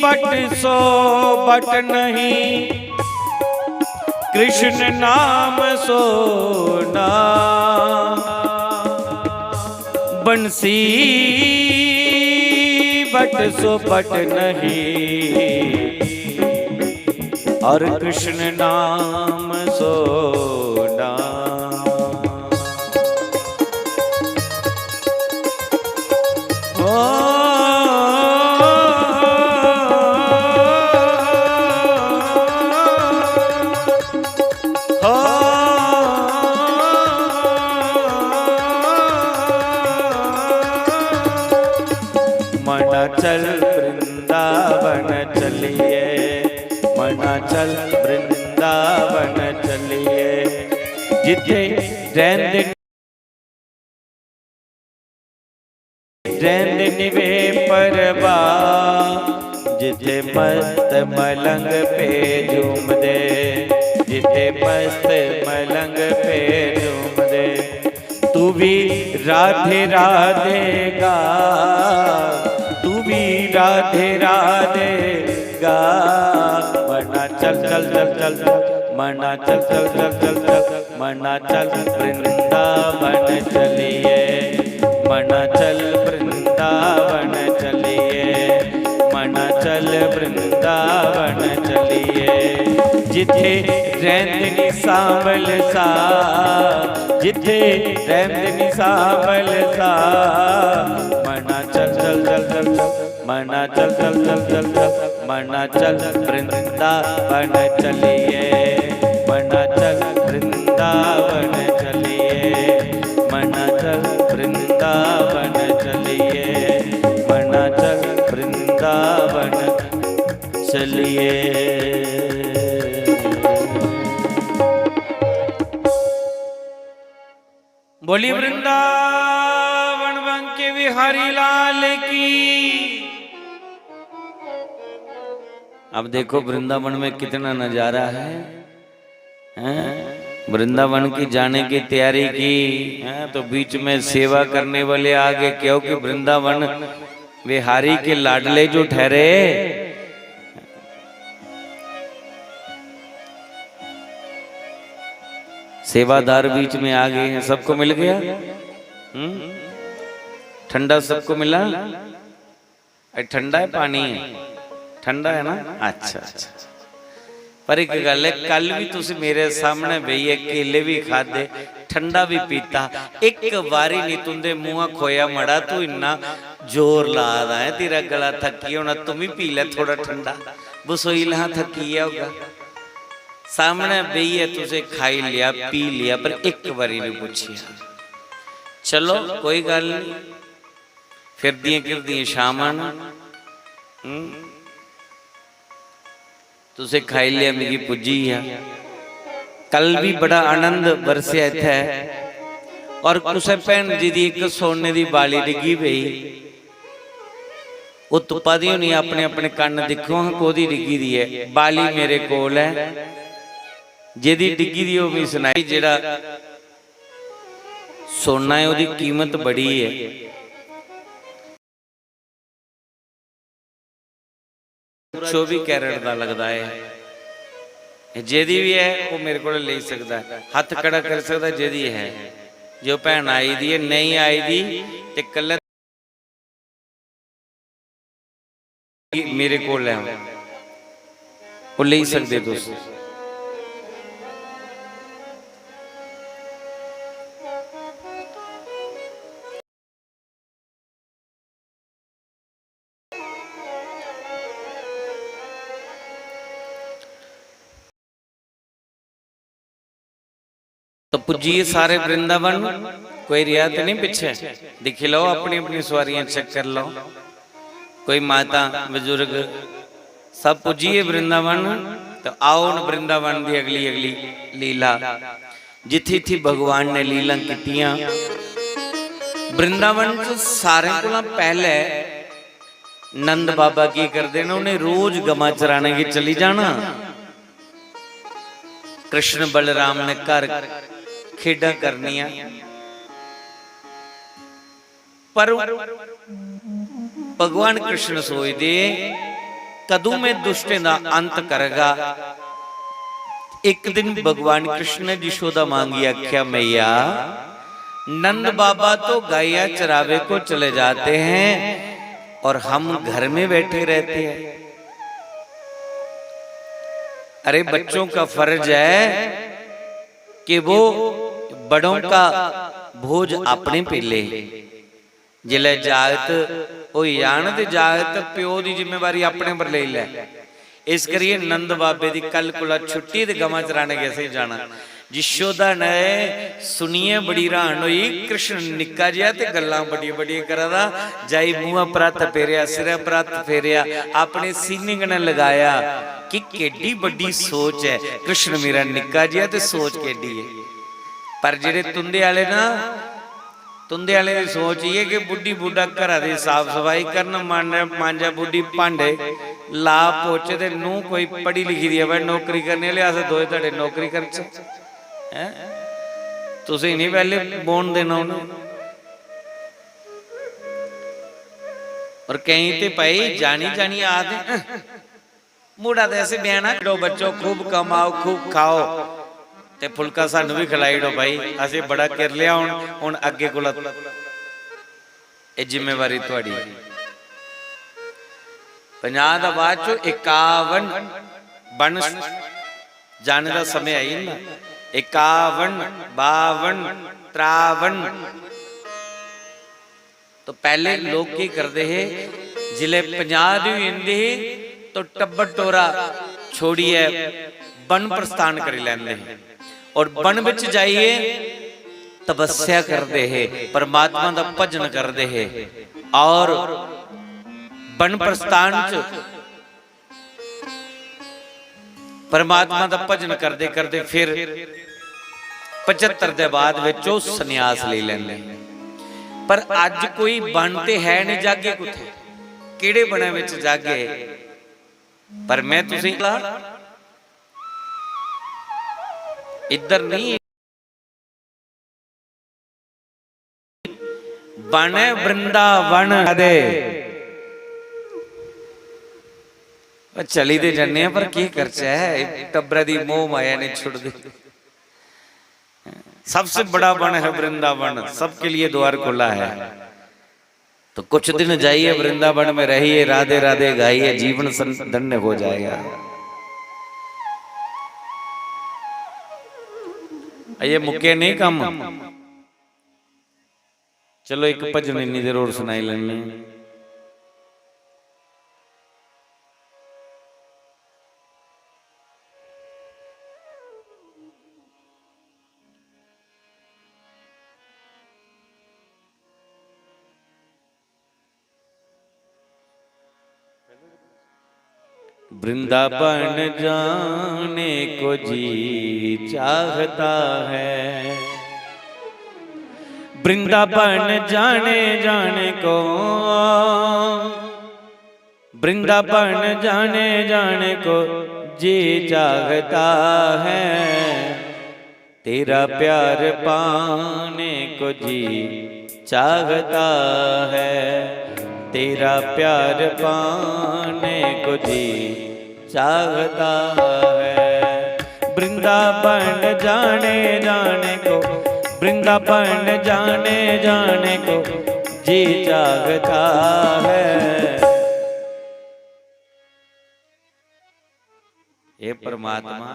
बट सो बट नहीं, कृष्ण नाम सो नाम। बंसी बट सो बट नहीं और कृष्ण नाम सो नाम। ओ, ओ, मना चल वृंदावन चलिए, मना चल वृंदावन चलिए। जिथे रहंद, रहंद निवे परवा, जिथे मस्त मलंग पे झूमदे, जिथे मस्त मलंग पे झूमदे। तू भी राधे राधे गा, तू भी राधे राधे गा। मना चल चल चल चल चल, मना चल चल चल चल चल, मना चल वृंदावन चलिए, मना चल वृंदावन चलिए, मना चल वृंदावन चलिए। जिथे रहंद नी सांवल सा, जिथे रहंद नी सांवल सा, मना चल चल चल चल चल, मना चल चल चल चल चल, मना चल वृंदावन चलिए, मना चल वृंदावन चलिए, मना चल वृंदावन चलिए, मना चल वृंदावन चलिए। बोली वृंदावन बांके बिहारी लाल की। अब देखो वृंदावन में कितना नजारा है, हैं? वृंदावन की जाने की तैयारी की, हैं? तो बीच में सेवा करने वाले आगे, क्योंकि वृंदावन बिहारी के लाडले जो ठहरे, सेवादार बीच में आ गए हैं। सबको मिल गया? हम्म? ठंडा सबको मिला? ए, ठंडा है पानी है? ठंडा है ना? अच्छा, अच्छा। पर इक गल्ल है, कल भी तुस मेरे सामने बेहियै केले भी खादे, ठंडा भी पीता, इक बारी नहीं तुंदे मुंहा खोया मड़ा, तू इन्ना जोर ला दा है, तेरा गला थक्की होना, तुम भी पी ले थोड़ा ठंडा, बसोई लहां थक्की गया होगा। सामने बेहियै तुसें खाई लिया, पी लिया, पर इक बारी नहीं पूछिया। चलो, कोई गल्ल नहीं, फिरदियां किरदियां शामां न। हम्म? तुसें खाई लिया, मिगी पुज्जी गेआ। कल भी बड़ा आनंद बरसेआ इत्थै। और कुसै भैन जी दी इक सोने दी बाली डिग्गी पेई, ओह् तुप्पा दी होनी, अपने अपने कन्न दिक्खो हां, कोह्दी डिग्गी दी ऐ। बाली मेरे कोल ऐ, जेह्दी डिग्गी दी ओह् मिगी सनाई, जेह्ड़ा सोना ऐ, ओह्दी कीमत बड़ी ऐ। चौबी कैरेट दा लगदा ऐ। एह् जेह्दी बी ऐ, ओह् मेरे कोल लेई सकदा ऐ, हत्थ खड़ा करी सकदा जेह्दी ऐ। जे ओह् भैन आई दी ऐ, नेईं आई दी, ते कल्लै मेरे कोल ऐ, ओह् लेई सकदे तुस। तो पुज्जिए सारे वृंदावन, कोई रेहा ते नहीं पिच्छे? दिक्खी लैओ, अपनी अपनी सवारियां चेक करी लैओ, कोई माता बजुर्ग सब पुज्जिए वृंदावन। तो आओ हुन वृंदावन दी अगली अगली लीला, जित्थै जित्थै भगवान ने लीलां कीतियां। वृंदावन च सारें कोला पैह्ले नंद बाबा की करदे न, उ'नें रोज गमां चराने गी चली जाना। कृष्ण बलराम ने घर खेडां करनियां, पर भगवान कृष्ण सोचदे, कदूं में दुष्टें दा अंत करगा। एक दिन भगवान कृष्ण ने यशोदा मां गी आख्या, मैया, नंद बाबा तो गाया चरावे को चले जाते हैं और हम घर में बैठे रहते हैं। अरे, बच्चों का फर्ज है कि वो बड़ों का भोज अपने पे ले। जिसलै जागत होई जान ते जागत प्यो दी जिम्मेवारी अपने पर लेई लै। इस करियै नंद बाबे दी कल कोला छुट्टी ते गमां चराने गी असें जाना। यशोदा ने सुनियै बड़ी हैरान होई, कृष्ण निक्का जेहा ते गल्लां बड्डियां बड्डियां करा दा। जाई मूंहा पर हत्थ फेरेआ, सिरै पर हत्थ फेरेआ, अपने सीने कन्नै लगाया कि केड्डी बड्डी सोच ऐ, कृष्ण मेरा निक्का जेहा ते सोच केड्डी ऐ। पर जेह्ड़े तुंदे आह्ले ना, तुंदे आह्लें दी सोच इ'यै कि बुड्ढी बुड्ढा घरा दी साफ सफाई करन, मांजा, मांजा बुड्ढी भांडे, ला पोचे ते नूंह् कोई पढ़ी लिखी दी आवै नौकरी करने आह्ले, अस दोए धड़े नौकरी करचै। हैं? तुसें नहीं पैह्ले बौह्न देना उ'नें। और केईं ते भाई जानी जानी आखदे, मुड़ा ते असें ब्याहना, लो बच्चो, खूब कमाओ, खूब खाओ, ते फुलका सानू भी खलाई ओड़ो भाई, असें बड़ा कर लिया, हुन, हुन अग्गे कोला एह् जिम्मेवारी थुआड़ी। पंजाह दा बाद चो इक्यावन बन जाने दा समय आई जंदा। इक्यावन, बावन, त्रावन। तो पैह्ले लोक केह् करदे हे, जिसलै पंजाह् दे होई जंदे हे, तो टब्बर टोरा छोड़ियै वन प्रस्थान करी लैंदे हे और वन बिच जाइयै तपस्या करदे हे, परमात्मा दा भजन करदे हे। और वन प्रस्थान च परमात्मा दा भजन करदे करदे फिर पचहत्तर दे बाद विच ओह् संन्यास लेई लैंदे। पर अज्ज कोई वन ते है नहीं, जागे कुत्थै, केह्ड़े वनै बिच जागे? पर में तुसें गी इद्धर नहीं, बन वृंदावन दे। पर चली ते जन्ने आं, पर केह् करचै? टब्बरै दी मोह माया नहीं छुड़दी। सबसे बड़ा वन है वृंदावन, सबके लिए द्वार खुला है। तो कुछ दिन जाइए वृंदावन में, रहिए, राधे राधे गाइए, जीवन सं-, धन्य हो जाएगा। ये मुक्के नहीं कम्म। चलो, एक भजन इन्नी देर होर सनाई लैन्ने आं। वृंदावन जाने को जी चाहता है, वृंदावन जाने, जाने को, वृंदावन जाने, जाने को जी चाहता है, तेरा प्यार पाने को जी चाहता है, तेरा प्यार पाने को जी चाहता है। वृंदावन जाने, जाने को, वृंदावन जाने, जाने को जी चाहता है। हे परमात्मा,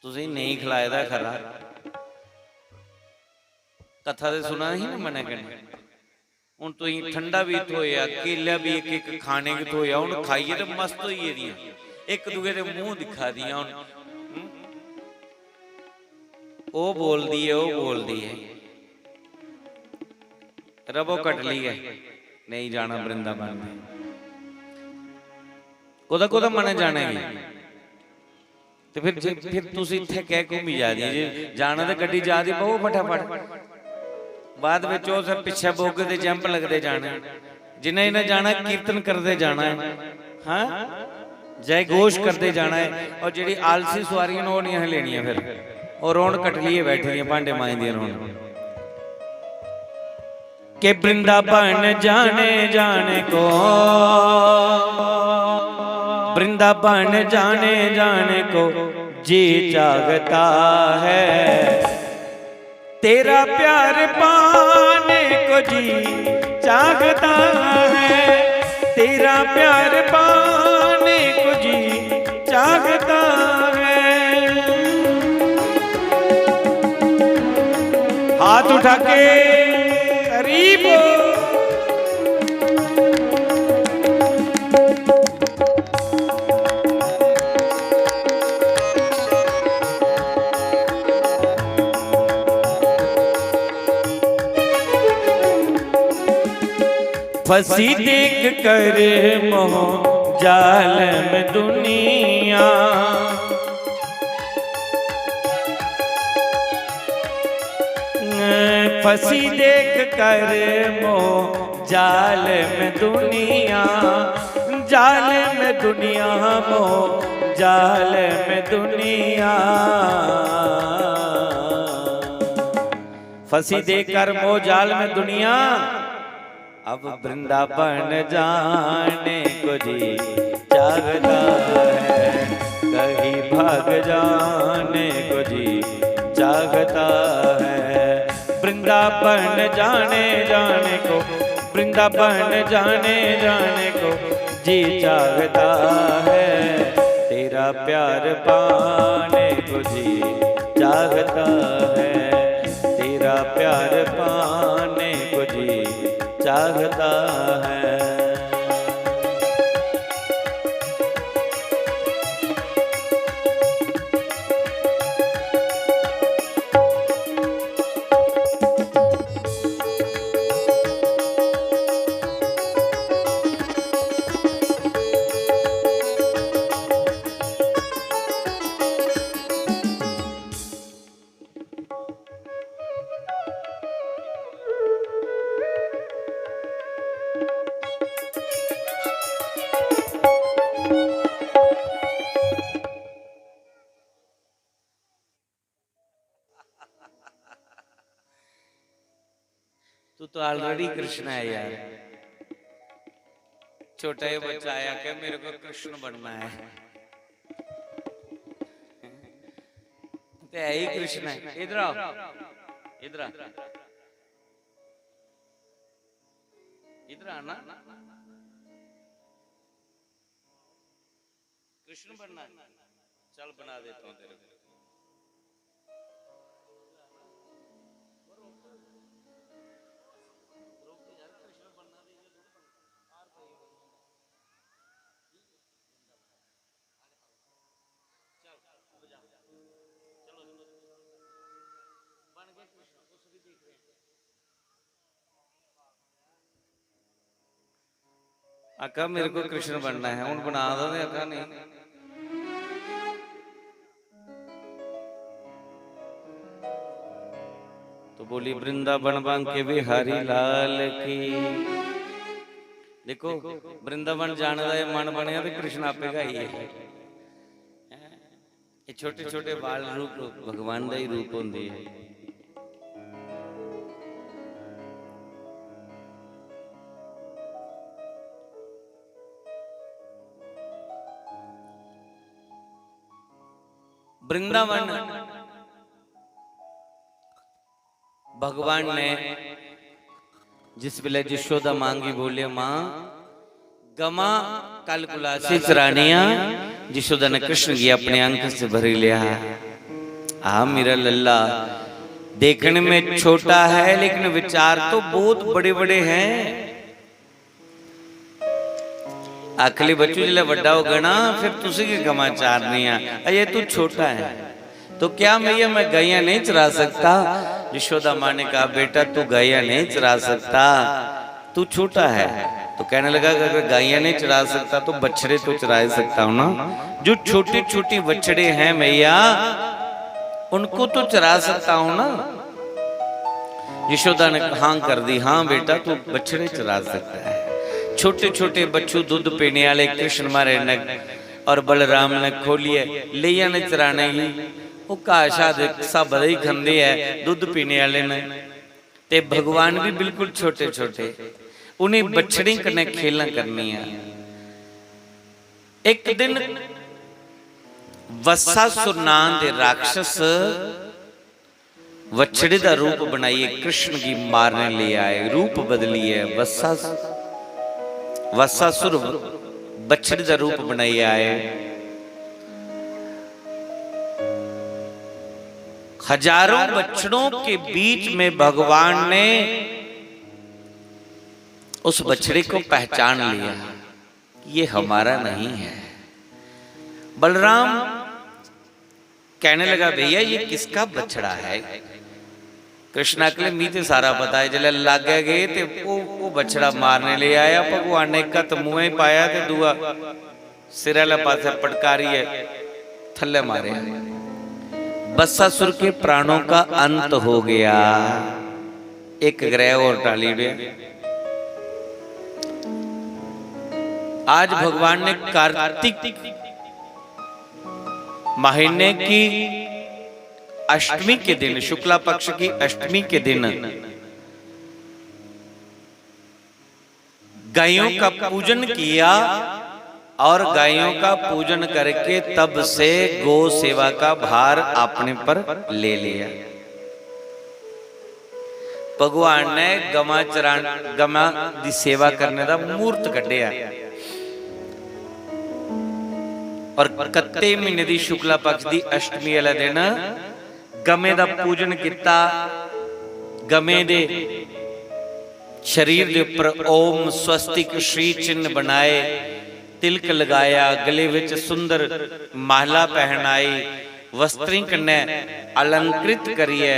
तुसें नेईं खलाए दा खरा। कथा ते सुना दी ही ना मनै कन्नै। हुन तुसें ठंडा बी थ्होएआ, केला बी इक इक खाने गी थ्होएआ, हुन खाइयै ते मस्त होई गेदियां, इक दूए दे मूंह दिक्खा दियां हुन। हं? ओह् बोलदी ऐ, ओह् बोलदी ऐ, रवो कटली गै, नेईं जाना वृंदावन। कोदा कोदा मनै जाने गी? ते फिर जे, फिर तुस इत्थै कैं घूमी जा दी? जे जाना ते गड्डी जा दी, बवो फटाफट। बाद बिच ओह् सब पिच्छे बौगे ते जंप लगदे जाने। जिन्ने जिन्ने जाना, कीर्तन करदे जाना है, हाँ, जय घोष करदे जाना है। और जेह्ड़ी आलसी सुआरियां न, ओह् निं असें लेनियां फिर। ओह् रौह्न कटलियै बैठी दियां, भांडे मांजदियां रौह्न। के वृंदावन जाने, जाने को, वृंदावन जाने, जाने को जी चाहता है, तेरा प्यार पाने को जी चाहता है, तेरा प्यार पाने को जी चाहता है। हाथ उठा के करीब। फंसी देख कर मोह जाल में दुनिया, फंसी देख कर मोह जाल में दुनिया, जाल में दुनिया, मोह जाल में दुनिया। फंसी देख कर मोह जाल में दुनिया, अब वृंदावन जाने को जी चाहता है, कहीं भाग जाने को जी चाहता है। वृंदावन जाने, जाने को, वृंदावन जाने, जाने को जी चाहता है, तेरा प्यार पाने को जी चाहता है, तेरा प्यार पाने को जी चाहता है। तू तो ऑलरेडी कृष्ण है यार। छोटा ही बच्चा आया कि मेरे को कृष्ण बनना है। तो है ही कृष्ण है। इधर आओ, इधर आ, इधर आना। कृष्ण बनना है? चल, बना देता हूँ तेरे को। चल, अब जा। चलो, बन गए कृष्ण, उस भी देख रहे हैं। आका, मेरे को कृष्ण बनना है, हूं बना दो। आका, नहीं। तो बोली, "वृंदावन बांके बिहारी लाल की।" देखो, वृंदावन जाने का ये मन बनया तो कृष्ण आपे का ही है। ये छोटे छोटे बाल रूप भगवान का ही रूप होंदे है। वृंदावन भगवान ने जिस वेले जशोदा मां गी बोले, "मां, गमा कल कुलासी चरानिया।" जशोदा ने कृष्ण गी अपने अंक से भरी लिया। आ मेरा लल्ला, देखने में छोटा है, लेकिन विचार तो बहुत बड़े-बड़े हैं। आखली, "बच्चू, जिसलै बड्डा होगा ना, फिर तुसी की गमां चारनियां, अजे तू छोटा है।" तो क्या मैया, मैं गायें नहीं चरा सकता? यशोदा माँ ने कहा, "बेटा, तू गायें नहीं चरा सकता, तू छोटा है।" तो कहने लगा कि अगर गायें नहीं चरा सकता तो बछड़े तो चरा ही सकता हूँ ना। जो छोटे छोटे बछड़े हैं मैया, उनको तो चरा सकता हूँ ना। यशोदा ने हाँ कर दी, "हाँ बेटा, तू बछड़े चरा सकता है।" छोटे छोटे बच्चू दूध पीने वाले कृष्ण मारे ने और बलराम ने खोलिए, ले आने चराने गी। वो घाह शाह दे स्हाबा दा ही खंदे ऐ, दुद्ध पीने वाले ने। ते भगवान भी बिल्कुल छोटे छोटे, उन्हें बछड़ी कन्नै खेलां करनियां। एक दिन वत्सासुर नां दे राक्षस बछड़े दा रूप बनाइए कृष्ण गी मारने ले आए, रूप बदलिए वत्सा, वत्सासुर बछड़े दा रूप बनाइए आए। हजारों बछड़ों के बीच में भगवान ने उस बछड़े को पहचान लिया, "ये हमारा नहीं है।" बलराम कहने लगा, "भैया, ये किसका बछड़ा है?" कृष्ण आखले, "मी ते सारा पता है।" जिसलै लागै गए ते ओह्, ओह् बछड़ा मारने ले आया, भगवान ने इक हत्थ मुंहै च पाया ते दूआ सिरै आह्ले पासै पटकारियै थल्लै मारेआ। बत्सासुर के प्राणों का अंत हो गया। एक ग्रह और टाली ओड़ेआ। आज भगवान ने कार्तिक महीने की अष्टमी के दिन, शुक्ला पक्ष की अष्टमी के दिन गायों का पूजन किया और गायों का पूजन करके तब से गौ सेवा का भार अपने पर ले लिया। भगवान ने गमां चरान, गमां दी सेवा करने दा मूर्त कड्ढेआ। और कत्ते महीने दी शुक्ला पक्ष दी अष्टमी आह्ले दिन गमें दा पूजन कित्ता। गमें दे शरीर दे उप्पर ओम स्वस्तिक श्री चिन्ह बनाए, तिलक लगाया, गले विच सुंदर माला पहनाई, वस्त्रें कन्नै अलंकृत करियै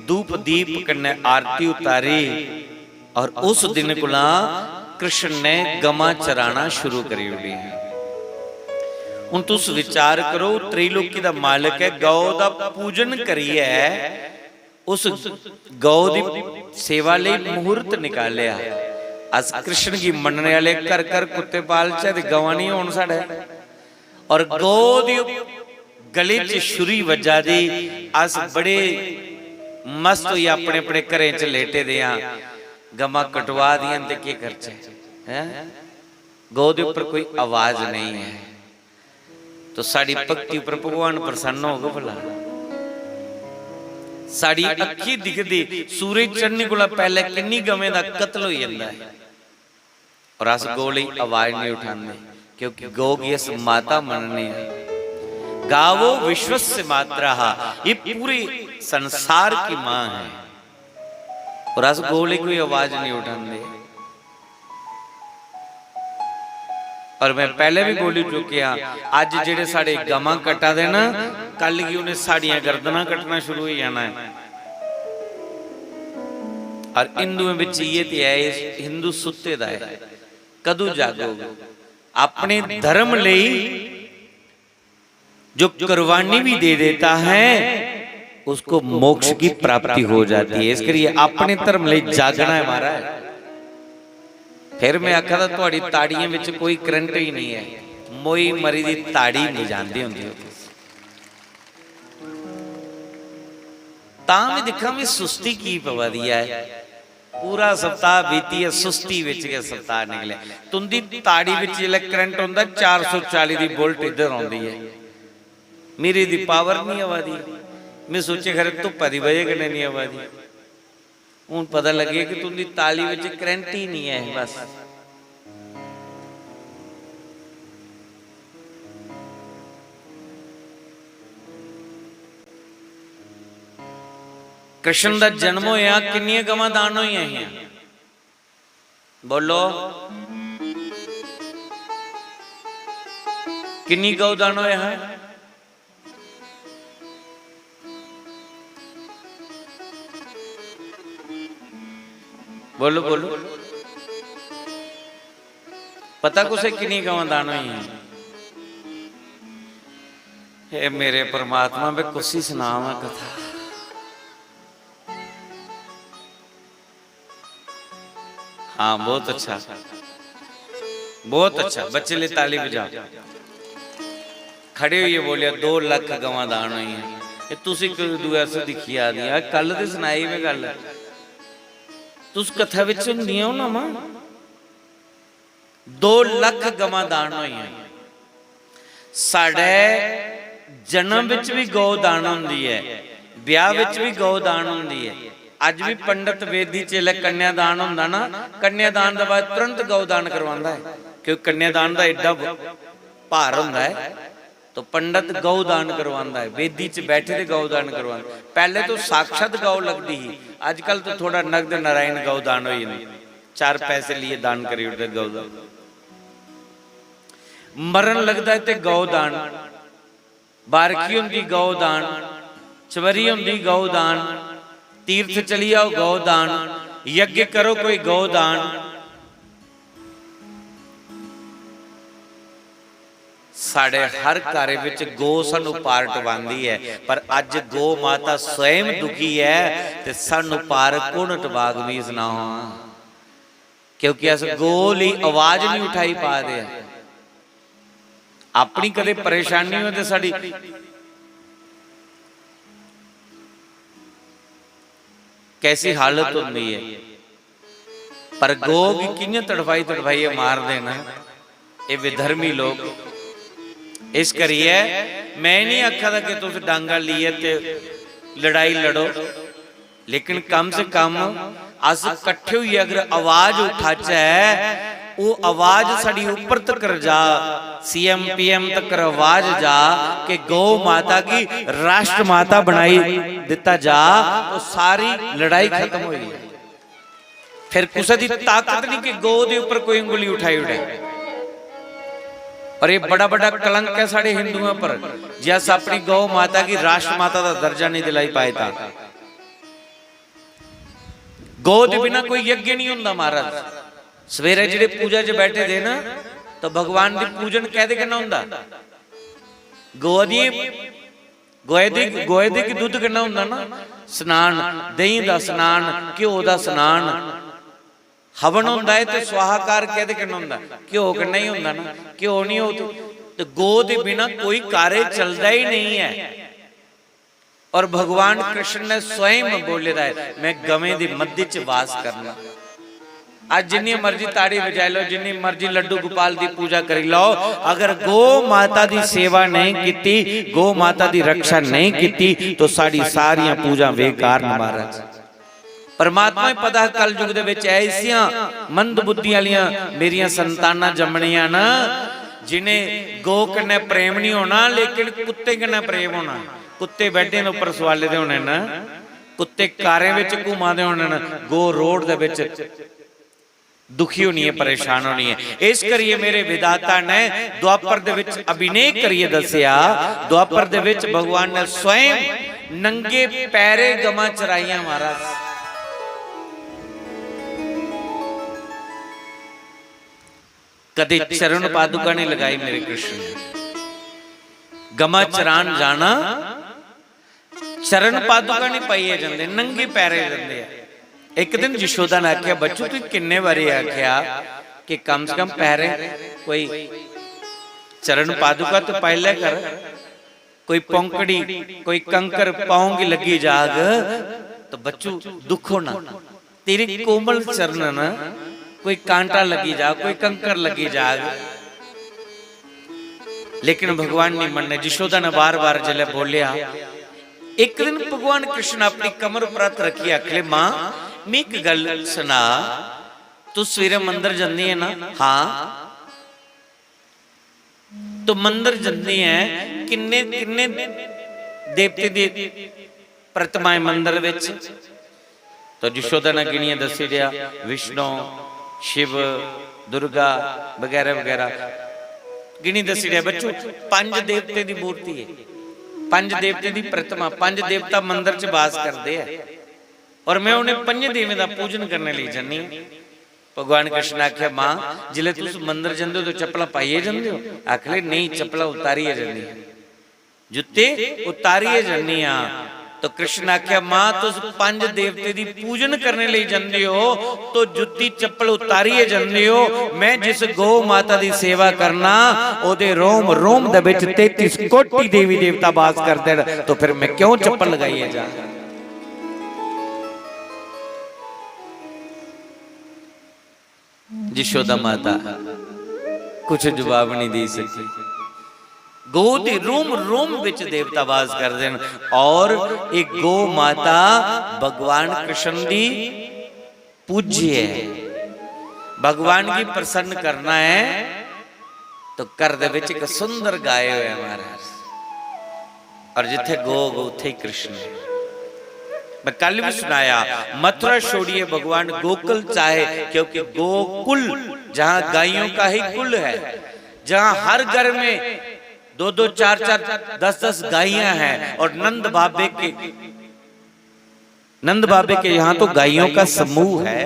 धूप दीप कन्नै आरती उतारी और उस दिन कोला कृष्ण ने गमां चराना शुरू करी ओड़ी। हुन तुस विचार करो, त्रैलोकी दा मालक ऐ, गौ दा पूजन करियै उस गौ दी सेवा लेई मुहूर्त निकालेआ। अस कृष्ण गी मन्नने आह्ले घर घर कुत्ते पालचै ते गवां निं होन साढ़े। और गौ दी गले च छुरी वज्जा दी, अस बड़े मस्त होइयै अपने अपने घरें च लेटे दे आं। गमां कटवा दियां न ते केह् करचै, हैं? गौ दे उप्पर कोई आवाज नहीं है, तो साड़ी भक्ति उप्पर भगवान प्रसन्न होग भला? साड़ी अक्खी दिखदी सूरज चढ़ने कोला पैह्ले किन्नी गवें दा कत्ल होई जंदा है, और अस गौ लेई आवाज नहीं उठांदे, क्योंकि गौ गी अस माता मनने आं। गावो विश्वस्य मातरः, ये पूरे संसार की मां है, और अस गौ लेई कोई आवाज नहीं उठांदे। और मैं पैह्ले भी बोली चुके आं, अज्ज जेह्ड़े साढ़े गमां कट्टा दे ना, कल गी उ'नें साड़ियां गर्दनां कट्टना शुरू होई जाना है। और हिंदुएं बिच इ'यै ते है, हिंदू सुत्ते दा है। कदूं जागोग? अपने धर्म लेई जो कुर्बानी भी दे देता है, उसको मोक्ष की प्राप्ति हो जाती है। इस करिए अपने धर्म लेई जागना है महाराज। फिर मैं आखा दा, थुआड़ी ताड़ियें विच कोई करंट ही नहीं है, मोई मरी दी ताड़ी बजांदे होंदे हो तुस। तां भी दिक्खां भी सुस्ती की पवा दी ऐ। पूरा सप्ताह बीती ऐ, सुस्ती विच गै सप्ताह निकले। तुंदी ताड़ी विच जिसलै करंट होंदा, चार सौ चाली दी बुलेट इधर आउंदी ऐ, मेरी दी पावर नहीं आवा दी। मैं सोचे खरे धुप्पा दी वजह कन्नै नहीं आवा दी। हुन पता लग्गेआ कि तुंदी ताड़ी विच करंट ही नहीं ऐ। बस कृष्ण दा जन्म होया, किन्नियां गवां दान होइयां हियां? बोलो, किन्नी गौ दान होया हा? बोलो, बोलो, पता कुसे किन्नी गवां दान होई? हे मेरे परमात्मा, मैं कुसी सनावां कथा। हाँ, बहुत अच्छा, बहुत अच्छा। बच्चे ले ताली बजाओ। खड़े होइए बोलिया, दो लख गवां दान होई हैं। ये तुसी इक दूए आस्सै दिक्खी आ दियां, कल ते सनाई में गल्ल। तुस कथा विच होंदियां हो ना मां? दो लख गवां दान होइयां। साढ़े जन्म विच भी गौ दान होंदी है, ब्याह विच भी गौ दान होंदी है। अज भी पंडित वेदी च जिसलै कन्यादान होंदा ना, कन्यादान दे बाद तुरंत गौ दान करवांदा है, क्योंकि कन्यादान दा एड्डा ब-, भार होंदा है। तो पंडित गौ दान करवांदा है, वेदी च बैठे ते गौ दान करवांदा। पहले तो साक्षात गौ लगदी ही, अजकल तो थोड़ा नगद नारायण गौ दान हो जांदी, चार पैसे लिए दान करी उठदे गौ दा। मरण लगदा है ते गौ दान, बारखी होंदी गौ दान, चवरी होंदी गौ दान, तीर्थ चली जाओ गौ दान, यज्ञ करो कोई गौ दान। साढ़े हर कार्य विच गौ सानू पार टवांदी है, पर अज गौ माता स्वयं दुखी है ते सानू पार कौन टवाग, भी सनाओ हां। क्योंकि अस गौ लेई आवाज नहीं उठाई पा दे हैं। अपनी कदे परेशानी हो ते साड़ी कैसी हालत होंदी है, पर गौ गी कि'यां तड़फाई तड़फाइयै मारदे न एह् विधर्मी लोक। इस करियै मैं नहीं आखा दा कि तुस डांगा लेइयै ते लड़ाई लड़ो, लेकिन कम से कम अस कट्ठे होइयै अगर आवाज उठाचै, ओह् आवाज साढ़ी उप्पर तकर जा, सीएम पीएम तकर आवाज जा कि गौ माता गी राष्ट्र माता बनाई दित्ता जा, तो सारी लड़ाई खत्म होई। फिर कुसै दी ताकत नहीं कि गौ दे उप्पर कोई उंगली उठाई उड़े। और ये बड़ा बड़ा कलंक है साढ़े हिंदुओं पर, जे अस अपनी गौ माता गी राष्ट्र माता का दर्जा नहीं दिलाई पाए। ता गौ दे बिना कोई यज्ञ नहीं होंदा महाराज। सवेरे जेह्ड़े पूजा च बैठे दे ना, तो भगवान दी पूजन कैदे कन्नै होंदा? गौ दी, गौ दी, गौ दी दुद्ध कन्नै होंदा ना स्नान, देहीं दा स्नान, घ्यो दा स्नान। हवन होंदा है ते स्वाहाकार कैदे कन्नै होंदा? घ्यो कन्नै ही होंदा ना। घ्यो नहीं हो तो, तो गौ दे बिना कोई कार्य चलदा ही नहीं है। और भगवान कृष्ण ने स्वयं बोले दा है, मैं गवें दी मध्य च वास करना। अज्ज जिन्नी मर्जी ताड़ी बजाई लो, जिन्नी मर्जी लड्डू गोपाल दी पूजा करी लो, अगर गौ माता दी सेवा नहीं कीती, गौ माता दी रक्षा नहीं कीती, तो साड़ी सारियां पूजा बेकार न महाराज। परमात्मा ही पता कल युग दे विच ऐसियां मंद बुद्धि आलियां मेरियां संतानां जम्मनियां न, जिन्हें गौ कन्नै प्रेम नहीं होना, लेकिन कुत्ते कन्नै प्रेम होना। कुत्ते बैठे ने उप्पर सवाले दे होने न, कुत्ते कारें विच घूमा दे होने न, गौ रोड दे विच दुखी होनी है, परेशान होनी है। इस करिए मेरे विधाता ने द्वापर दे विच अभिनय करिए दसिया, द्वापर दे विच भगवान ने स्वयं नंगे पैरे गमा चराइयां महाराज। कदे चरण पादुका नहीं लगाई मेरे कृष्ण ने। गमा चरान जाना, चरण पादुका नहीं पाइए जंदे, नंगे पैरे जंदे आ। एक दिन यशोदा ने आख्या, "बच्चू, तू किन्ने बारी आख्या कि कम से कम पैरे कोई चरण पादुका तो पाई लिया कर, कोई पौंकड़ी, कोई कंकर पाऊंगी लगी जाग तो बच्चू दुख होना।" तेरे कोमल चरणन कोई कांटा लगी जाग, कोई कंकर लगी जाग। लेकिन भगवान नहीं मन्ने। यशोदा ने बार बार जिसलै बोलिया, एक दिन भगवान कृष्ण अपनी कमर पर हत्थ रखियै आखले, "मां, मी एक गल सुना, तू सवेरे मंदर जंदी है ना?" "हां।" "तो मंदर जंदी है, किन्ने किन्ने देवते दी प्रतिमाएं मंदर विच?" तो यशोदा ने गिनियै दस्सी दिया, विष्णु, शिव, दुर्गा वगैरह वगैरह गिनी दस्सी दिया। बच्चू, पंज देवते दी मूर्ति है, पंज देवते दी प्रतिमा, पंज देवता मंदर च वास करते हैं, और मैं उन्हें पंजे देवें का पूजन करने ले जानी हूं। भगवान कृष्ण ने आख्या, "मां, जिसलै तुस मंदर जंदे हो तो चप्पलां पाइयै जंदे हो?" आखले, "नहीं, चप्पलां उतारियै जन्नी आं।" "जुत्ते उतारियै जन्नी आं।" तो कृष्ण आख्या, "मां, तुस पंज देवते दी पूजन करने लेई जंदे हो तो जुत्ती चप्पल उतारियै जंदे हो। मैं जिस गौ माता दी सेवा करना, ओदे रोम रोम दे विच तैंतीस कोटि देवी देवता वास करदे न, तो फिर मैं क्यों चप्पल लगाइयै जां?" यशोदा माता कुछ जवाब नहीं दे सकी। गौ दे रोम रोम विच देवता वास करदे न, और एक गौ माता भगवान कृष्ण दी पूज्य है। भगवान की प्रसन्न करना है तो घर दे विच एक सुंदर गाय होया महाराज, और जिथे गौ, गौ उथे ही कृष्ण है। मैं कल भी सुनाया, मथुरा छोड़िए भगवान गोकुल चाहे, क्योंकि गोकुल जहां गायों का ही कुल है, जहां हर घर में दो दो चार चार दस दस गायें हैं, और नंद बाबे के, नंद बाबे के यहां तो गायों का समूह है,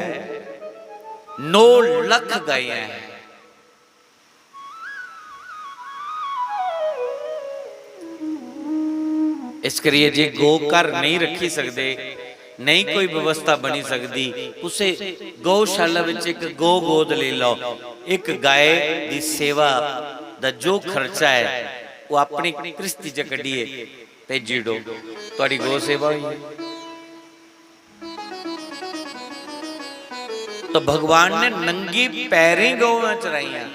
नौ लाख गायें हैं। इस करिए जे गौ घर नहीं रखी सकदे, नहीं कोई व्यवस्था बनी सकदी, कुसै गौशाला विच एक गौ गोद ले लो, एक गाय दी सेवा दा जो खर्चा है, वो अपनी किस्ती च कड्ढिए भेजी ओड़ो, थुआड़ी गौ सेवा होई। तो भगवान ने नंगी पैरें गौवां चराइयां।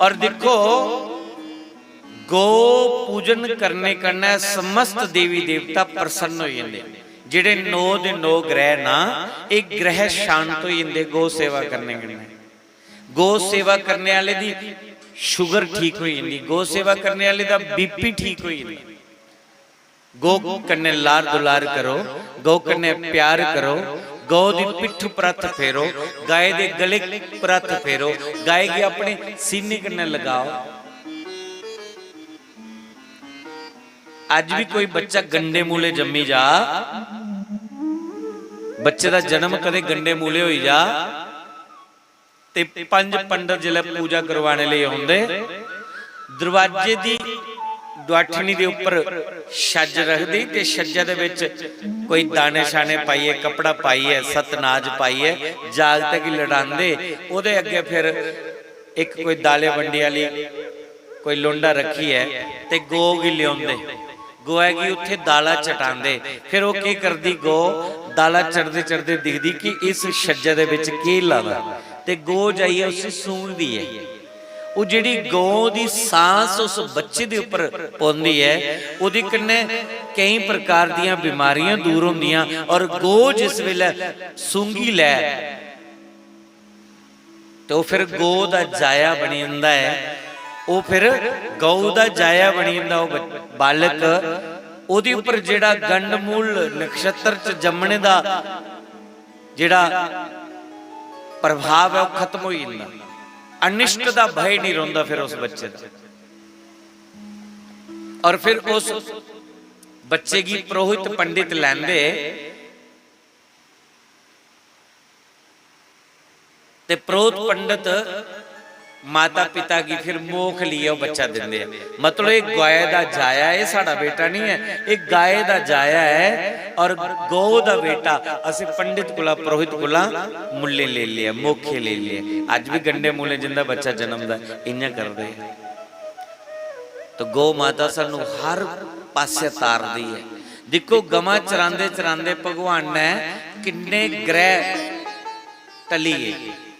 और देखो, गौ पूजन करने कन्नै समस्त देवी देवता प्रसन्न हो जांदे। जेड़े नौ दे नौ ग्रह ना, एक ग्रह शांत हो जांदे गौ सेवा करने कन्नै। गौ सेवा करने वाले दी शुगर ठीक हो जांदी, गौ सेवा करने वाले दा बीपी ठीक हो जांदा। गौ कन्नै लार दुलार करो, गौ कन्नै प्यार करो, गौ दी पिट्ठ पर हत्थ फेरो, गाय दे गले पर हत्थ फेरो, गाय गी अपने सीने कन्नै लगाओ। अज्ज भी कोई बच्चा गंडे मूले जम्मी जा, बच्चे दा जन्म कदे गंडे मूले होई जा, ते पंज पंडित जिसलै पूजा करवाने लेई औंदे, दरवाजे दी डुआठनी दे उप्पर छज्ज रखदे ते छज्जै दे बिच कोई दाने शाने पाइयै, कपड़ा पाइयै, सतनाज पाइयै जागतै गी लड़ांदे। ओह्दे अग्गें फिर इक कोई दाले बंडी आह्ली कोई लोंडा रक्खियै ते गौ गी लेऔंदे। गवै गी उत्थै दाला चटांदे। फिर ओह् केह् करदी गौ? दाला चटदे चटदे दिखदी कि इस छज्जै दे बिच केह् लादा, ते गौ जाइयै उसी सूंघदी ऐ। ओह् जेह्ड़ी गौ दी सांस उस बच्चे दे उप्पर पौंदी ऐ, ओह्दे कन्नै केईं प्रकार दियां बमारियां दूर होंदियां। और गौ जिस बेल्लै सूंघी लै, ते ओह् फिर गौ दा जाया बनी जंदा ऐ। ओह् फिर गौ दा जाया बनी जंदा। ओह् ब-, बालक, ओह्दे उप्पर जेह्ड़ा गंडमूल नक्षत्र च जम्मने दा जेह्ड़ा प्रभाव ऐ, ओह् खत्म होई जंदा। अनिष्ट दा भय नहीं रौंह्दा फिर उस बच्चे दा। और फिर उस बच्चे गी पुरोहित पंडित लैंदे ते पुरोहित पंडित माता पिता गी फिर मोख लेइयै ओह् बच्चा दिंदे ऐ। मतलब, एह् गाय दा जाया, एह् साढ़ा बेटा नहीं ऐ, एह् गाय दा जाया ऐ। और गौ दा बेटा असें पंडित कोला, पुरोहित कोला मुल्लें लेई लेआ, मोखें लेई लेआ। अज्ज बी गंडे मूलें जिंदा बच्चा जन्मदा ऐ, इ'यां करदे ऐ। तो गौ माता सानू हर पासै तारदी ऐ। दिक्खो, गवां चरांदे चरांदे भगवान ने किन्ने ग्रह टली गे।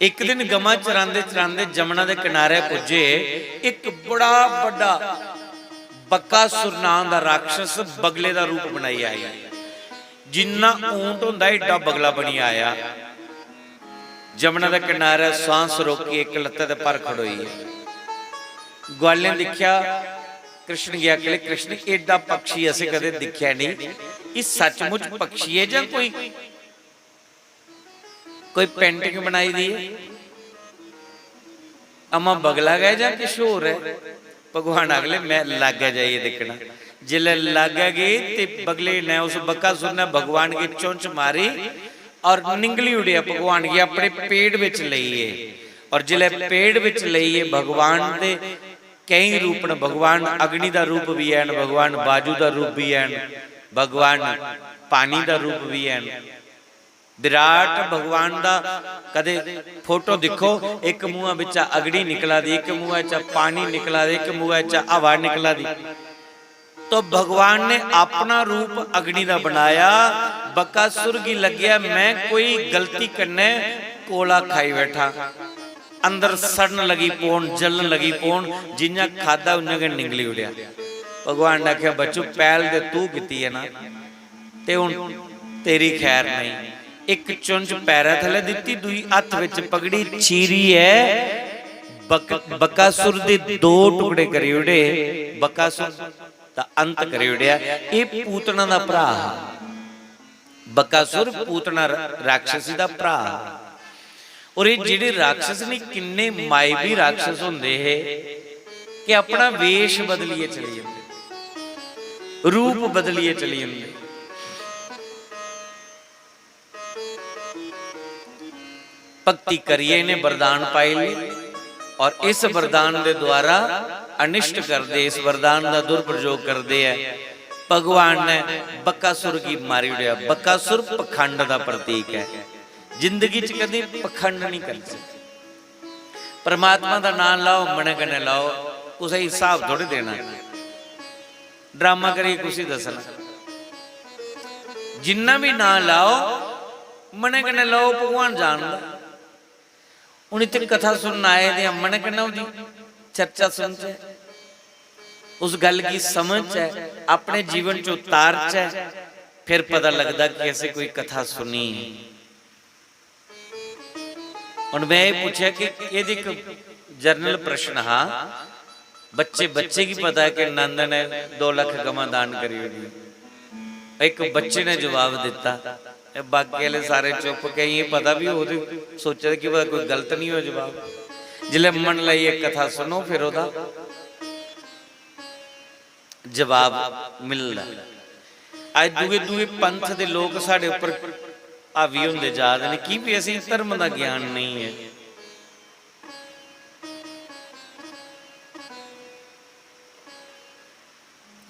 इक दिन गवां चरांदे चरांदे जमुना दे किनारे पुज्जे, इक बड़ा बड्डा बकासुर नां दा राक्षस बगले दा रूप बनाई आया। जिन्ना ऊंट होंदा, एड्डा बगला बनी आया। जमुना दे किनारे सांस रोकी, इक लत्ते दे पर खड़ोई। ग्वालें दिक्खेआ, कृष्ण गी आखन लगे, "कृष्ण, एड्डा पक्षी असें कदें दिक्खेआ नेईं। एह् सचमुच पक्षी ऐ जां कोई, कोई पेंटिंग बनाई दी ऐ? अमा बगला गै जां किश होर ऐ?" भगवान आखन लगे, "में लागै जाइयै दिक्खना।" जिसलै लागै गे ते बगले ने, उस बकासुर ने भगवान गी चुंच मारी और निंगली उड़ेआ भगवान गी अपने पेट बिच लेइयै। और जिसलै पेट बिच लेइयै, भगवान दे केईं रूप न। भगवान अग्नि दा रूप बी हैन, भगवान बाजू दा रूप बी हैन, भगवान पानी दा रूप बी हैन। विराट भगवान दा कदे फोटो दिक्खो, इक मुंहा बिच्चा अग्नि निकला दी, इक मुंहा चा पानी निकला दी, इक मुंहा चा हवा निकला दी। तो भगवान ने अपना रूप अग्नि दा बनाया। बकासुर गी लग्गेआ, "मैं कोई गलती कन्नै कोला खाई बैठा।" अंदर सड़न लगी पौन, जलन लगी पौन, जि'यां खादा उ'यां गै निंगली उड़ेआ। भगवान ने आखेआ, "बच्चू, पैह्ल ते तू कीती ऐ ना, ते हुन तेरी खैर नेईं।" इक चुंझ पैरै थल्लै दित्ती, दूई हत्थ बिच पकड़ी, चीरियै बक-, बकासुर दे दो टुकड़े करी ओड़े। बकासुर दा अंत करी ओड़ेआ। एह् पूतना दा भ्राऽ हा। बकासुर पूतना र-, राक्षसी दा भ्राऽ हा। और एह् जेह्ड़े राक्षस न, किन्ने मायवी राक्षस होंदे हे कि अपना वेश बदलियै चली जंदे, रूप बदलियै चली जंदे। भक्ति करियै इ'नें वरदान पाई ले और इस वरदान दे द्वारा अनिष्ट करदे, इस वरदान दा दुरुपयोग करदे ऐ। भगवान ने बकासुर गी मारी ओड़ेआ। बकासुर पखंड दा प्रतीक ऐ। जिंदगी च कदें पखंड नहीं करना। परमात्मा दा नाम लाओ, मनै कन्नै लाओ, कुसै गी हिसाब थोड़े देना। ड्रामा करियै कुसी दस्सना। जिन्ना बी नां लाओ, मनै कन्नै लाओ, भगवान जानदा। हुन इत्थै कथा सुनन आए दे आं, मनै कन्नै ओह्दी चर्चा सुनचै, उस गल्ल गी समझचै, अपने जीवन च उतारचै, फिर पता लगदा कि असें कोई कथा सुनी। हुन में एह् पुच्छेआ कि एह् इक जनरल प्रश्न हा, बच्चे, बच्चे गी पता ऐ कि नंद ने दो लक्ख गवां दान करी ओड़ी। इक बच्चे ने जवाब दित्ता, ते बाकी आह्ले सारे चुप। केइयें गी पता बी होग ते सोचा दे कि पता कोई गलत निं होऐ जवाब। जिसलै मन लाइयै कथा सुनो, फिर ओह्दा जवाब मिलदा। अज्ज दूए दूए पंथ दे लोक साढ़े उप्पर हावी होंदे जा दे न, की? भी असेंगी धर्म दा ज्ञान नेईं ऐ।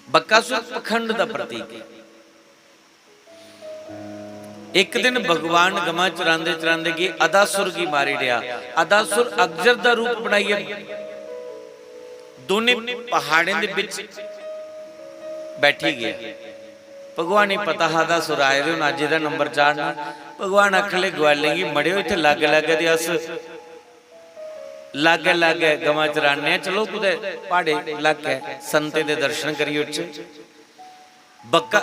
बकासुर पखंड दा प्रतीक ऐ। इक दिन भगवान गमां चरांदे चरांदे गे, अदासुर गी मारी ओड़ेआ। अदासुर अगजर दा रूप बनाइयै दोनें पहाड़ें दे बिच बैठी गया। भगवान गी पता हा, अदासुर आए दे, हून अज्ज एह्दा नंबर चाढ़ना। भगवान आखन लगे ग्वालें गी, "मड़ेओ, इत्थै लाग्गै लाग्गै ते अस लाग्गै लाग्गै गवां चराने आं, चलो कुतै प्हाड़े लाकै संतें दे दर्शन करी ओड़चै।" बक्का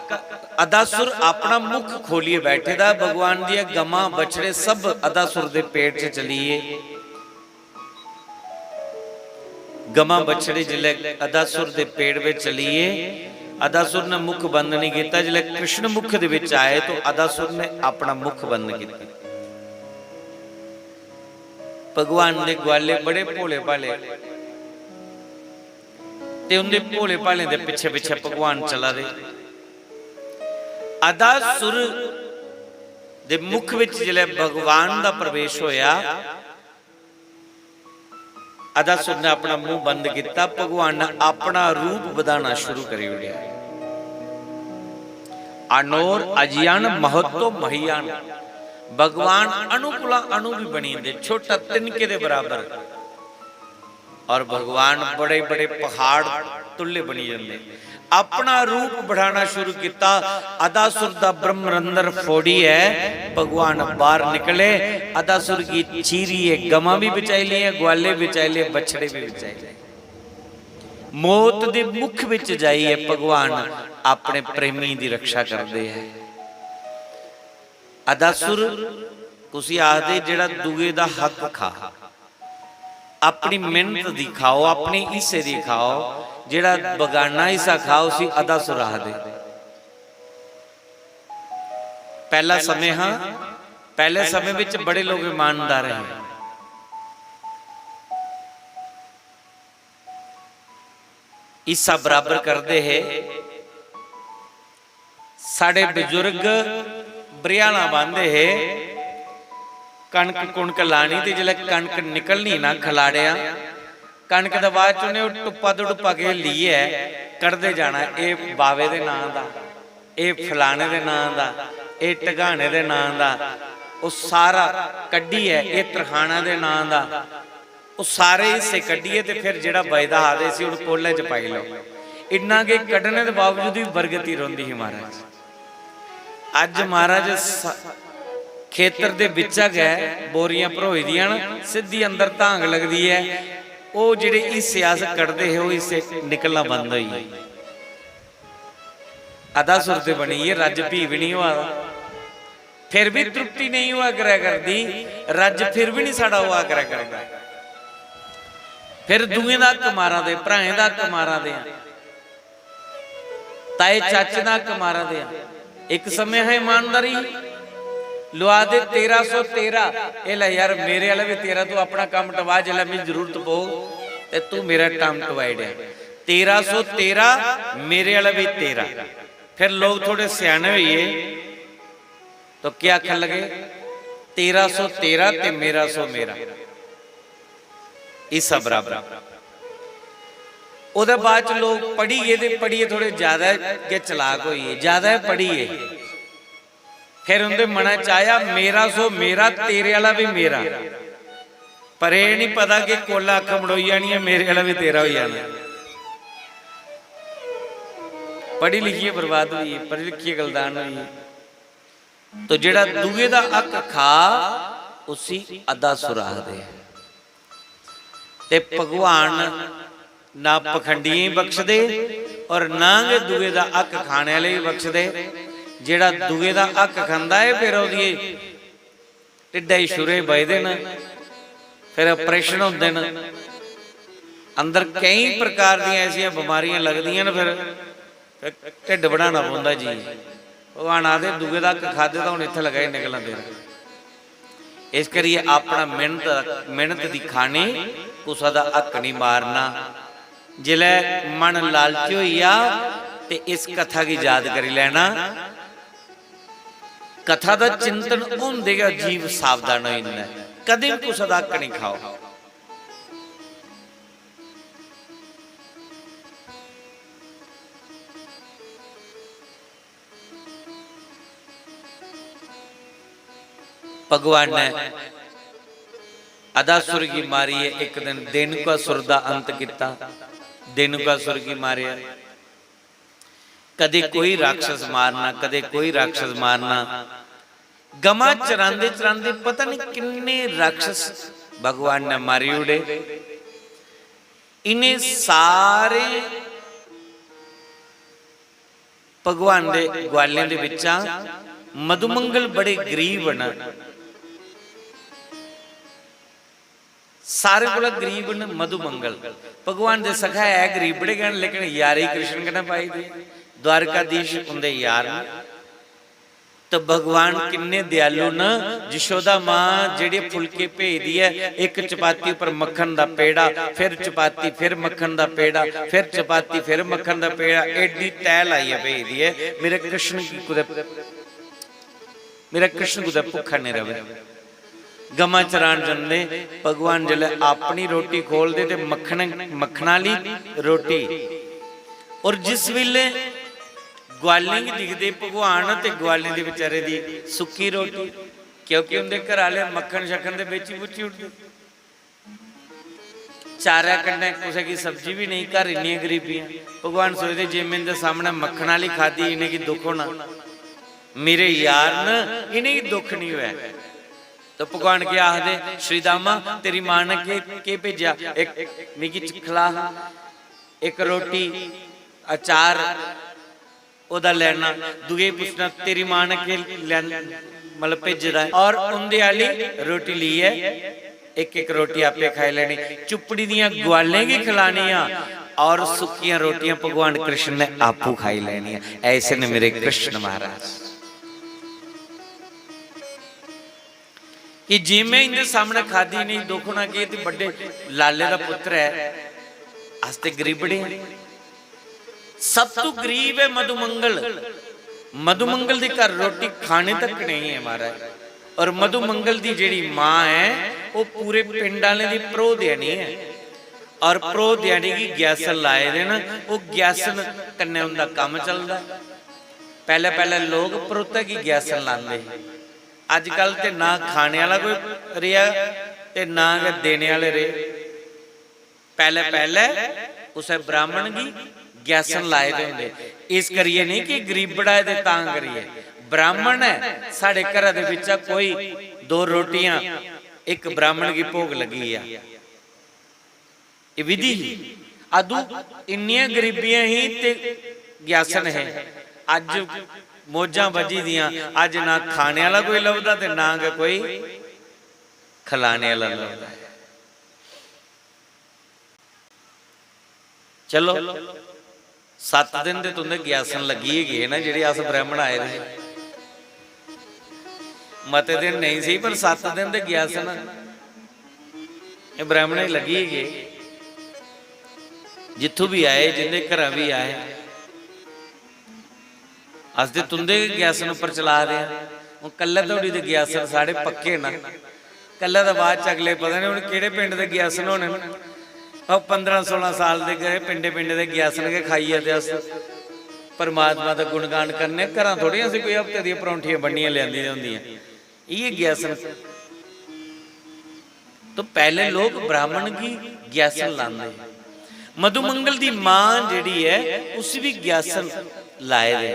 अदासुर अपना मुख खोलियै बैठे दा, भगवान दियां गमां बछड़े सब अदासुर दे पेट च चली गे। गमां बछड़े जिसलै अदासुर दे पेट बिच चली गे, अदासुर ने मुख बंद नहीं किया। जिसलै कृष्ण मुख दे विच आए तो अदासुर ने अपना मुख बंद किया। भगवान दे ग्वाले बड़े भोले भाले, ते उंदे भोले भाले दे पिछे पिछे भगवान चला दे। अदासुर दे मुख विच जिसलै भगवान दा प्रवेश होया, अदासुर ने अपना मुंह बंद किया, भगवान ने अपना रूप बधाना शुरू करी ओड़ेआ। अणोर अजियान महत्तो महियान, भगवान अणु कोला अणु भी बनी जंदे, छोटा तिनके दे बराबर। और भगवान बड़े बड़े पहाड़ तुल्ले बनी जंदे। अपना रूप बढ़ाना शुरू किया। अदासुर दा ब्रह्मरंध्र फोड़ियै भगवान बाहर निकले। अदासुर गी चीरियै गमां भी बचाई लियां, ग्वाले बचाई ले, बछड़े भी बचाई ले। मौत दे मुख विच जाइयै भगवान अपने प्रेमी दी रक्षा करदे हैं। अदासुर कुसी आखदे, जेड़ा दुए दा हक खा, अपनी मेहनत दी खाओ, अपने हिस्से दी खाओ, जेड़ा बगाना हिस्सा खा, उसी अदासुर आखदे। पैहला समय हा, पैहले समय विच बड़े लोग ईमानदार हे, हिस्सा बराबर करदे हे। साढ़े बजुर्ग बरियाला बांहदे हे, कनक कुनक लानी ते जिसलै कनक निकलनी ना खलाड़ेआ, कनक दे बाद च उ'नें ओह् टुप्पा दड़ुप्पा किश लेइयै कढदे जाना, एह् बावे दे नांऽ दा, एह् फलाने दे नांऽ दा, एह् ढगाने दे नांऽ दा, ओह् सारा कड्ढियै एह् तरखाना दे नांऽ दा, ओह् सारे हिस्से कड्ढियै ते फिर जेह्ड़ा बचदा हा ते इसी हून कोलै च पाई लैओ। इन्ना गै कड्ढने दे बावजूद बी बरगती रौंह्दी ही महाराज। अज्ज महाराज स-, खेतर दे बिच्चा गै बोरियां भरोई दियां न, सिद्धी अंदर धांग लगदी ऐ, ओह् जेह्ड़े हिस्से अस कड्ढदे हे, ओह् हिस्से निकलना बंद होई गे। अदासुर ते बनी गे, रज्ज फ्ही बी निं होआ दा। फिर बी तृप्ति नेईं होआ करै करदी, रज्ज फिर बी निं साढ़ा होआ करै करदा। फिर दूएं दा हक्क मारा दे, भ्राएं दा हक्क मारा दे आं, ताए चाचे दा हक्क मारा दे आं। इक समें हा ईमानदारी, लोआ दे तेरां सौ तेरां, "ए लै यार, मेरे आह्ला बी तेरां, तू अपना कम्म टवा, जिसलै मिगी जरूरत पौग ते तू मेरा कम्म टवाई ओड़ेआं।" तेरां सौ तेरां, मेरे आह्ला बी तेरां। फिर लोग थोड़े स्याने होई गे, तो केह् आखन लगे, "तेरां सौ तेरा ते मेरा सौ मेरा, हिस्सा बराबर।" ओह्दे बाद च लोग पढ़ी गे ते पढ़ियै थोड़े ज्यादा गै चलाक होई गे, ज्यादा गै पढ़ी गे। फिर उं'दे मनै च आया, "मेरा सौ मेरा, तेरे आह्ला बी मेरा।" पर एह् निं पता कि कोल्लै अक्ख मड़ोई जानी ऐ, मेरे आह्ला बी तेरा होई जाना। पढ़ी लिखियै बर्बाद होई गे, पढ़ी लिखियै गलदान होई गे। तो जेह्ड़ा दुए दा हक खा, उसी अदासुर आखदे। ते भगवान ना पखंडियें गी बख्शदे और ना गै दुए दा हक खाने आह्ले गी बख्शदे। जेह्ड़ा दुए दा हक खंदा ऐ, फिर ओह्दी ढिड्डै च छुरे बजदे न, फिर operation होंदे न। अंदर केईं प्रकार दियां ऐसियां बमारियां लगदियां न, फिर, फिर ढिड्ड बढ़ाना पौंदा जी। भगवान आखदे, "दुए दा हक खाद्धे तां हून इत्थै लगा निकलन दे।" इस करियै अपना मेहनत, मेहनत दी खानी, कुसै दा हक निं मारना। जिसलै मन लालची होई जा ते इस कथा गी याद करी लैना। कथा दा चिंतन होंदे गै जीव सावधान होई जंदा ऐ। कदें बी कुसै दा हक निं खाओ। भगवान ने अदासुर गी मारियै इक दिन देनुकासुर दा अंत कीता। देनुकासुर गी मारेआ। कदे कोई राक्षस मारना, कदे कोई राक्षस मारना। गमां चरांदे चरांदे पता नहीं किन्ने राक्षस भगवान ने मारी ओड़े। इन्हें सारे भगवान दे ग्वालें दे बिच्चा मधुमंगल बड़े गरीब न, सारे कोला गरीब न मधुमंगल। भगवान दे सखा है गरीबड़े गै न, लेकिन यारी कृष्ण कन्नै पाई दी। द्वारकाधीश उंदे यार न। तो भगवान किन्ने दयालु न। यशोदा मां जेह्ड़े फुलके भेजदी ऐ, इक चपाती उप्पर मक्खन दा पेड़ा, फिर चपाती, फिर मक्खन दा पेड़ा, फिर चपाती, फिर मक्खन दा पेड़ा, एड्डी तैह् लाइयै भेजदी ऐ। मेरे कृष्ण गी कुतै, मेरा कृष्ण कुतै भुक्खा निं र'वै। गमां चरान जंदे, भगवान जिसलै अपनी रोटी खोलदे ते मक्खन, मक्खना आह्ली रोटी। और जिस बेल्लै ग्वालें गी दिखदे भगवान ते ग्वालें दे बेचारे दी सुक्की रोटी, क्योंकि उं'दे घर आह्ले मक्खन शक्खन ते बेची बुची ओड़दे। चारै कन्नै कुसै गी सब्जी बी नेईं, घर इन्नियां गरीबियां। भगवान सोचदे, "जे में इं'दे सामनै मक्खन आह्ली खाद्धी, इ'नेंगी दुख होना। मेरे यार न, इ'नेंगी दुख निं होऐ।" तो भगवान केह् आखदे, "श्रीदामा, तेरी मां ने केह्, केह् भेजेआ? इक मिगी खला, इक रोटी, अचार।" ओह्दा लैना, दूए गी पुच्छना, "तेरी मां ने केह् लैन-, मतलब भेजे दा ऐ?" और उं'दे आह्ली रोटी लेइयै इक इक रोटी आपे खाई लैनी। चुप्पड़ी दियां ग्वालें गी खलानियां और सुक्कियां रोटियां भगवान कृष्ण ने आपू खाई लैनियां। ऐसे ने मेरे कृष्ण महाराज। कि जे में इंदे सामने खादी नहीं, दुख होना केह्, ते बड्डे लाले दा पुत्र ऐ, अस ते गरीबड़े आं। सब तू गरीब ऐ मधुमंगल। मधुमंगल दे घर रोटी खाने तक नहीं है महाराज। और मधुमंगल दी जेह्ड़ी मां ऐ, ओह् पूरे पिंड आह्लें दी प्रो देनी ऐ। और प्रो देनी गी ग्यासन लाए दे न, ओह् ग्यासन कन्नै उंदा कम्म चलदा। पैह्ले पैह्ले लोक प्रोतै गी ग्यासन लांदे हे। अजकल ते ना खाने आह्ला कोई रेहा ते ना गै देने आह्ले रेह्। पैह्ले पैह्ले कुसै ब्राह्मण गी ग्यासन लाए दे होंदे। इस करियै नेईं कि गरीबड़ा ऐ ते तां करियै। ब्राह्मण ऐ, साढ़े घरा दे बिच्चा कोई दो रोटियां इक ब्राह्मण गी भोग लग्गी गेआ। एह् विधि ही। अदू इन्नियां गरीबियां ही ते ग्यासन हे। अज्ज मौजां बजी दियां, अज्ज ना खाने आह्ला कोई लभदा ते ना गै कोई खलाने आह्ला लभदा ऐ। चलो, सत्त दिन ते तुं'दे ग्यासन लग्गी गै गे ना, जेह्ड़े अस ब्राह्मण आए दे हे। मते दिन नेईं सेही, पर सत्त दिन ते ग्यासन एह् ब्राह्मणें गी लग्गी गै गे। जित्थूं बी आए, जिं'दे घरा बी आए, अस ते तुं'दे गै ग्यासन उप्पर चला दे आं। हून कल्लै धोड़ी ते ग्यासन साढ़े पक्के न। कल्लै दे बाद च अगले पता निं हून केह्ड़े पिंड दे ग्यासन होने न। ओह् पंदरां सोलां साल दे गए पिंडे पिंडे दे ग्यासन गै खाइयै ते अस परमात्मा दा गुणगान करने। घरां थोड़ी असें कोई हफ्ते दियां परौंठियां बन्नियै लेआंदियां होंदियां। इ'यै ग्यासन। तो पैह्ले लोक ब्राह्मण गी ग्यासन लांदे हे। मधुमंगल दी मां जेह्ड़ी ऐ, उसी बी ग्यासन लाए दे।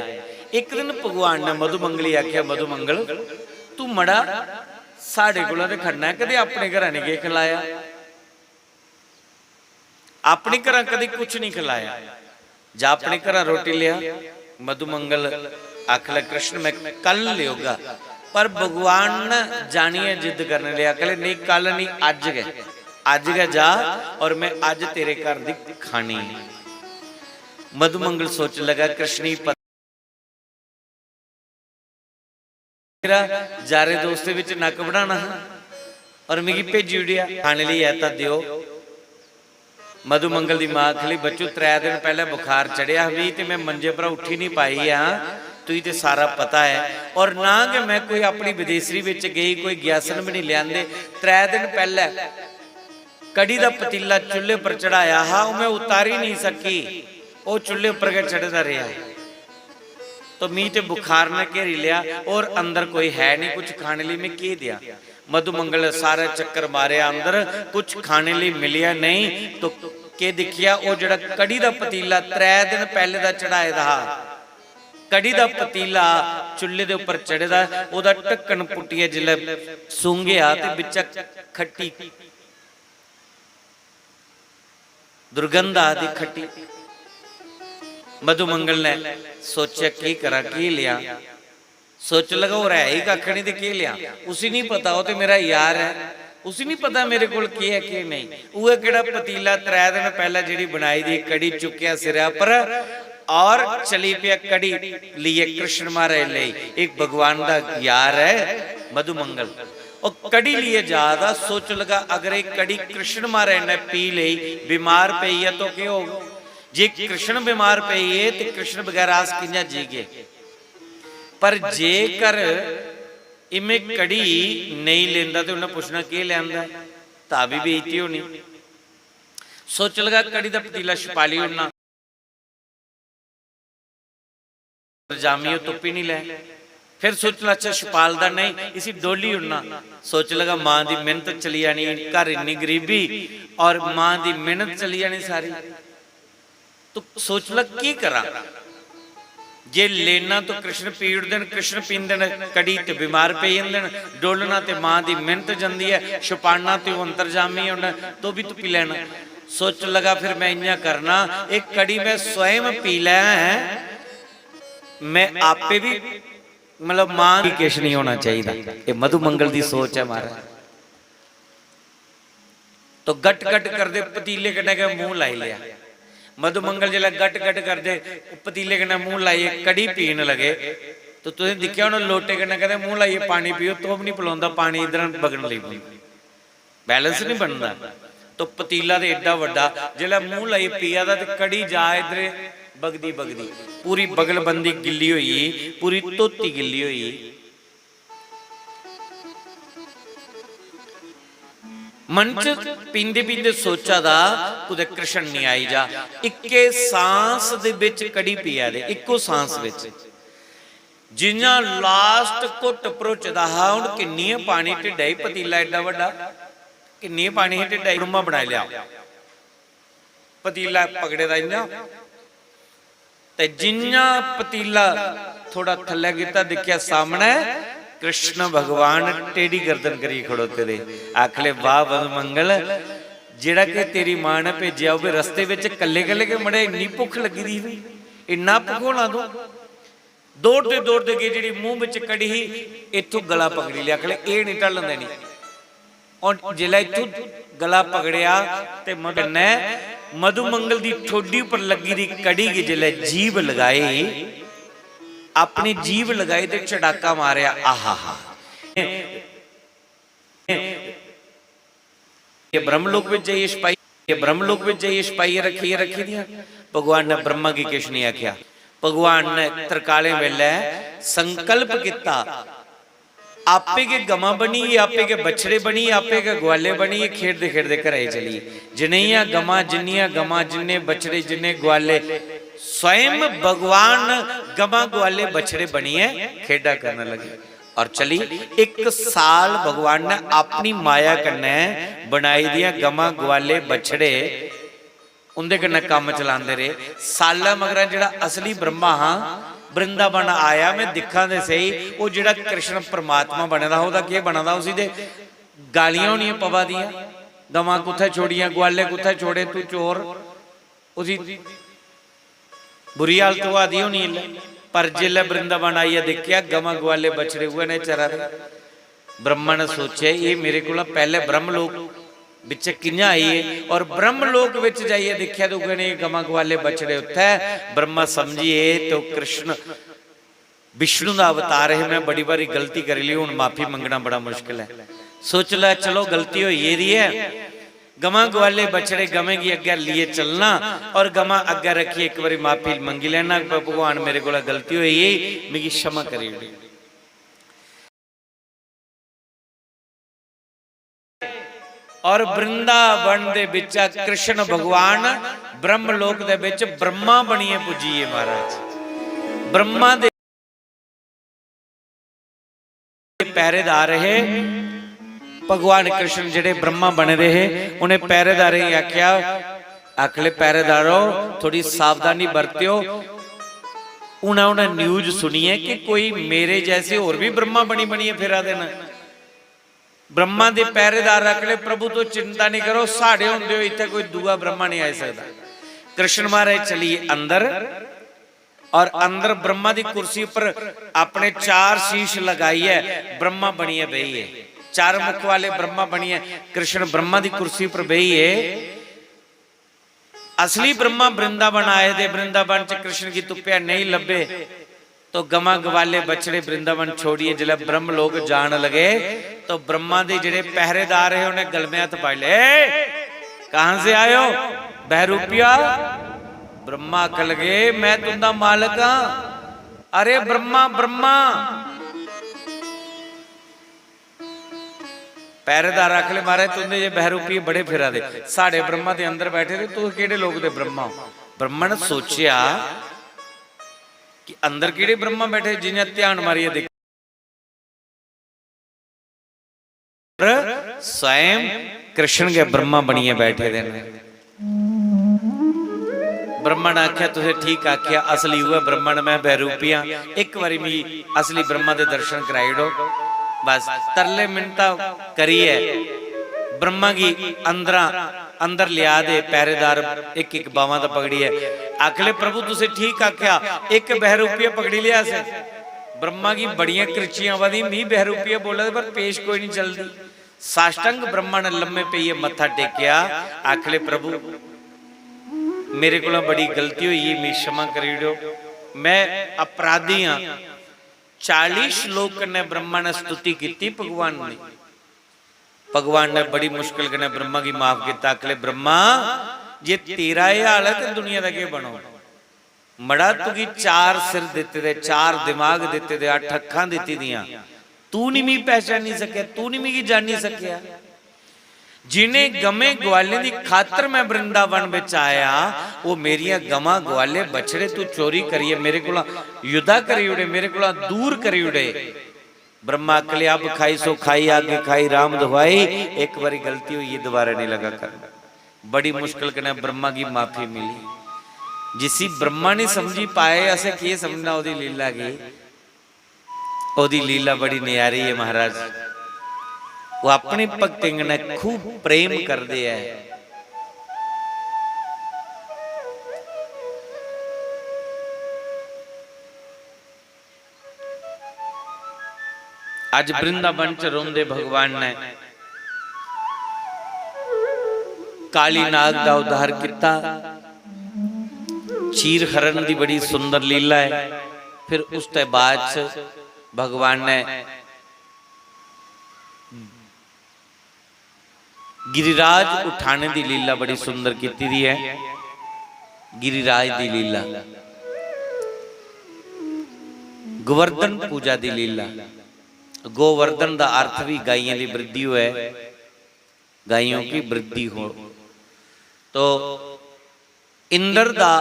इक दिन भगवान ने मधुमंगल गी आखेआ, "मधुमंगल, तू मड़ा साढ़े कोला ते खन्ना ऐ, कदें अपने घरा निं गे खलाया।" अपने घरा कदें कुछ नहीं खलाया। जा अपने घरा रोटी लिया। मधुमंगल आखले, "कृष्ण, मैं कल लेगा।" पर भगवान ने जानियै जिद्द करने लिया, आखले, "नहीं, कल नहीं, अज्ज गै, अज्ज गै जा और मैं अज्ज तेरे घर दी खानी है।" मधुमंगल सोच लगा, कृष्ण ही पता मेरा यारें दोस्तें बिच नक्क बढ़ाना हा और मिगी भेजी ओड़ेआ। खाने लेई ऐ तां देओ। मधुमंगल दी मां आखली, "बच्चू, त्रै दिन पैह्लें बुखार चढ़ेआ हा मिगी ते में मंजे परा उट्ठी निं पाई आं, तुगी ते सारा पता ऐ। और ना गै में कोई अपनी बदेसरी बिच गेई, कोई ग्यासन बी निं लेआंदे। त्रै दिन पैह्लें कड़ी दा पतीला चुल्हे पर चढ़ाया हा, ओह् में उतारी निं सकी, ओह् चुल्हे पर गै चढ़े दा रेहा। तो मी ते बुखार ने घेरी लेआ और अंदर कोई है निं कुछ खाने लेई, में केह् देआं?" मधुमंगल ने सारे चक्कर मारेआ, अंदर कुछ खाने लेई मिलेआ नेईं। तो केह् दिक्खेआ, ओह् जेह्ड़ा कड़ी दा पतीला त्रै दिन पैह्ले दा चढ़ाए दा हा, कड़ी दा पतीला चुल्ले दे उप्पर चढ़े दा, ओह्दा ढक्कन पुट्टियै जिसलै सूंघेआ ते बिच्चा खट्टी दुर्गंध आ दी, खट्टी। मधुमंगल ने सोचेआ, "केह् करां, केह् लेआं?" सोच लगा, "होर है ही कक्ख निं ते केह् लेआं?" उसी निं पता, ओह् ते मेरा यार ऐ, उसी निं पता मेरे कोल केह् ऐ, केह् नेईं। उ'ऐ केह्ड़ा पतीला त्रै दिन पैह्लें जेह्ड़ी बनाई दी कड़ी चुक्केआ सिरै पर और चली पेआ कड़ी लेइयै कृष्ण महाराज लेई। इक भगवान दा यार ऐ मधुमंगल, ओह् कड़ी लेइयै जा दा। सोच लगा, "अगर एह् कड़ी कृष्ण महाराज ने पी लेई, बीमार पेई ऐ तो केह् होग? जे कृष्ण बीमार पेई ऐ ते कृष्ण बगैर अस कि'यां जीगे?" पर जेकर इमें कड़ी नेईं लेंदा ते उन्नै पुच्छना, "केह् लेआंदा ऐ?" तां बी बेइज्जती होनी। सोच लगा, कड़ी दा पतीला छपाली ओड़ना, जामी ओह् तुप्पी निं लै। फिर सोच लगा, "अच्छा, छपालदा नेईं, इसी डोली ओड़ना।" सोच लगा, "मां दी मिन्नत चली जानी, घर इन्नी गरीबी और मां दी मिन्नत चली जानी सारी।" तू सोच लग, "केह् करां? जे लेना तो कृष्ण पी ओड़दे न, कृष्ण पींदे न, कड़ी ते बीमार पेई जंदे न, डोलना ते मां दी मिन्नत जंदी ऐ, छपाना ते ओह् अंतर्जामी होना, तो भी तू पी लैना।" सोच लगा, "फिर मैं इ'यां करना, एह् कड़ी मैं स्वयं पी लैं, मैं आपे भी, मतलब, मां गी किश नहीं होना चाहिदा।" एह् मधुमंगल दी सोच ऐ, महाराज। तो गट गट करदे पतीले कन्नै गै मूंह लाई लेआ। मधुमंगल जिसलै गट गट करदे पतीले कन्नै मूंह लाइयै कड़ी पीन लगे, तो तुसें दिक्खेआ होना, लोटे कन्नै कदें मूंह लाइयै पानी पियो, तो भी निं पलोंदा, पानी इद्धर बगन लगी पौंदा, बैलेंस निं बनदा। तो पतीला ते एड्डा बड्डा, जिसलै मूंह लाइयै पिया दा ते कड़ी जा इद्धर बगदी बगदी, पूरी बगलबंदी गिल्ली होई गेई, पूरी धोती गिल्ली होई गेई। मन च पींदे पींदे सोचा दा, "कुतै कृष्ण निं आई जा।" इक्के सांस दे बिच कड़ी पिया दे, इक्को सांस बिच। जि'यां लास्ट घुट्ट भरोचे दा हा, हून किन्नी ऐ पानी ढिड्डै च, पतीला एड्डा बड्डा, किन्नी ऐ पानी ही ढिड्डै च, रुम्मा बनाई लेआ। पतीला पकड़े दा इ'यां, ते जि'यां पतीला थोड़ा थल्लै कीता, दिक्खेआ सामनै कृष्ण भगवान टेढ़ी गर्दन करियै खड़ोते दे। आखले, "वाह मधुमंगल, जेह्ड़ा कि तेरी मां ने भेजेआ, ओह् बी रस्ते बिच कल्ले कल्ले गै मड़े, इन्नी भुक्ख लग्गी दी ही, इन्ना भुक्खोना तूं?" दौड़दे दौड़दे गे, जेह्ड़ी मूंह बिच कड़ी ही, इत्थों गला पकड़ी लेआ, आखले, "एह् निं ढलन देनी।" और जिसलै इत्थों गला पकड़ेआ ते मधु-, कन्नै मधुमंगल दी ठोडी पर लग्गी दी कड़ी गी जिसलै जीभ लगाई, अपनी जीभ लगाई ते चटाका मारेआ, आहा हा। ये ब्रह्मलोक बिच जाइयै छपाई, ये ब्रह्मलोक बिच जाइयै छपाइयै रक्खियै रक्खी दियां। भगवान ने ब्रह्मा गी किश नहीं आखेआ। भगवान ने तरकालें बेल्लै संकल्प कीता, "आपे गै गमां बनियै, आपे गै बछड़े बनियै, आपे गै ग्वाले बनियै, खेडदे खेडदे घरै गी चली गे।" जिन्नियां गमां, जिन्नियां गमां, जिन्ने बछड़े, जिन्ने ग्वाले, स्वयं भगवान गमां, ग्वाले, बछड़े बनियै खेडा करन लगे। और चली, इक साल भगवान ने अपनी माया कन्नै बनाई दियां गमां, ग्वाले, बछड़े, उं'दे कन्नै कम्म चलांदे रेह्। सालै मगरा जेह्ड़ा असली ब्रह्मा हा, वृंदावन आया, में दिक्खां ते सेही, ओह् जेह्ड़ा कृष्ण परमात्मा बने दा हा, ओह्दा केह् बना दा? उसी ते गालियां होनियां पवा दियां, "गमां कुत्थै छोड़ियां, ग्वाले कुत्थै छोड़े, तू चोर।" उसी बुरी हालत होआ दी होनी इसलै। पर जिसलै वृंदावन आइयै दिक्खेआ, गमां, ग्वाले, बछड़े उ'ऐ नेह् चरा दे। ब्रह्मा ने सोचेआ, "एह् मेरे कोला पैह्ले ब्रह्मलोक बिच कि'यां आई ऐ?" और ब्रह्मलोक बिच जाइयै दिक्खेआ ते उ'ऐ नेह् गमां, ग्वाले, बछड़े उत्थै। ब्रह्मा समझी गे, ते ओह् कृष्ण विष्णु दा अवतार है, मैं बड़ी बारी गलती करी ली, हुन माफी मंगना बड़ा मुश्किल है। सोच लै, चलो, गलती होई गेदी है, गमां, ग्वाले, बछड़े, गमें गी अग्गै लेइयै चलना और गमां अग्गै रक्खियै इक बारी माफी मंगी लैना, "भ-, भगवान, मेरे कोला गलती होई गेई, मिगी क्षमा करी ओड़।" और वृंदावन दे बिच कृष्ण भगवान ब्रह्मलोक दे बिच ब्रह्मा बनियै पुज्जी गे महाराज। ब्रह्मा दे पैरेदार हे भगवान कृष्ण, जेह्ड़े ब्रह्मा बने दे हे, उ'नें पैरेदारें गी आखेआ, आखले, "पैरेदारो, थोड़ी सावधानी बरतेओ।" उ'नें उ'नें न्यूज सुनियै कि कोई मेरे जैसे होर बी ब्रह्मा बनी बनियै फिरा दे न। ब्रह्मा दे पैह्रेदार आखले, "प्रभु, तुस चिंता नहीं करो, साढ़े होंदे होई इत्थै कोई दूआ ब्रह्मा नहीं आई सकदा।" कृष्ण महाराज चली अंदर, और अंदर ब्रह्मा दी कुर्सी पर अपने चार शीश लगाइयै ब्रह्मा बनियै बेही गे। चार मुख वाले ब्रह्मा बनियै कृष्ण ब्रह्मा दी कुर्सी पर बेही गे। असली ब्रह्मा वृंदावन आए दे, वृंदावन च कृष्ण गी तुप्पेआ, नहीं लब्भे। तो गमां गवाले बछड़े वृंदावन छोड़िए जिसलै ब्रह्म लोक जान लगे, तो ब्रह्मा दे जेह्ड़े पहरेदार हे, उ'नें गल में हत्थ पाई ले, "ए, कहां से आए हो बहरूपिया?" ब्रह्मा आखन लगे, "मैं तुंदा मालक हां।" "अरे ब्रह्मा, ब्रह्मा।" पहरेदार आखले, "महाराज, तुंदे जे बहरूपिये बड़े फिरा दे, साढ़े ब्रह्मा दे अंदर बैठे दे, तुस केह्ड़े लोक दे ब्रह्मा हो?" ब्रह्मा ने सोचेआ कि अंदर केह्ड़े ब्रह्मा बैठे, जि'यां ध्यान मारियै दिक्ख, पर स्वयं कृष्ण गै ब्रह्मा बनियै बैठे दे न। ब्रह्मा ने आखेआ, "तुसें ठीक आखेआ, असली उ'ऐ ब्रह्मा न, मैं बहरूपिया। इक बारी मिगी असली ब्रह्मा दे दर्शन कराई ओड़ो।" बस तरले मिन्नतां करियै ब्रह्मा गी अंदरा, अंदर लेआ दे पहरेदार इक इक बावां दा पकड़ियै आखले, "प्रभु, तुसें ठीक आखेआ, इक बहरूपिया पकड़ी लेआ असें।" ब्रह्मा गी बड़ियां करचियां आवा दियां, "मी बहरूपिया बोला दे, पर पेश कोई नहीं चलदी।" साष्टांग ब्रह्मा ने लम्मे पेइयै मत्था टेकेआ, आखले, "प्रभु, मेरे कोला बड़ी गलती होई गेई, मिगी क्षमा करी ओड़ो, मैं अपराधी हां।" चाली श्लोक कन्नै ब्रह्मा ने स्तुति कीती भगवान ने। भगवान ने बड़ी मुश्किल कन्नै ब्रह्मा गी माफ कीता। आखले, "ब्रह्मा, जे तेरा एह् हाल ऐ ते दुनिया दा केह् बनोग? मड़ा, तुगी चार सिर दित्ते दे, चार दिमाग दित्ते दे, अट्ठ अक्खां दित्ती दियां, तू नहीं मिगी पहचानी सकेआ, तू नहीं मिगी जानी सकेआ। जिनें गमें ग्वालें दी खातर मैं वृंदावन बिच आया, वो मेरियां गमां ग्वाले बछड़े तू चोरी करियै मेरे कोला युदा करी ओड़े, मेरे कोला दूर करी ओड़े।" ब्रह्मा आखले, "अब खाई सो खाई, आगे खाई राम दुहाई, एक बारी गलती हुई है, दोबारा नहीं लगा करना।" बड़ी मुश्किल कन्नै ब्रह्मा गी माफी मिली। जिसी ब्रह्मा नहीं समझी पाए, असें केह् समझना ओह्दी लीला गी? ओह्दी लीला बड़ी न्यारी ऐ महाराज। ओह् अपने भक्तें कन्नै खूब प्रेम करदे ऐ। अज्ज वृंदावन च रौंह्दे भगवान ने काली नाग दा उद्धार किता। चीर हरण दी बड़ी सुंदर लीला है। फिर उसते बाद च भगवान ने गिरिराज उठाने दी लीला बड़ी सुंदर कीती दी है। गिरिराज दी लीला, गोवर्धन पूजा दी लीला। गोवर्धन दा अर्थ भी गाइयों की वृद्धि होए, गाइयों की वृद्धि हो। तो इंद्र दा,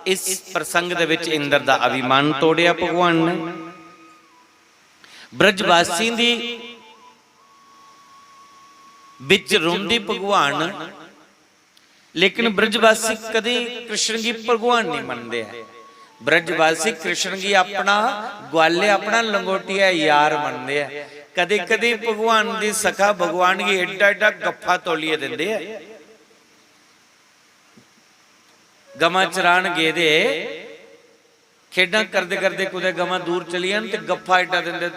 इस प्रसंग दे विच इंद्र दा अभिमान तोड़िया भगवान ने। ब्रजवासी दी बिच रोंदी भगवान, लेकिन ब्रजवासी कदें कृष्ण गी भगवान नहीं मनदे ऐ। ब्रजवासी कृष्ण गी अपना ग्वाले, अपना लंगोटिया यार मनदे ऐ। कदें-कदें भगवान दी सखा भगवान गी एड्डा-एड्डा गफ्फा तोलियै दिंदे ऐ। गमां चरान गेदे, खेडां करदे-करदे कुतै गमां दूर चली जान ते गफ्फा एड्डा दिंदे,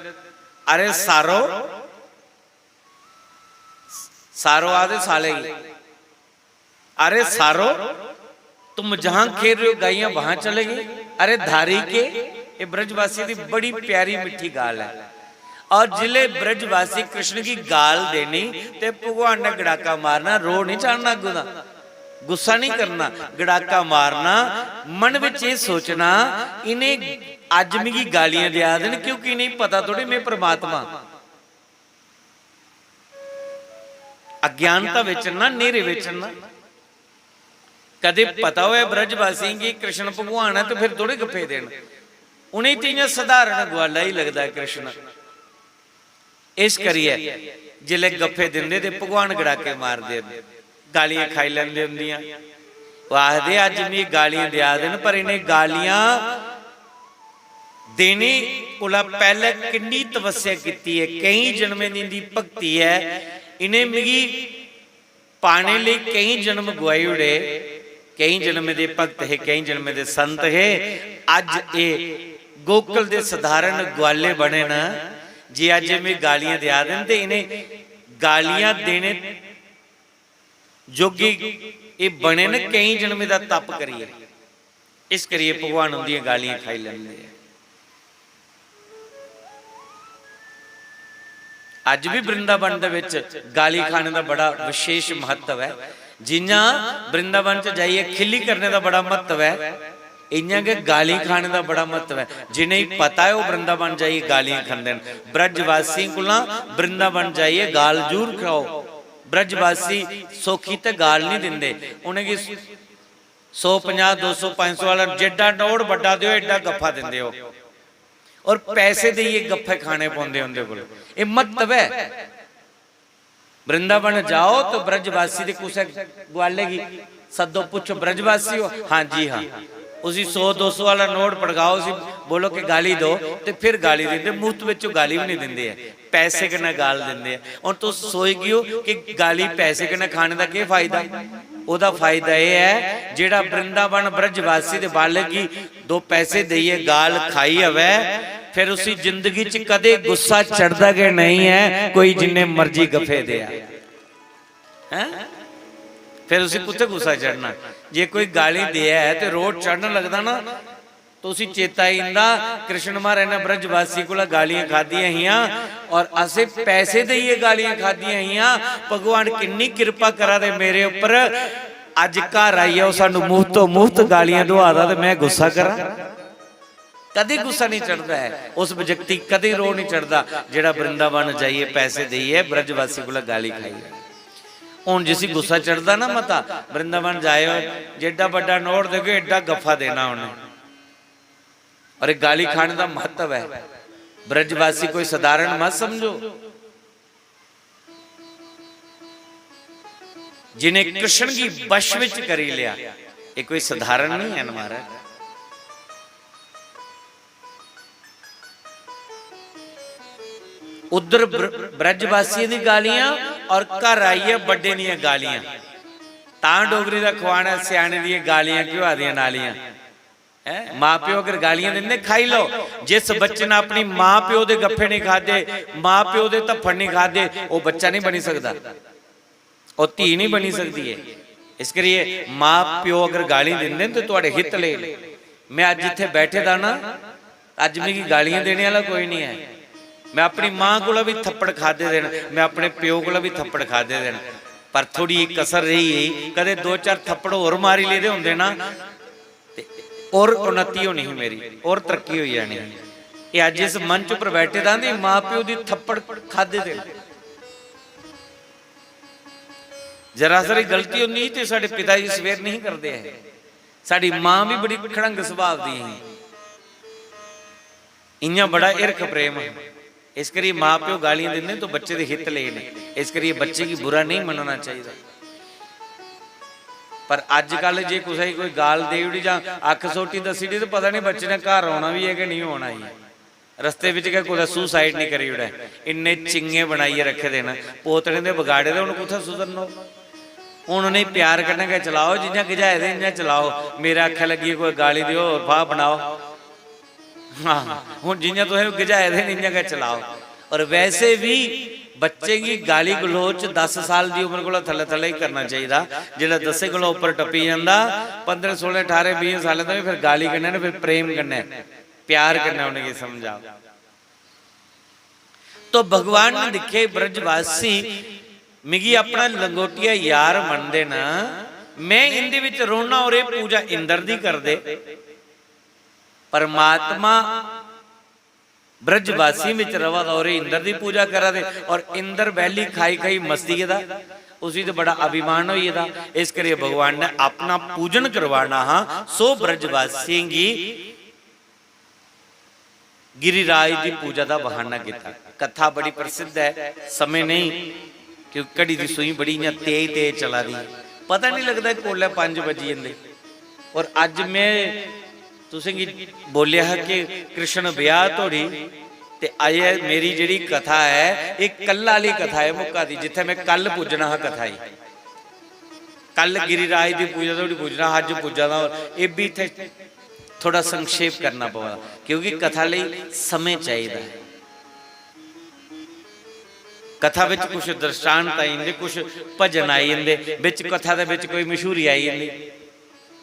"अरे सारो," सारो आखदे साले गी, "अरे सारो, तुम जहां खेल रहे हो, गाइयां वहां चले गई। अरे धारी के।" ये ब्रजवासी दी बड़ी प्यारी मीठी गाल है। और जिले ब्रजवासी कृष्ण की गाल देनी ते भगवान ने गड़ाका मारना, रो नहीं चढ़ना अग्गों दा, गुस्सा नहीं करना, गड़ाका मारना, मन विच ये सोचना, "इन्हें अज मिगी गालियां देआ दे न, क्योंकि इन्हें पता थोड़ी मैं परमात्मा।" अज्ञानता विच ना, न्हेरे विच ना। कदे पता होए ब्रजवासियों गी कृष्ण भगवान है, तो फिर थोड़े गप्फे देन। उ'नें ते इ'यां सधारण ग्वाला ही लगदा ऐ कृष्ण। इस करियै जिसलै गप्फे दिंदे ते भगवान गड़ाके मारदे, गालियां खाई लैंदे उंदियां। ओह् आखदे, "अज्ज मिगी गालियां देआ दे न, पर इ'नें गालियां देने कोला पैह्ले किन्नी तपस्या कीती ऐ, केईं जन्में दी इंदी भक्ति ऐ। इ'नें मिगी पाने लेई केईं जन्म गुआई ओड़े, केईं जन्में दे भक्त हे, केईं जन्में दे संत हे। अज्ज एह् गोकुल दे सधारण ग्वाले बने न। जे अज्ज एह् मिगी गालियां देआ दे न ते इ'नें गालियां देने जोगी एह् बने न केईं जन्में दा तप करियै। इस करियै भगवान उंदियां गालियां खाई लैंदे ऐ। अज्ज बी वृंदावन दे विच गाली खाने दा बड़ा विशेष महत्व ऐ। जि'यां वृंदावन च जाइयै खिल्ली करने दा बड़ा महत्व ऐ, इ'यां गै गाली खाने दा बड़ा महत्व ऐ। जि'नेंगी पता ऐ, ओह् वृंदावन जाइयै गालियां खंदे न। ब्रजवासियें कोला वृंदावन जाइयै गाल जरूर खाओ। ब्रजवासी सौखी ते गाल नहीं दिंदे, उ'नेंगी सौ पंजाह्, दो सौ, पंज सौ आह्ला जेड्डा नोट बड्डा देओ, एड्डा गफ्फा दिंदे ओ। और पैसे देइयै गफ्फे खाने पौंदे उं'दे कोल। एह् म्हत्तव ऐ। वृंदावन जाओ तो ब्रजवासी दे कुसै ग्वाले गी सद्दो, पुच्छो, "ब्रजवासी हो?" "हाँ जी, हाँ।" उसी सौ दो सौ आह्ला नोट पड़काओ, उसी बोलो कि गाली दो, ते फिर गाली दिंदे। मुफ्त बिच ओह् गाली बी नहीं दिंदे ऐ, पैसे कन्नै गाल दिंदे ऐ। हुन तुस सोचगे ओ कि गाली पैसे कन्नै खाने दा केह् फायदा? ओह्दा फायदा एह् ऐ, जेह्ड़ा वृंदावन ब्रजवासी दे बालक गी दो पैसे देइयै गाल खाई होवै, फिर उसी जिंदगी च कदें गुस्सा चढ़दा गै नेईं ऐ, कोई जिन्ने मर्जी गफे देआ। हैं? फिर उसी कुत्थै गुस्सा चढ़ना? जे कोई गाली देआ ऐ ते रोह् चढ़न लगदा ना, तो उसी चेता आई जंदा, कृष्ण महाराज ने ब्रजवासी कोला गालियां खादियां हियां और असें पैसे देइयै गालियां खादियां हियां। भगवान किन्नी किरपा करा दे मेरे उप्पर, अज्ज घर आइयै ओह् सानू मुफ्तो मुफ्त गालियां दुआ दा ते मैं गुस्सा करां? कदें गुस्सा नहीं चढ़दा ऐ उस व्यक्ति, कदें रोह् नहीं चढ़दा जेह्ड़ा वृंदावन जाइयै पैसे देइयै ब्रजवासी कोला गाली खाई। हुन जिसी गुस्सा चढ़दा ना मता, वृंदावन जाए हो, जेड्डा बड्डा नोट देगे, एड्डा गफ्फा देना उन्हें। और एक गाली खाने का महत्व है। ब्रजवासी कोई साधारण मत समझो। जिन्हें कृष्ण की वश विच करी लिया, ये कोई साधारण नहीं है महाराज। उधर ब्र-, ब्रजवासियों दी गालियां और घर आइयै बड्डे दियां गालियां। तां डोगरी दा खुआन ऐ, स्याने दियां गालियां क्यों आदियां नालियां? हैं? मां प्यो अगर गालियां दिंदे, खाई लो। जिस बच्चे ने अपनी मां प्यो दे गप्फे नहीं खादे, मां प्यो दे धफ्फड़ नहीं खादे, वो बच्चा नहीं बनी सकदा, वो धी नहीं बनी सकदी है। इस करिए मां प्यो अगर गालियां दिंदे न, तो तुहाडे हित ले। मैं अज्ज इत्थे बैठे दा ना, अज्ज मिगी गालियां देने वाला कोई नहीं है। मैं अपनी मां कोला भी थप्पड़ खादे दे न, मैं अपने प्यो कोला भी थप्पड़ खादे दे न, पर थोड़ी इक कसर रेही गेई, कदे दो चार थप्पड़ होर मारी लेदे होंदे ना, ते होर उन्नति होनी ही मेरी, होर तरक्की होई जानी ही। ये अज्ज इस मंच उप्पर बैठे दा ते मां प्यो दी थप्पड़ खादे दे न। जरा सारी गलती होंदी ही ते साढ़े पिता जी सवेर नहीं करदे हे। साढ़ी मां भी बड़ी खड़ंग सुभाव दी ही। इ'यां बड़ा हिरख प्रेम हा। इस करियै मां प्यो गालियां दिंदे न तो बच्चे दे हित लेई ने। इस करियै बच्चे गी बुरा नहीं मनना चाहिदा। पर अज्जकल जे कुसै गी कोई गाल देई ओड़ी जां अक्ख सोटी दस्सी ओड़ी, ते पता नहीं बच्चे ने घर औना बी ऐ कि नेईं औना ऐ। रस्ते बिच गै कुतै suicide नहीं करी ओड़ै। इन्ने चिंगे बनाइयै रक्खे दे न, पोतड़े दे बगाड़े दे, हुन कुत्थै सुधरन ओह्? हुन उ'नेंगी प्यार कन्नै गै चलाओ, जि'यां गझाए दे इ'यां चलाओ। मेरे आखै लग्गियै कोई गाली देओ, फाह् बनाओ। हां, हुन जि'यां तुसें गझाए दे न, इ'यां गै चलाओ। और वैसे भी बच्चे गी गाली गलोच दस साल दी उम्र कोला थल्ले थल्ले ही करना चाहिदा। जेल्लै दस्सें कोला उप्पर टप्पी जंदा, पंदरें, सोलें, ठारें, बीहें सालें दा, फिर गाली कन्नै ना, फिर प्रेम कन्नै, प्यार कन्नै उ'नेंगी समझाओ। तो भगवान ने दिक्खे, ब्रजवासी मिगी अपना लंगोटिया यार मनदे न, मैं इंदे विच रौह्ना और एह् पूजा इंद्र दी करदे। परमात्मा ब्रजवासी विच रवा दा और एह् इंद्र दी पूजा करा दे, और इंद्र बैली खाई खाई मस्ती गेदा, उसी ते बड़ा अभिमान होई गेदा। इस करियै भगवान ने अपना पूजन करवाना हा, सो ब्रजवासियों गी गिरिराज दी पूजा दा बहाना कीता। कथा बड़ी प्रसिद्ध ऐ, समें नेईं, क्योंकि घड़ी दी सूई बड़ी इ'यां तेज तेज चला दी, पता नहीं लगदा कोल्लै पंज बजी जंदे। और अज्ज में तुसेंगी बोलेआ हा कि कृष्ण ब्याह धोड़ी, ते अजें मेरी जेह्ड़ी कथा ऐ, एह् कल्ल आह्ली कथा ऐ, मुक्का दी, जित्थै में कल्ल पुज्जना हा कथा गी। कल्ल गिरिराज दी पूजा धोड़ी पुज्जना हा, अज्ज पुज्जा दा। होर एह् बी इत्थै थोह्ड़ा संक्षेप करना पवा दा, क्योंकि कथा लेई समें चाहिदा ऐ। कथा बिच कुछ दृष्टांत आई जंदे, कुछ भजन आई जंदे, बिच कथा दे बिच कोई मशहूरी आई जंदी।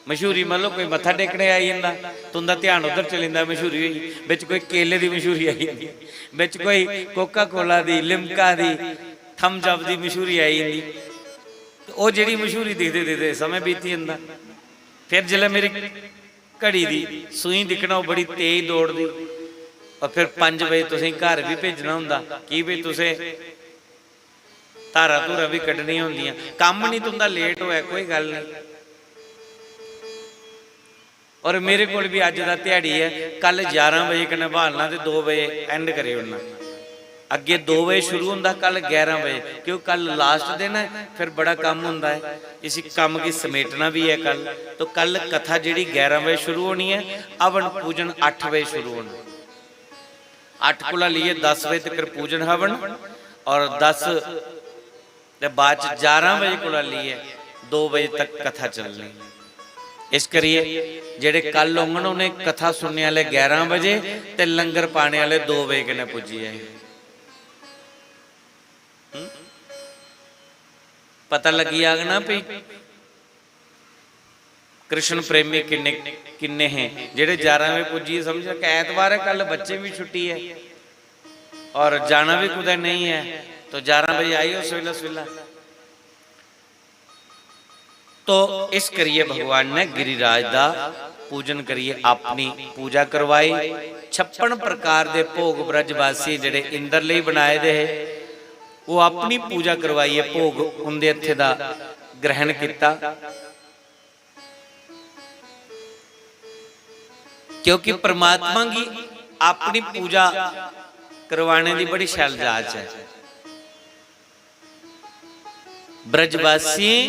मशहूरी मतलब कोई मत्था टेकने आई जंदा, तुं'दा ध्यान उद्धर चली जंदा, मशहूरी होई। बिच कोई केले दी मशहूरी आई जंदी, बिच कोई कोका कोला दी, लिम्का दी, थम्स अप दी मशहूरी आई जंदी। ते ओह् जेह्ड़ी मशहूरी दिखदे दिखदे समें बीती जंदा। फिर जिसलै मेरी घड़ी दी सूई दिक्खना, ओह् बड़ी तेज दौड़दी। और फिर पंज बजे तुसेंगी घर बी भेजना होंदा, की भई तुसें धारा धूरा बी कड्ढनियां होंदियां। कम्म निं तुं'दा लेट होऐ, कोई गल्ल निं। और मेरे कोल बी अज्ज दा ध्याड़ी ऐ, कल ञारां बजे कन्नै ब्हालना ते दो बजे एंड करी ओड़ना। अग्गें दो बजे शुरू होंदा, कल ञारां बजे, क्यों कल लास्ट दिन ऐ, फिर बड़ा कम्म होंदा ऐ, इसी कम्म गी समेटना बी ऐ कल। तो कल कथा जेह्ड़ी ञारां बजे शुरू होनी ऐ, हवन पूजन अट्ठ बजे शुरू होना। अट्ठ कोला लेइयै दस बजे तक पूजन हवन और दस दे बाद च ञारां बजे कोला लेइयै दो बजे तक कथा चलनी। इस करियै जेह्ड़े कल होङन, उ'नें कथा सुनने आह्ले ञारां बजे ते लंगर पाने आह्ले दो बजे कन्नै पुज्जी जाए। हं? पता लग्गी जाग ना भई कृष्ण प्रेमी किन्ने, किन्ने हे। जेह्ड़े ञारां बजे पुज्जियै समझो कि ऐतवार ऐ, कल बच्चे बी छुट्टी ऐ और जाना बी कुतै नेईं ऐ, तो ञारां बजे आई उस बेल्लै, उस बेल्लै। तो इस करियै भगवान ने गिरिराज दा पूजन करियै अपनी पूजा करवाई। छप्पन प्रकार दे भोग ब्रजवासी जेह्ड़े इंद्र लेई बनाए दे हे, ओह् अपनी पूजा करवाइयै भोग उं'दे हत्थे दा ग्रहण कीता। क्योंकि परमात्मा गी अपनी पूजा करवाने दी बड़ी शैल जाच ऐ। ब्रजवासियें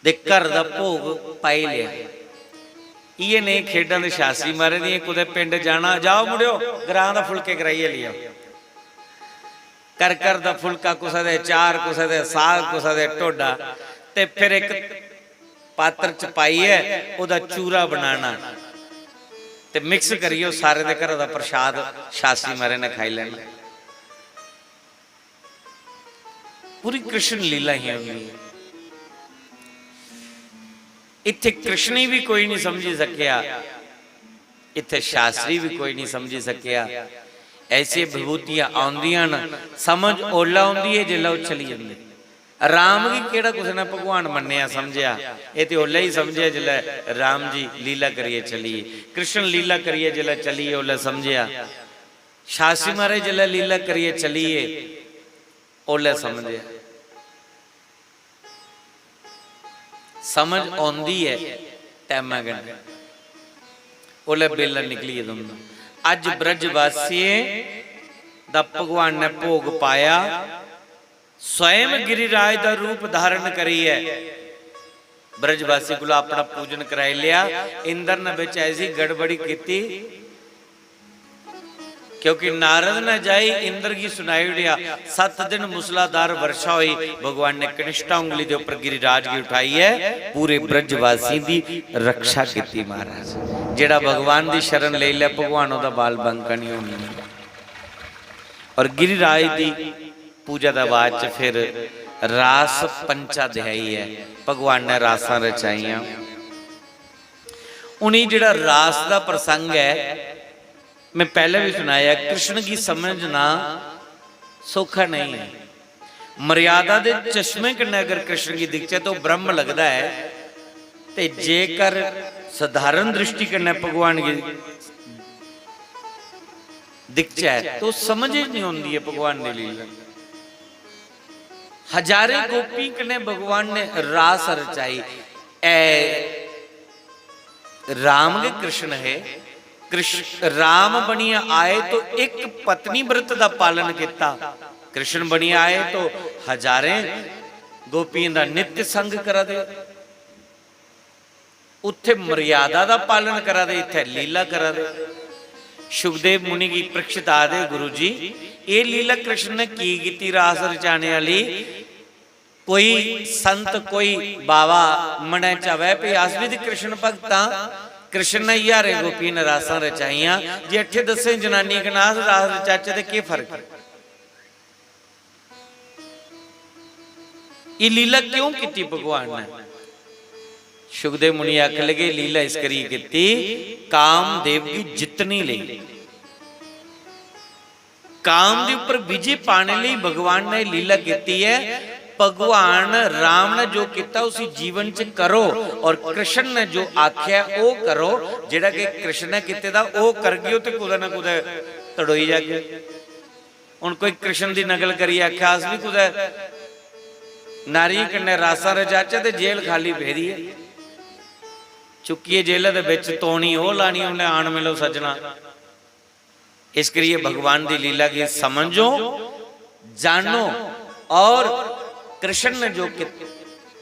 दे घर दा भोग पाई लेआ। इ'यै नेही खेढां ते शास्त्री मारे दियां, कुतै पिंड जाना, "जाओ मुड़ेओ, ग्रां दा फुलके कराइयै लेओ।" घर घर दा फुलका, कुसै दे चार, कुसै दे साग, कुसै दे ढोडा, ते फिर इक पात्र च पाइयै ओह्दा चूरा बनाना ते मिक्स करियै ओह् सारें दे घरा दा प्रसाद शास्त्री मारे ने खाई लैना। पूरी कृष्ण लीला ही होंदी है। इत्थे कृष्ण गी भी कोई नहीं समझी सकेआ, इत्थे शास्त्री भी कोई नहीं समझी सकेआ। ऐसी विभूतियां आउंदियां न, समझ ओल्लै औंदी ऐ जिसलै ओह् चली जंदे। राम गी केह्ड़ा कुसै ने भगवान मन्नेआ, समझेआ? एह् ते ओल्लै ही समझेआ जिसलै राम जी लीला करियै चली गे। कृष्ण लीला करियै जिसलै चली गे, ओल्लै समझेआ। शास्त्री महाराज जिसलै लीला करियै चली गे, ओल्लै समझेआ। समझ औंदी ऐ टैमै कन्नै, ओल्लै बेल्ला निकली गेदा होंदा। अज्ज ब्रजवासियें दा भगवान ने भोग पाया, स्वयं गिरिराज दा रूप धारण करियै ब्रजवासी कोला अपना पूजन कराई लेआ। इंद्र ने बिच ऐसी गड़बड़ी कीती, क्योंकि नारद ने जाई इंद्र गी सुनाई ओड़ेआ। सत्त दिन मूसलाधार वर्षा होई, भगवान ने कनिष्ठा उंगली दे उप्पर गिरिराज गी उठाइयै पूरे ब्रजवासियें दी रक्षा कीती महाराज। जेह्ड़ा भगवान दी शरण लेई लै, भगवान ओह्दा बाल बांका नहीं होना। और गिरिराज दी पूजा दे बाद च फिर रास पंचाध्यायी ऐ, भगवान ने रासां रचाइयां। उ'नें जेह्ड़ा रास दा प्रसंग ऐ, मैं पैह्ले भी सनाया, कृष्ण गी समझना सौखा नहीं ऐ। मर्यादा दे चश्मे कन्नै अगर कृष्ण गी दिखचै, ते ओह् ब्रह्म लगदा ऐ, ते जेकर सधारण दृष्टि कन्नै भगवान गी दिखचै, ते ओह् समझ च नहीं औंदी ऐ भगवान दी लीला। हजारें गोपी कन्नै भगवान ने रास रचाई। ऐ राम गै कृष्ण हे। कृष्ण राम बनियै आए तो इक पत्नी व्रत दा पालन किता, कृष्ण बनियै आए तो हजारें गोपियें दा नित्य संग करा दे। उत्थे मर्यादा दा पालन करा दे, इत्थे लीला करा दे। शुकदेव मुनि गी परीक्षित आखदे, "गुरु जी, एह् लीला कृष्ण ने की कीती रास रचाने आह्ली?" कोई संत, कोई बावा मनै च आवै, "भई अस बी ते कृष्ण भक्त आं, कृष्ण ने ज्हारें गोपियें ने रासां रचाइयां, जे अट्ठे दसें जनानियें कन्नै अस रास रचाचै ते केह् फर्क ऐ?" एह् लीला क्यों कीती भगवान ने? शुकदेव मुनि आखन लगे, "लीला इस करियै कीती, कामदेव गी जित्तने लेई, काम दे उप्पर विजय पाने लेई भगवान ने लीला कीती है।" भगवान राम ने जो किता, उसी जीवन च करो, और कृष्ण ने जो आख्या, ओह् करो। जेह्ड़ा कि कृष्ण ने कीते दा, ओह् करगे, ते कुतै ना कुतै तड़ोई जागे। हुन कोई कृष्ण दी नकल करियै आखेआ, "अस बी कुतै नारियें कन्नै रासां रचाचै," ते जेल खाली पेदी ऐ। चुक्कियै जेलै दे बिच तौनी ओह् लानी, उन्नै, "आन मिलो सज्जना।" इस करियै भगवान दी लीला गी समझो, जानो, और कृष्ण ने जो कि-,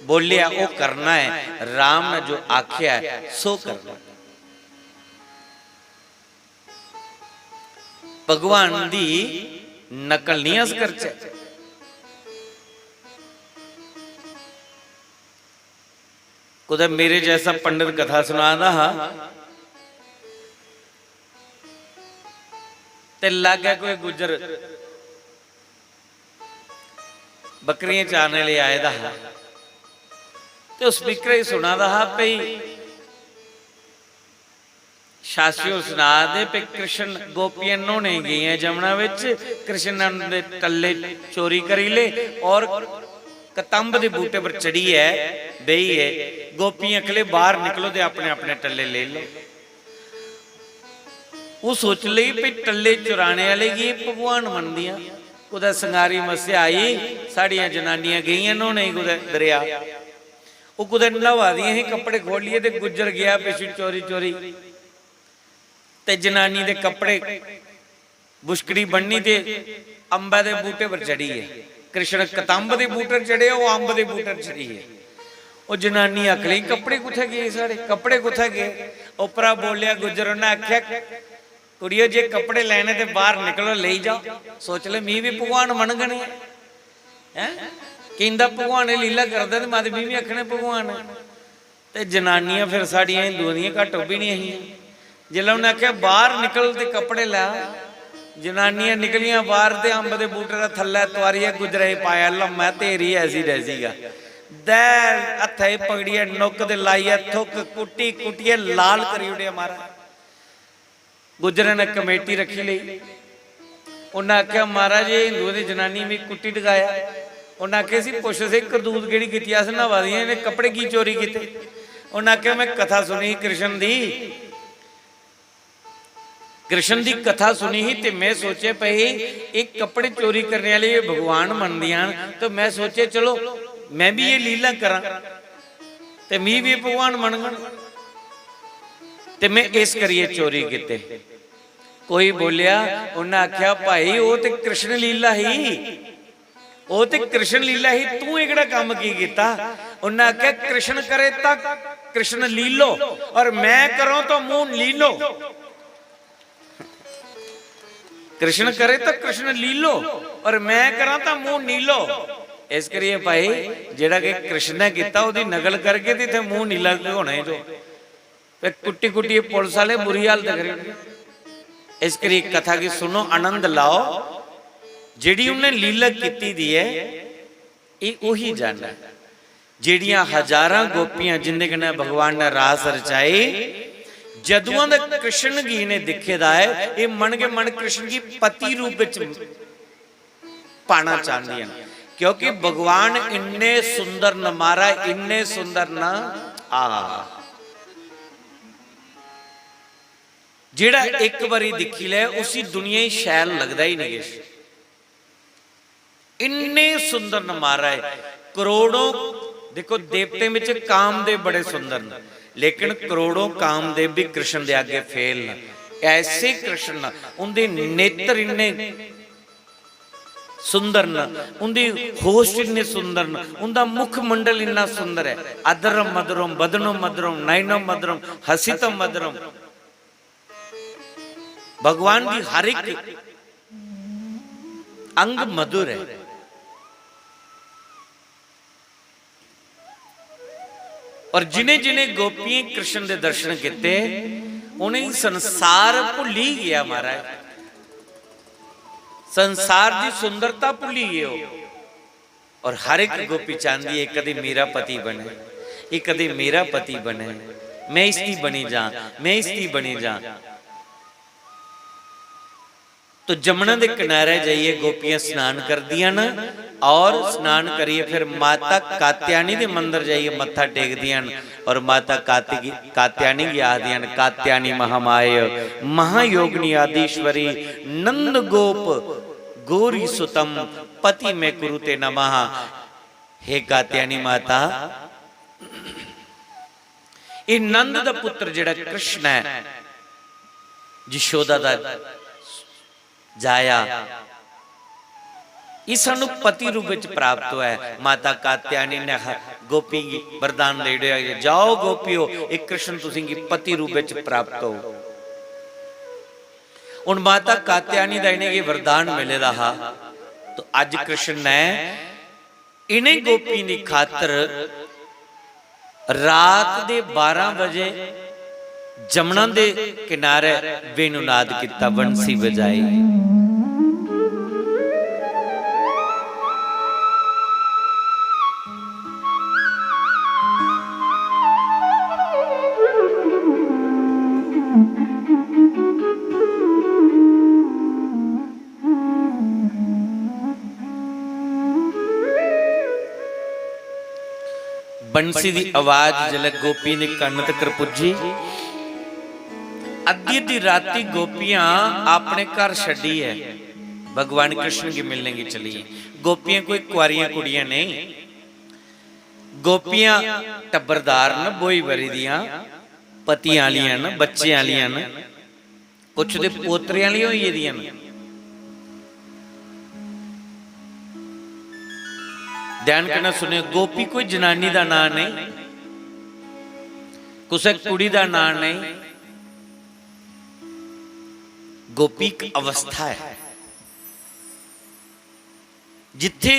बोलिया, ओह् करना है। राम ने जो आख्या है, सो करना है। भगवान दी नकल निं अस करचै। कुतै मेरे जैसा पंडित कथा सुना दा हा, ते लागै कोई गुज्जर बकरियां चारने लेई आए दा हा, ते उस स्पीकर गी सुना दा हा, भई शास्त्री होर सना दे, भई कृष्ण, गोपियां न्हौने गी गेइयां जमुना बिच, कृष्ण ने उंदे टल्ले चोरी करी ले और कतंब दे बूटे पर चढ़ियै बेही गे। गोपियां आखन लगियां, "बाहर निकलो ते अपने अपने टल्ले लेई लो।" ओह् सोची लगी, भई टल्ले चुराने आह्ले गी भगवान मनदियां। कुतै संगारी मस्सेआ आई, साढ़ियां जनानियां गेइयां न्हौने गी कुतै दरेआ। ओह् कुतै न्हौआ दियां ही, कपड़े खोह्लियै, ते गुज्जर गेआ पिच्छुं चोरी चोरी, ते जनानी दे कपड़े बुछकड़ी बन्नी ते अम्बै दे बूह्टे पर चढ़ी गे। कृष्ण कतंब दे बूह्टे पर चढ़े, ओह् अम्ब दे बूह्टे पर चढ़ी गे। ओह् जनानी आखन लगी, "कपड़े कुत्थै गे साढ़े? कपड़े कुत्थै गे?" उप्परा बोलेआ गुज्जर, उन्नै आखेआ, "कुड़ियो, जे कपड़े लैने ते बाहर निकलो, लेई जाओ। सोची लै, मी बी भगवान मनङन।" हैं? कि इंदा भगवान एह् लीला करदा ते मत मी बी आखने भगवान। ते जनानियां फिर साढ़ियां हिंदुएं दियां घट्ट ओह् बी निं हियां। जिसलै उन्नै आखेआ, "बाहर निकल ते कपड़े लै", जनानियां निकलियां बाहर ते अम्ब दे बूह्टे दे थल्लै तुआरियै गुज्जरै गी पाया लम्मै, "तेरी ऐसी तैसी गा।" दै हत्थै च पकड़ियै नुक्क ते लाइयै थुक्क कुट्टी कुट्टियै लाल करी ओड़ेआ महाराज। गुज्जरै ने कमेटी रक्खी लेई। उन्नै आखेआ, "महाराज, एह् हिंदुएं दी जनानी मिगी कुट्टी डकाया।" उन्नै आखेआ, "इसी पुच्छो सेही, करतूत केह्ड़ी कीती? अस न्हावा दियां, इ'नें कपड़े की चोरी कीते?" उन्नै आखेआ, "में कथा सुनी ही कृष्ण दी, कृष्ण दी कथा सुनी ही, ते में सोचेआ, भई, एह् कपड़े चोरी करने आह्ले एह् भगवान मनदियां न, ते में सोचेआ, चलो, में बी एह् लीला करां, ते मी बी भगवान मनङन, ते में इस करियै चोरी कीते।" कोई बोलेआ, उन्नै आखेआ, "भाई, ओह् ते कृष्ण लीला ही, ओह् ते कृष्ण लीला ही, तूं एह्कड़ा कम्म की कीता?" उन्नै आखेआ, "कृष्ण करे तो कृष्ण लीलो, और मैं करूं तो मुंह नीलो।" कृष्ण करे तो कृष्ण लीलो, और मैं करां तो मुंह नीलो। इस करियै भाई, जेह्ड़ा कि कृष्ण ने कीता, ओह्दी नकल करगे ते इत्थै मुंह नीला होना ही जो। ते कुट्टी कुट्टियै पुलिस आह्ले बुरी हालत करी ओड़दे। इस करी कथा गी सुनो, आनंद लाओ। जेह्ड़ी उन्नै लीला कीती दी ऐ, एह् ओही जन ऐ। जेह्ड़ियां हजारां गोपियां जिंदे कन्नै भगवान ने रास रचाए, जदुआं दा कृष्ण गी इ'नें दिक्खे दा ऐ, एह् मन गै मन कृष्ण गी पति रूप बिच पाना चांहदियां न, क्योंकि भगवान इन्ने सुंदर न महाराज, इन्ने सुंदर न। आ, जेह्ड़ा इक बारी दिक्खी लै, उसी दुनिया गी शैल लगदा ही नहीं किश। इन्ने सुंदर न महाराज, करोड़ों, देखो, देवतें बिच कामदेव बड़े सुंदर न, लेकिन करोड़ों कामदेव भी कृष्ण दे आगे फेल न। ऐसे कृष्ण न, उंदे नेत्र इन्ने सुंदर न, उंदी होस्ट इन्ने सुंदर न, उंदा मुखमंडल इन्ना सुंदर ऐ। अदरम मदरम, बदनम मदरम, नयनम मदरम, हसितम मदरम। भगवान दी हर एक अंग मधुर ऐ। और जिन्हें जिन्हें गोपियें कृष्ण दे दर्शन कीते, उन्हें संसार भुल्ली गया महाराज। संसार दी सुंदरता भुल्ली गए हो। और हर एक गोपी चाहती है, कदे मेरा पति बने, ये कदे मेरा पति बने, मैं इसकी बनी जा, मैं इसकी बनी जा। तो जमुना दे किनारे जाइए गोपियां स्नान करदियां न और स्नान करिए फिर माता कात्यायनी दे मंदर जाइए मत्था टेकदियां न और माता कात्य-, कात्यायनी गी आखदियां न, "कात्यायनी महामाय महायोगिनी आदिश्वरी नंद गोप गोरी सुतम पति में कुरुते नमः।" हे कात्यायनी माता, ये नंद दा पुत्र जेड़ा कृष्ण है, यशोदा दा जाया, ये सानू पति रूप विच प्राप्त होया है। माता कात्यायनी ने ह-, गोपी गी वरदान दे दिया कि जाओ गोपियो, ये कृष्ण तुसेंगी पति रूप विच प्राप्त हो। हुण माता कात्यायनी दा इ'नेंगी वरदान मिले दा हा, तो अज कृष्ण ने इ'नें गोपियें दी खातर रात दे बारां बजे जमुना दे किनारे वेणुनाद कित्ता, बंसी बजाई। बंसी दी आवाज जिसलै गोपियें दे कन्न तकर पुज्जी, अद्धी अद्धी राती गोपियां अपने घर छड्डियै भगवान कृष्ण गी मिलने गी चली। गोपियां कोई कुआरियां कुड़ियां नहीं, गोपियां टब्बरदार न, ब्होई बरी दियां, पतियां आलियां न, बच्चें आलियां न। कुछ ते पोतरे आह्लियां होई गेदियां न। ध्यान कन्नै सुनेओ, गोपी कोई जनानी दा नांऽ नेईं, कुसै कुड़ी दा नांऽ नेईं। गोपी इक अवस्था ऐ, जित्थै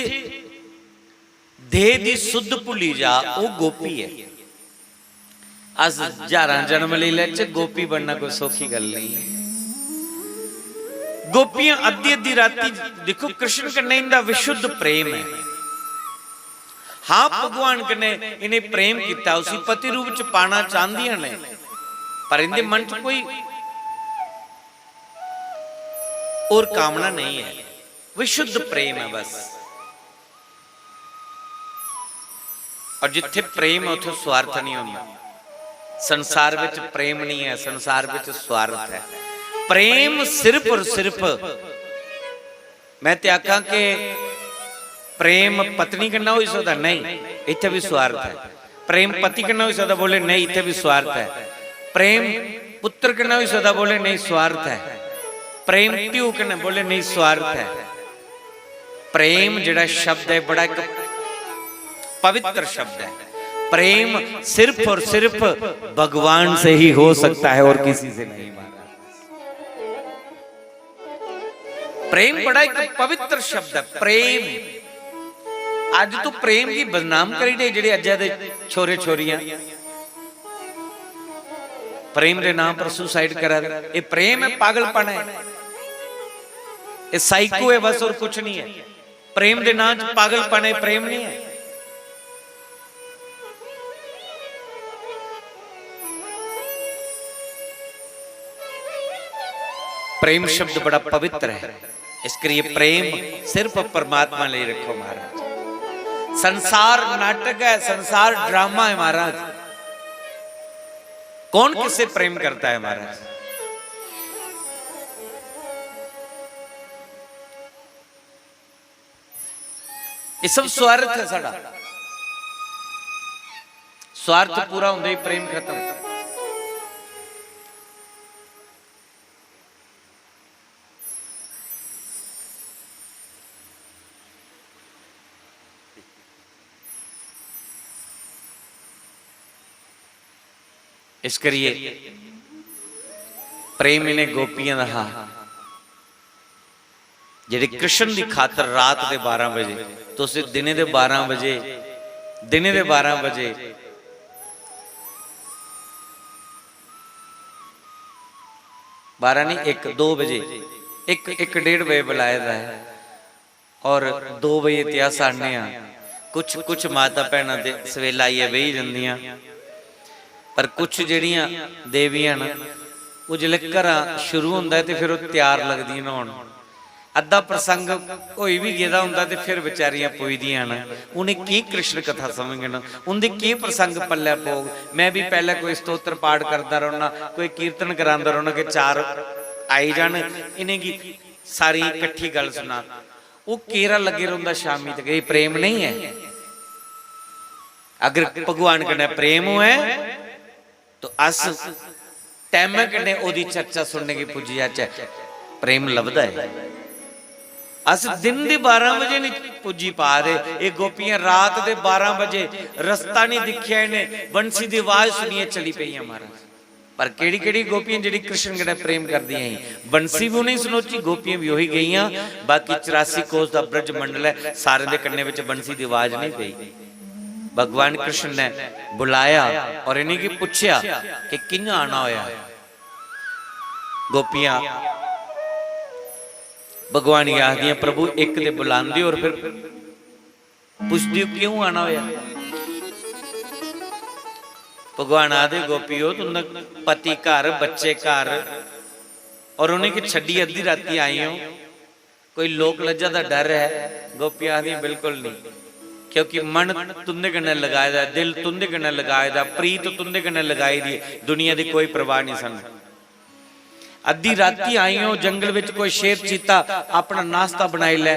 देह दी सुध भुल्ली जा, ओह् गोपी ऐ। अस ज्हारां जन्म लेई लैचे, गोपी बनना कोई सौखी गल्ल नेईं ऐ। गोपियां अद्धी अद्धी राती, दिक्खो, कृष्ण कन्नै इंदा विशुद्ध प्रेम ऐ। हां, भगवान कन्नै इ'नें प्रेम कीता, उसी पति रूप च पाना चांह्दियां न, पर इंदे मन च कोई होर कामना नेईं ऐ, विशुद्ध प्रेम ऐ बस। और जित्थे प्रेम है, उत्थे स्वार्थ नहीं होंदा। संसार विच प्रेम नहीं है, संसार विच स्वार्थ है। प्रेम सिर्फ और सिर्फ, मैं ते आखां कि प्रेम पत्नी कन्नै होई सकदा, नहीं, इत्थे भी स्वार्थ है। प्रेम पति कन्नै होई सकदा, बोले, नहीं, इत्थे भी स्वार्थ है। प्रेम पुत्र कन्नै होई सकदा, बोले, नहीं, स्वार्थ है। प्रेम प्यो कन्नै, बोले, नहीं, स्वार्थ है। प्रेम जेड़ा शब्द है, बड़ा एक पवित्र शब्द है। प्रेम सिर्फ और सिर्फ भगवान से ही हो सकता है और किसी से नहीं, महाराज। प्रेम बड़ा एक पवित्र शब्द है। प्रेम, अज तो प्रेम की बदनाम करी दे जेड़े अज्जा दे छोरे छोरियां। प्रेम दे नाम पर सुसाइड करा दे। ये प्रेम है, पागलपन है, ये साइको है बस, और कुछ नहीं है। प्रेम दे नाम च पागलपन है, प्रेम नहीं है। प्रेम शब्द बड़ा पवित्र है, इस करिए प्रेम सिर्फ परमात्मा ले रखो महाराज। संसार नाटक है, संसार ड्रामा है महाराज। कौन किससे प्रेम करता है महाराज? ये सब स्वार्थ है साडा। स्वार्थ पूरा होंदे ही प्रेम खत्म। इस करियै प्रेम इ'नें गोपियें दा हा, जेह्ड़े कृष्ण दी खातर रात दे बारां बजे, तुस दिनें दे बारां बजे, दिनें दे बारां बजे, बारां नहीं, इक, दो बजे, इक, इक डेढ़ बजे बुलाए दा ऐ। और दो बजे ते अस आन्ने आं। कुछ, कुछ माता भैनां ते सवेला आइयै बेही जंदियां, पर कुछ जेह्ड़ियां देवियां न, ओह् जिसलै घरा शुरू होंदा ऐ ते फिर ओह् त्यार लगदियां न होन। अद्धा प्रसंग होई बी गेदा होंदा ते फिर बेचारियां पुजदियां न। उ'नें केह् कृष्ण कथा समझङन, उं'दे केह् प्रसंग पल्लै पौग? में बी पैह्लें कोई स्तोत्र पाठ करदा रौह्ना, कोई कीर्तन करांदा रौह्ना कि चार आई जान, इ'नेंगी सारी इकट्ठी गल्ल सुना। ओह् केरा लग्गे रौंह्दा शामी तक। एह् प्रेम नेईं ऐ? अगर भगवान कन्नै प्रेम होऐ तो अस टैमै कन्नै ओह्दी चर्चा सुनने गी पुज्जी जाचै। प्रेम लभदा ऐ। अस दिन दे बारां बजे नहीं पुज्जी पा दे। एह् गोपियां रात दे बारां बजे, रस्ता नहीं दिक्खेआ इ'नें, बंसी दी आवाज सुनियै चली पेइयां महाराज। पर केह्ड़ी केह्ड़ी गोपियां जेह्ड़ी कृष्ण कन्नै प्रेम करदियां ही? बंसी बी उ'नेंगी सनोची, गोपियां बी ओही गेइयां। बाकी चरासी कोस दा ब्रज मंडल ऐ, सारें दे कन्ने बिच बंसी दी आवाज नहीं पेई। भगवान कृष्ण ने बुलाया और इ'नेंगी पुच्छेआ कि कि'यां आना होया। गोपियां भगवान गी आखदियां, "प्रभु, इक ते बुलांदे और फिर पुछदे ओ क्यों आना होया?" भगवान आखदे, "गोपियो, तुं'दा पति घर, बच्चे घर, और उ'नेंगी छड्डी अद्धी राती आई ओ, कोई लोक लज्जा दा डर ऐ?" गोपियां आखदियां, "बिल्कुल नहीं, क्योंकि मन तुं'दे कन्नै लगाए दा, दिल तुं'दे कन्नै लगाए दा, प्रीत तुं'दे कन्नै लगाई दी, दुनिया दी कोई परवाह नहीं सानू। अद्धी राती आई ओ, जंगल विच कोई शेर चीता अपना नाश्ता बनाई लै,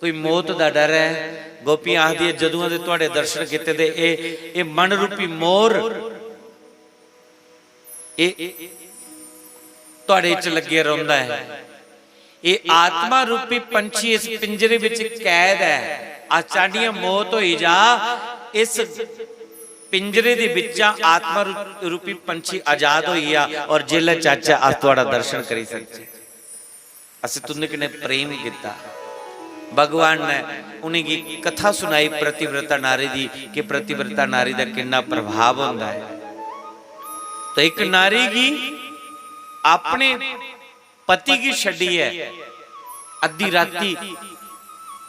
कोई मौत दा डर ऐ?" गोपियां आखदियां, "जदुआं दे तुहाडे दर्शन कीते दे एह्, एह् मन रूपी मोर, एह् तुहाडे च लग्गे रौंह्दा ऐ। एह् आत्मा रूपी पंछी इस पिंजरे विच कैद ऐ। अस चाह्न्ने आं मौत होई जा, इस पिंजरे दे बिच्चा आत्मा रू-, रूपी पंछी आजाद होई जा और जिसलै चाह्चै अस तुहाडा दर्शन करी सकचै।" असें तुं'दे कन्नै प्रेम कीता। भगवान ने उ'नेंगी कथा सुनाई पतिव्रता नारी दी, कि पतिव्रता नारी दा किन्ना प्रभाव होंदा ऐ। तो इक नारी गी अपने पति गी छड्डियै अद्धी राती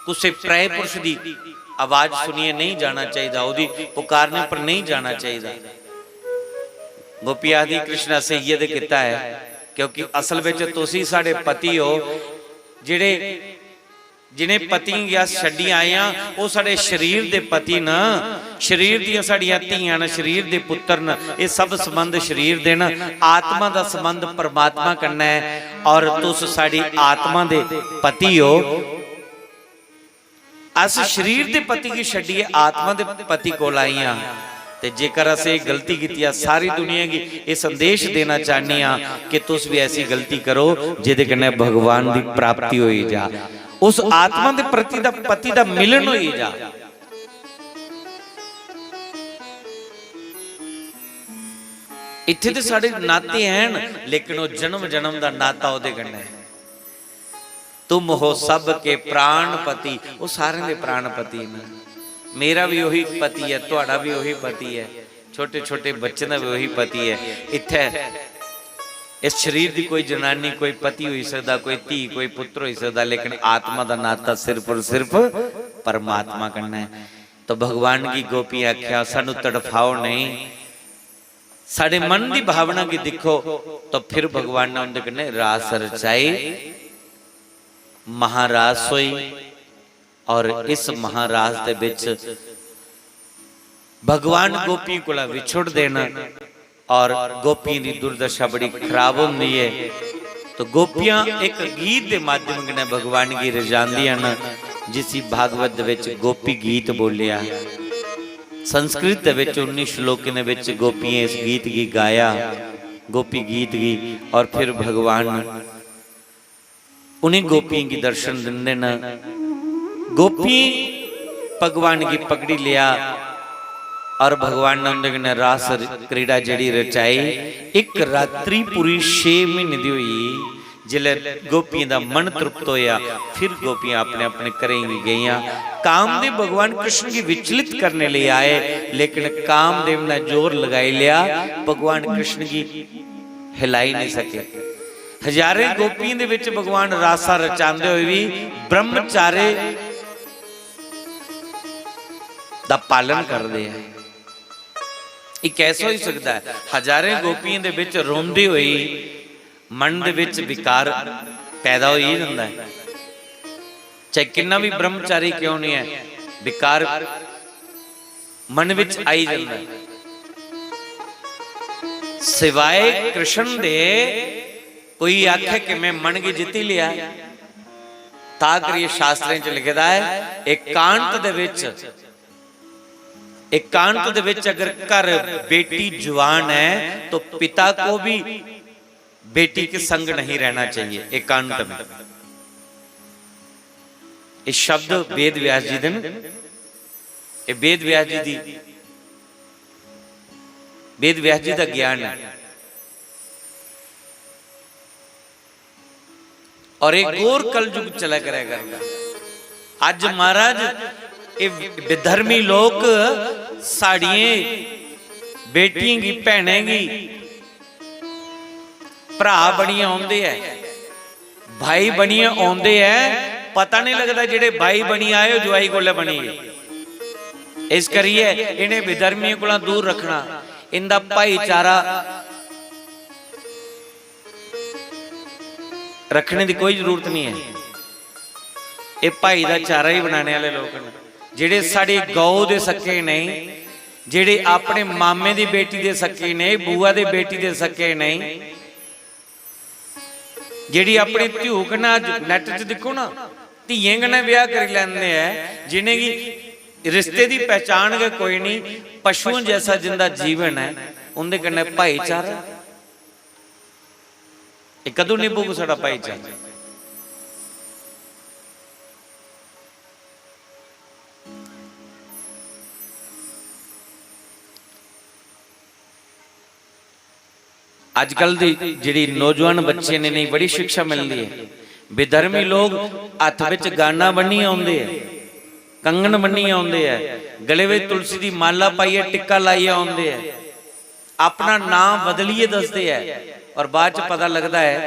कुसै पराए पुरुष दी आवाज सुनियै नेईं जाना चाहिदा, ओह्दी पुकारने पर नेईं जाना चाहिदा। गोपी आखदी, "कृष्ण, असें इ'यै ते कीता ऐ, क्योंकि असल बिच तुस ही साढ़े पति ओ, जेह्ड़े, जि'नें पतियें गी अस छड्डी आए आं, ओह् साढ़े शरीर दे पति न, शरीर दियां साढ़ियां धियां न, शरीर दे पुत्तर न, एह् सब संबंध शरीर दे न, आत्मा दा संबंध परमात्मा कन्नै ऐ, और तुस साढ़ी आत्मा दे पति ओ।" अस शरीर दे पति गी छड्डियै आत्मा दे पति कोल आई आं। ते जेकर असें एह् गलती कीती ऐ, सारी दुनिया गी एह् संदेश देना चाह्न्ने आं कि तुस बी ऐसी गलती करो जेह्दे कन्नै भगवान दी प्राप्ति होई जा, उस आत्मा दे प्रति दा पति दा मिलन होई जा। इत्थै ते साढ़े नाते हैन, लेकिन ओह् जन्म जन्म दा नाता ओह्दे कन्नै ऐ। "तुम हो सबके प्राणपति", ओह् सारें दे प्राणपति न। मेरा भी ओही पति ऐ, तुहाडा भी ओही पति ऐ, छोटे छोटे बच्चें दा भी ओही पति ऐ। इत्थै इस शरीर दी कोई जनानी, कोई पति होई सकदा, कोई धी, कोई पुत्र होई सकदा, लेकिन आत्मा दा नाता सिर्फ और सिर्फ परमात्मा कन्नै ऐ। तो भगवान गी गोपी आख्या, "सानू तड़फाओ नहीं, साढ़े मन दी भावना गी दिक्खो।" तो फिर भगवान ने उंदे कन्नै रास रचाई। महारास होई, और इस महारास दे बिच भगवान गोपियों कोला विछुड़दे न और गोपियों दी दुर्दशा बड़ी खराब होंदी है। तो गोपियां एक गीत दे माध्यम कन्नै भगवान गी रिझांदियां न, जिसी भागवत दे विच गोपी गीत बोलिया। संस्कृत दे विच उन्नी श्लोकें दे विच गोपियें इस गीत गी गाया, गोपी गीत गी, और फिर भगवान उन्हीं गोपियें गी दर्शन दिंदे न। गोपी भगवान गी पकड़ी लिया, और भगवान ने उंदे कन्नै रास क्रीड़ा जेह्ड़ी रचाई, इक रात्रि पूरी छे म्हीने दी होई। जिसलै गोपियें दा मन तृप्त होया, फिर गोपियां अपने अपने घरें गी गेइयां। कामदेव भगवान कृष्ण गी विचलित करने लेई आए, लेकिन कामदेव ने जोर लगाई लिया, भगवान कृष्ण गी हिलाई नहीं सके। हजारें गोपियें दे विच भगवान रासा रचांदे होए भी ब्रह्मचारे दा पालन करदे हैं। ये कैसे होई सकदा है? हजारें गोपियें दे विच रोंदी होई मन दे विच विकार पैदा होई जंदा है। चाहे किन्ना भी ब्रह्मचारी क्यों नहीं है, विकार मन विच आई जंदा है। सिवाय कृष्ण दे कोई आखे कि मैं मन गी जित्ती लिया है। तां करियै शास्त्रें च लिखे दा है, एकांत दे विच, एकांत दे विच अगर घर बेटी जवान है तो पिता को भी बेटी के संग नहीं रहना चाहिए। एकांत में ये शब्द वेद व्यास जी दे न। ये वेद व्यास जी दी, वेद व्यास जी दा ज्ञान है। और एक घोर कलयुग चला करै करदा। अज महाराज, ये विधर्मी लोक साड़ियें बेटियें गी, भैनें गी भ्रा बनियै औंदे ऐ, भाई बनियै औंदे ऐ। पता नहीं लगदा जेह्ड़े भाई बनियै आए, ओह् जुआई कोलै बनी गे। इस करियै इ'नें विधर्मियें कोला दूर रखना, इंदा भाईचारा रखने दी कोई जरूरत नहीं है। एह् भाई दा चारा ही बनाने आह्ले लोक न, जेह्ड़े साढ़ी गौ दे सक्के नेईं, जेह्ड़े अपने मामे दी बेटी दे सक्के नेईं, बुआ दे बेटी दे सक्के नेईं, जेह्ड़ी अपनी धियो कन्नै अज्ज net च दिक्खो ना, धियें कन्नै ब्याह करी लैंदे ऐ, जिनेंगी रिश्ते दी पहचान गै कोई नहीं, पशुएं जैसा जिंदा जीवन ऐ, उंदे कन्नै भाईचारा। एह् कदूं निभग साढ़ा भाईचारा? अजकल दी जेह्ड़ी नौजवान बच्चे ने, इ'नेंगी बड़ी शिक्षा मिलदी है। विधर्मी लोग हत्थ बिच गाना बन्नियै औंदे ऐ, कंगन बन्नियै औंदे ऐ, गले विच तुलसी दी माला पाइयै, टिक्का लाइयै औंदे ऐ, अपना नां बदलियै दसदे ऐ, और बाद च पता लगदा ऐ,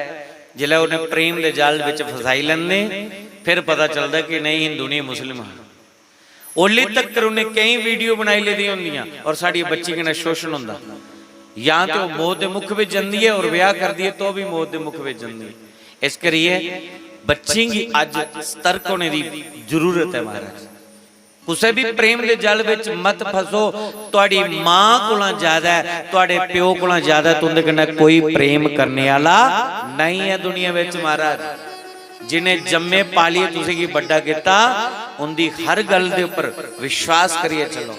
जिसलै उ'नें प्रेम दे जाल बिच फसाई लैंदे, फिर पता चलदा कि नेईं, हिंदू नहीं, मुस्लिम हा। ओल्ले तक्कर उ'नें केईं video बनाई लेदियां होंदियां और साढ़ियां बच्चियें कन्नै शोशण होंदा। जां ते ओह् मौत दे मुख बिच जंदी ऐ और ब्याह करदी ऐ, तो भी मौत दे मुख बिच जंदी ऐ। इस करियै बच्चें गी अज्ज सतर्क होने दी जरूरत ऐ महाराज। कुसै बी प्रेम दे जल बिच मत फसो। तुहाड़ी मां कोला ज्यादा, तुहाड़े प्यो कोला ज्यादा तुंदे कन्नै कोई प्रेम करने आह्ला नहीं ऐ दुनिया बिच महाराज। जिन्हें जम्मे पालियै तुसेंगी बड्डा कीता, उंदी हर गल्ल दे उप्पर विश्वास करियै चलो।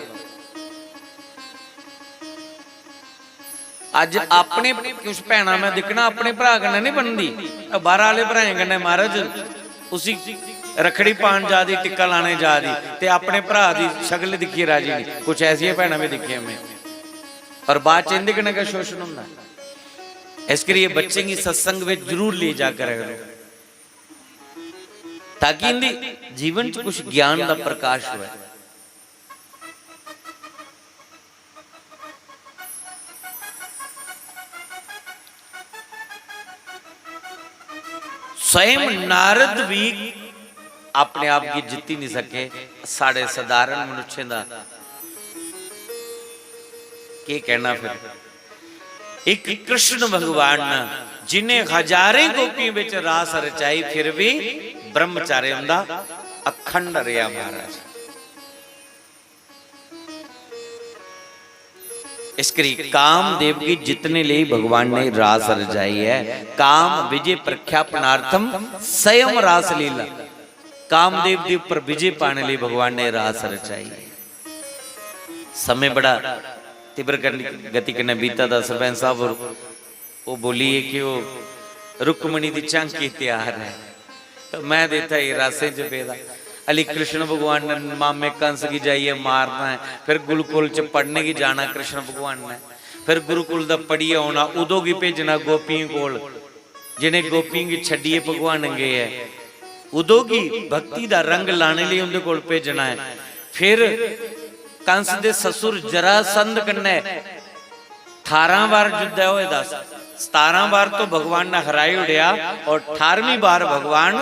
अज्ज अपने कुछ भैनां मैं दिक्खना, अपने भ्राऽ कन्नै नहीं बनदी, बाहर आह्ले भ्राएं कन्नै महाराज उसी रक्खड़ी पान जा दी, टिक्का लाने जा दी, ते अपने भ्राऽ दी शकल दिक्खियै राजी नहीं। कुछ ऐसियां भैनां भी दिक्खियां मैं, पर बाद च इंदे कन्नै गै शोशण होंदा। इस करियै बच्चें गी सत्संग बिच जरूर लेई जा करा करो, ताकि इंदी जीवन च कुछ ज्ञान दा प्रकाश होऐ। स्वयं नारद भी अपने आप गी जित्ती नहीं सके, साढ़े साधारण मनुष्यें दा केह् कहना फिर? इक कृष्ण भगवान न, जिन्हें हजारें गोपियों बिच रास रचाई, फिर भी ब्रह्मचार्य उंदा अखंड रेहा महाराज। इस करी कामदेव गी जितने लेई भगवान ने रास रचाई है। काम विजय प्रख्यापनार्थम स्वयं रास लीला। कामदेव दे उप्पर विजय पाने लेई भगवान ने रास रचाई है। समय बड़ा तीव्र गति कन्नै बीता दा सरपंच साहब होर ओह् बोलिए कि ओह् रुक्मणी दी झांकी त्यार ऐ, ते मैं ते इत्थै एह् रासें च पेदा। अली कृष्ण भगवान ने मामे कंस गी जाइयै मारना ऐ, फिर गुरुकुल च पढ़ने गी जाना कृष्ण भगवान ने, फिर गुरुकुल दा पढ़ियै औना, उदो गी भेजना गोपियें कोल, जिनें गोपियें गी छड्डियै भगवान गे ऐ, उदो गी भक्ति दा रंग लाने लेई उंदे कोल भेजना ऐ। फिर कंस दे ससुर जरासंध कन्नै ठारां बार जुद्ध ऐ होए दा, सतारां बार तो भगवान ने हराई उड़ेआ और अठारहवीं बार भगवान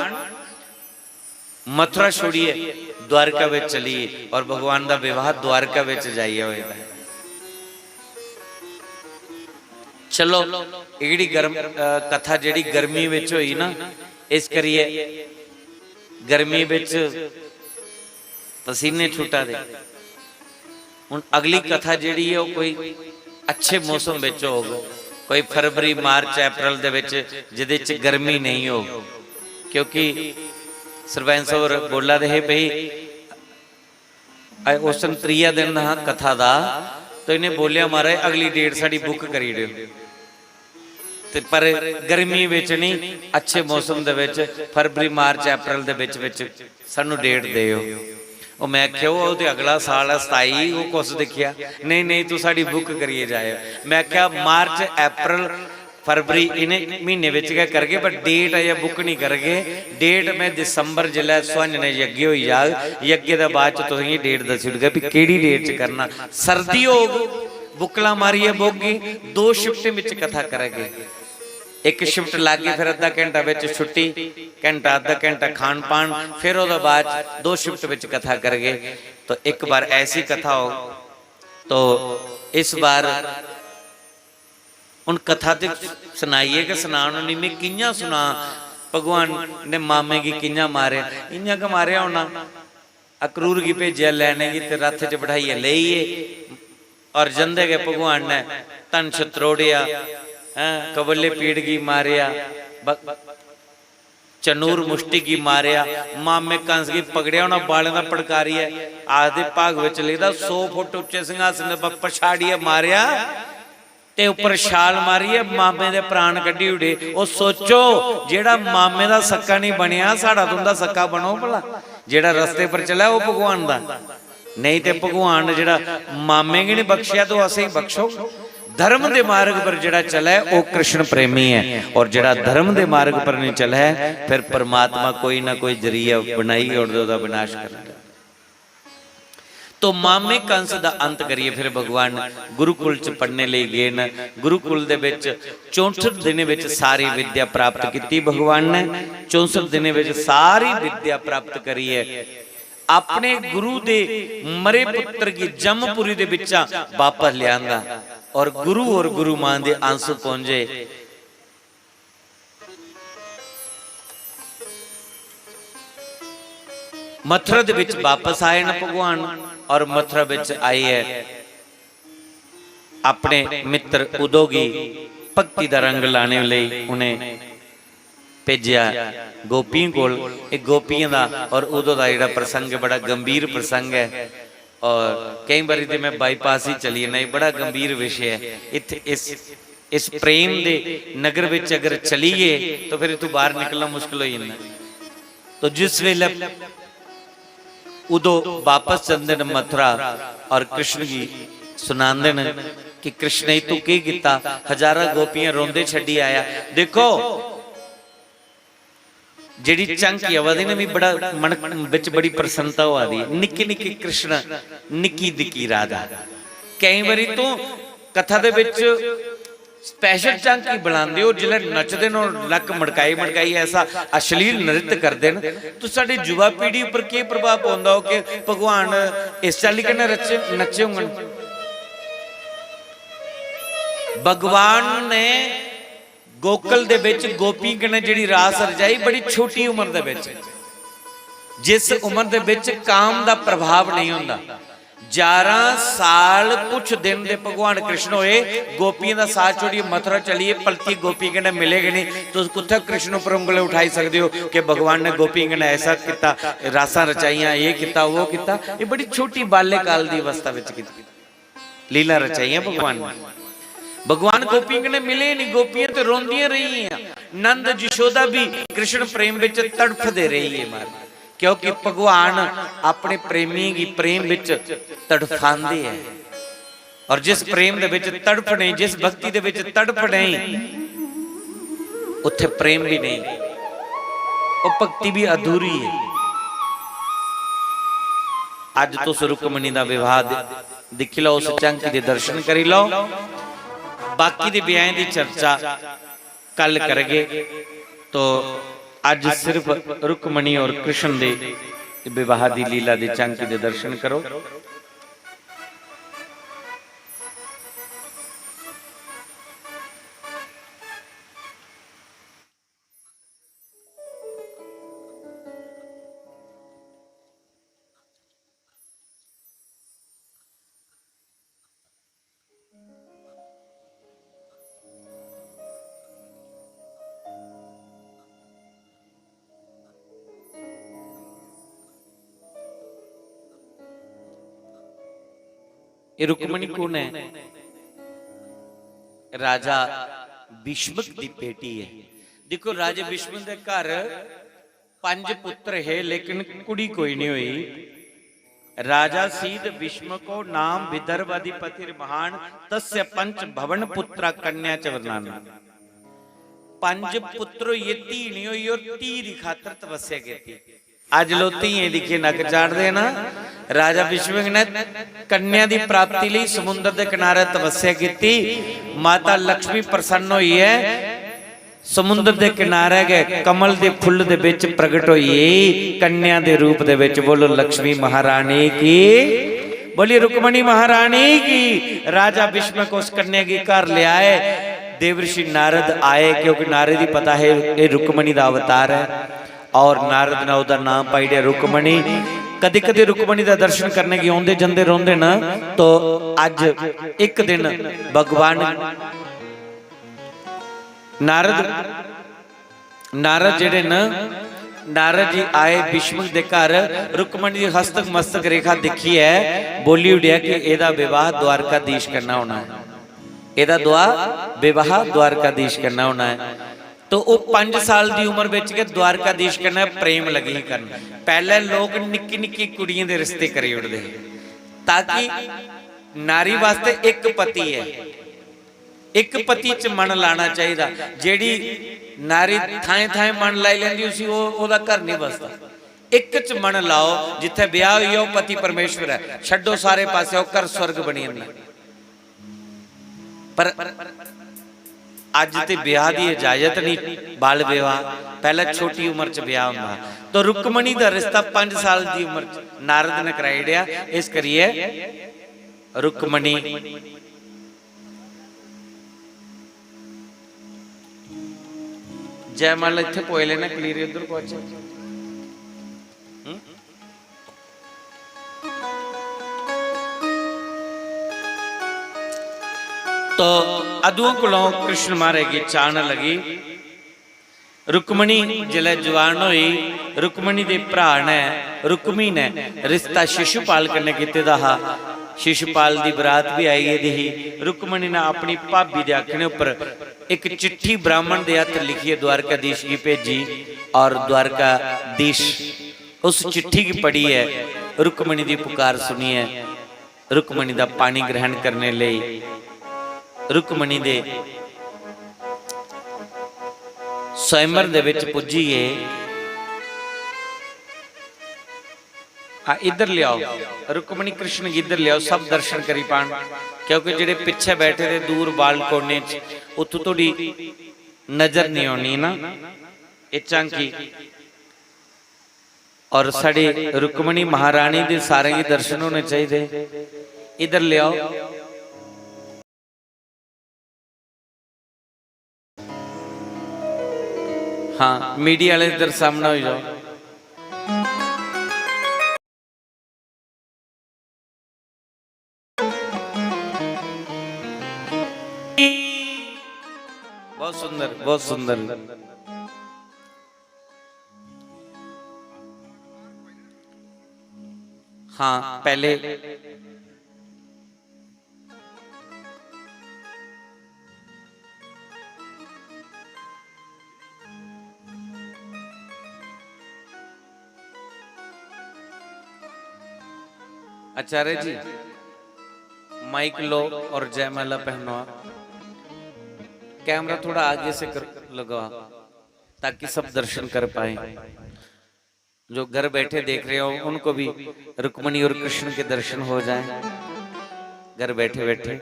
मथुरा छोड़ियै द्वारका विच चली गे और भगवान दा विवाह द्वारका विच जाइयै होए दा ऐ। चलो, एह् जेह्ड़ी गर्म, अ, कथा जेह्ड़ी गर्मी विच होई ना, इस करियै गर्मी विच पसीने छुट्टा दे। हुन अगली कथा जेह्ड़ी ऐ, ओह् कोई अच्छे मौसम विच होग, कोई फरवरी, मार्च, अप्रैल दे विच, जेह्दे च गर्मी नेईं होग, क्योंकि सरपंच होर बोला दे हे भई, अ, उस दिन त्रीया दिन हा कथा दा, तो इ'नें बोलेआ, "महाराज, अगली डेट साढ़ी बुक करी ओड़ेओ।" ते पर गर्मी बिच नहीं, अच्छे मौसम दे विच, फरवरी, मार्च, अप्रैल दे बिच, बिच सानू डेट देओ। ओह् मैं आखेआ, "ओह् ते अगला साल ऐ, सताई, ओह् कुस दिक्खेआ?" "नहीं, नहीं, तू साढ़ी बुक करियै जाएओ।" मैं आखेआ, "मार्च, अप्रैल, फरवरी इ'नें म्हीने बिच गै करगे, पर डेट अजें बुक नहीं करगे। डेट में दिसंबर जिसलै सुहाञने यज्ञ होई जाग, यज्ञ दे बाद च तुसेंगी डेट दस्सी ओड़गे, भी केह्ड़ी डेट च करना। सर्दी होग, बुकला मारियै बौह्गे, दो शिफ्टें बिच कथा करगे।" इक शिफ्ट लागे, फिर अद्धा घैंटा बिच छुट्टी, घैंटा, अद्धा घैंटा खान पान, फिर ओह्दे बाद दो शिफ्ट बिच कथा करगे। तो इक बार ऐसी कथा हो, तो इस बार हुन कथा ते सनाइयै गै सनान होनी, में कि'यां सुनां, भगवान ने मामे गी कि'यां मारेआ? इ'यां गै मारेआ होना। अक्रूर गी भेजेआ लैने गी ते रथ च बठाइयै लेई गे। और जंदे गै भगवान ने धनुष त्रोड़ेआ, हैं, कबल्ले पीड़ गी मारेआ, ब-, चनूर मुष्टि गी मारेआ, मामे कंस गी पकड़ेआ, उ'नें बालें दा पड़कारियै। आखदे भागवत च लिखदा, "सौ फुट उच्चे सिंहासन पर पछाड़ियै मारेआ ते उप्पर छाल मारियै मामे दे प्राण कड्ढी ओड़े।" ओह् सोचो, जेह्ड़ा मामे दा सक्का नहीं बनेआ, साढ़ा तुं'दा सक्का बनोग भला? जेह्ड़ा रस्ते पर चलै, ओह् भगवान दा। नेईं ते भगवान जेह्ड़ा मामे गी निं बख्शेआ, ते ओह् असेंगी बख्शोग। धर्म दे मार्ग पर जेह्ड़ा चलै, ओह् कृष्ण प्रेमी ऐ, और जेह्ड़ा धर्म दे मार्ग पर निं चलै, फिर परमात्मा कोई ना कोई जरिया बनाई ओड़दा ओह्दा विनाश करने दा। तो मामे कंस दा अंत करियै फिर भगवान गुरुकुल च पढ़ने लेई गे न। गुरुकुल दे बिच चौंसठ दिनें बिच सारी विद्या प्राप्त कीती भगवान ने। चौंसठ दिनें बिच सारी विद्या प्राप्त करियै अपने गुरु दे मरे पुत्र गी जमपुरी दे बिच्चा वापस लियांदा और गुरु और गुरु मां दे आंसू पौंजे। मथुरा दे बिच वापस आए न भगवान और मथुरा बिच आइयै अपने मित्र उदो गी भक्ति दा रंग लाने लेई उ'नें भेजेआ गोपियें कोल। एह् गोपियें दा और उदो दा जेह्ड़ा प्रसंग ऐ, बड़ा गंभीर प्रसंग ऐ और केईं बारी ते मैं बाईपास ही चली जन्ना, एह् बड़ा गंभीर विशे ऐ। इत्थै इस, इस प्रेम दे नगर बिच अगर चली गे तो फिर इत्थूं बाहर निकलना मुश्किल होई जंदा। तो जिस वेले उदो वापस जंदे न मथुरा और कृष्ण गी सुनांदे न कि कृष्ण, तू केह् कीता, हजारां गोपियां रोंदे छड्डी आया। देखो, जेह्ड़ी झांकी आवा दी ना, मी बड़ा मन बिच बड़ी प्रसन्नता होआ दी। निक्के निक्के कृष्ण, निक्की निक्की राधा। केईं बारी तूं कथा दे बिच स्पेशल झांकी बुलांदे हो, जिसलै नचदे न और लक्क मड़काई मड़काई ऐसा अश्लील नृत्य करदे न, तो साढ़ी युवा पीढ़ी उप्पर केह् प्रभाव पौंदा हो कि भगवान इस चाल्ली कन्नै रचे, नच्चे होङन? भगवान ने गोकुल दे बिच गोपियें कन्नै जेह्ड़ी रास रचाई, बड़ी छोटी उम्र दे बिच, जिस उम्र दे बिच काम दा प्रभाव नहीं होंदा। ग्यारह साल कुछ दिन दे भगवान कृष्ण होए, गोपियें दा साथ छोड़ियै मथुरा चलियै पलकी गोपियें कन्नै मिले गै नहीं। तुस कुत्थै कृष्ण उप्पर उंगल उठाई सकदे हो कि भगवान ने गोपियें कन्नै ऐसा कीता, रासां रचाइयां, एह् कीता, वो कीता? एह् बड़ी छोटी बाल्यकाल दी अवस्था बिच कीती, लीला रचाइयां भगवान ने। भगवान गोपियें कन्नै मिले नहीं, गोपियां ते रोंदियां रेहियां। नंद यशोदा भी कृष्ण प्रेम बिच तड़फदे रेहिए मारे। क्योंकि भगवान अपने प्रेमियें गी प्रेम बिच तड़फांदे ऐ। और जिस प्रेम दे विच तड़फ नहीं, जिस भक्ति दे विच तड़फ नहीं, उत्थे प्रेम भी नहीं, वो भक्ति भी अधूरी है। अज तुस रुक्मणी दा विवाह दि-, दिक्खी लो, उस झांकी दे दर्शन करी लो। बाकी दे ब्याहें दी चर्चा कल करगे। तो अज सिर्फ रुक्मणी और कृष्ण दे विवाह दी लीला दे झांकी दे दर्शन करो। ये रुक्मणी कौन है? राजा भीष्मक दी बेटी है। देखो, राजे भीष्म दे घर पंज पुत्र हे, लेकिन कुड़ी कोई नहीं हुई। राजा सीद भीष्मको नाम विदर्भ अधिपति महान, तस्य पंच भवन पुत्र कन्या च वर्णान। पंज पुत्र होइए, धी नहीं हुई और धी दी खातर तपस्या की। अज लोग धियें दिक्खियै नक चाढ़दे ना। राजा भीष्म ने कन्या दी प्राप्ति लई समुंदर दे किनारे तपस्या कीती। माता लक्ष्मी प्रसन्न होई है, समुंदर दे किनारे गै कमल दे फुल्ल दे विच प्रगट होई, कन्या दे रूप दे विच। बोलो लक्ष्मी महारानी की, बोलिए रुक्मणी महारानी की। राजा भीष्म को उस कन्या की घर ले आए। देवर्षि नारद आए, क्योंकि नारद ही पता है ये रुक्मणी दा अवतार है। और नारद ने ओदा नाम पाई दिया रुक्मणी। कदी कदी रुक्मणी दा दर्शन करने की आंदे जंदे रोंदे न। तो अज एक दिन भगवान नारद, नारद जेड़े न, नारद जी आए भीष्म दे घर। रुक्मणी दी हस्तक मस्तक रेखा दिक्खियै बोली उड़ेआ कि एदा विवाह द्वारकाधीश कन्नै होना है, एदा दुआ विवाह द्वारकाधीश कन्नै होना है। तो ओह पंज साल दी उम्र बिच गै द्वारकाधीश कन्नै प्रेम लगी ही करन। पैहले लोक निक्की निक्की कुड़ियें दे रिश्ते करी उड़दे हे, ताकि नारी वास्ते एक पति है, एक पति च मन लाना चाहिदा। जेड़ी नारी थाएं थाएं मन लाई लेंदी, उसी ओह, ओहदा घर नहीं बसदा। एक च मन लाओ, जिथे ब्याह होई जाओ, पति परमेश्वर है, छड्डो सारे पासे, ओह घर स्वर्ग बनी जंदा। पर अज ते ब्याह दी इजाजत नहीं, बाल विवाह, पहले छोटी उम्र च ब्याह हुंदा। तो रुक्मणी दा रिश्ता पंज साल दी उम्र च नारद ने कराई ओड़ेआ। इस करियै रुक्मणी जयमाला इत्थे पोए लेना, कलीरे उधर पहुंचे। हम्म? तो अदुओं कोलों कृष्ण महाराज गी चाहन लगी। रुक्मणी जिसलै जवान होई, रुक्मणी दे भ्रा ने, रुक्मी ने रिश्ता शिशुपाल कन्नै कीते दा हा। शिशुपाल दी बरात भी आई गेदी ही। रुक्मणी ने अपनी भाभी दे आखने उप्पर इक चिट्ठी ब्राह्मण दे हत्थ लिखियै द्वारकाधीश गी भेजी और द्वारकाधीश उस चिट्ठी गी पढ़ियै, रुक्मणी दी पुकार सुनियै, रुक्मणी दा पानी ग्रहण करने लेई रुक्मणी दे स्वयंवर दे विच पुज्जी गे। हाँ, इधर ले आओ, रुक्मणी कृष्ण गी इधर ले आओ, सब दर्शन करी पान, क्योंकि जेड़े पिछे बैठे दे दूर बाल कोने च, उत्थों थोड़ी नजर नहीं आनी ना, ये झांकी। और साड़ी रुक्मणी महारानी दे सारें गी दर्शन होने चाहिए। इधर ले आओ। हाँ, मीडिया वाले इधर सामने हो जाओ। बहुत सुंदर, बहुत सुंदर। हाँ, पहले आचार्य जी, माइक लो और जयमाला पहनो आप। कैमरा थोड़ा आगे से कर, लगाओ, ताकि सब दर्शन कर पाए। जो घर बैठे देख रहे हो, उनको भी रुक्मणी और कृष्ण के दर्शन हो जाएं घर बैठे बैठे।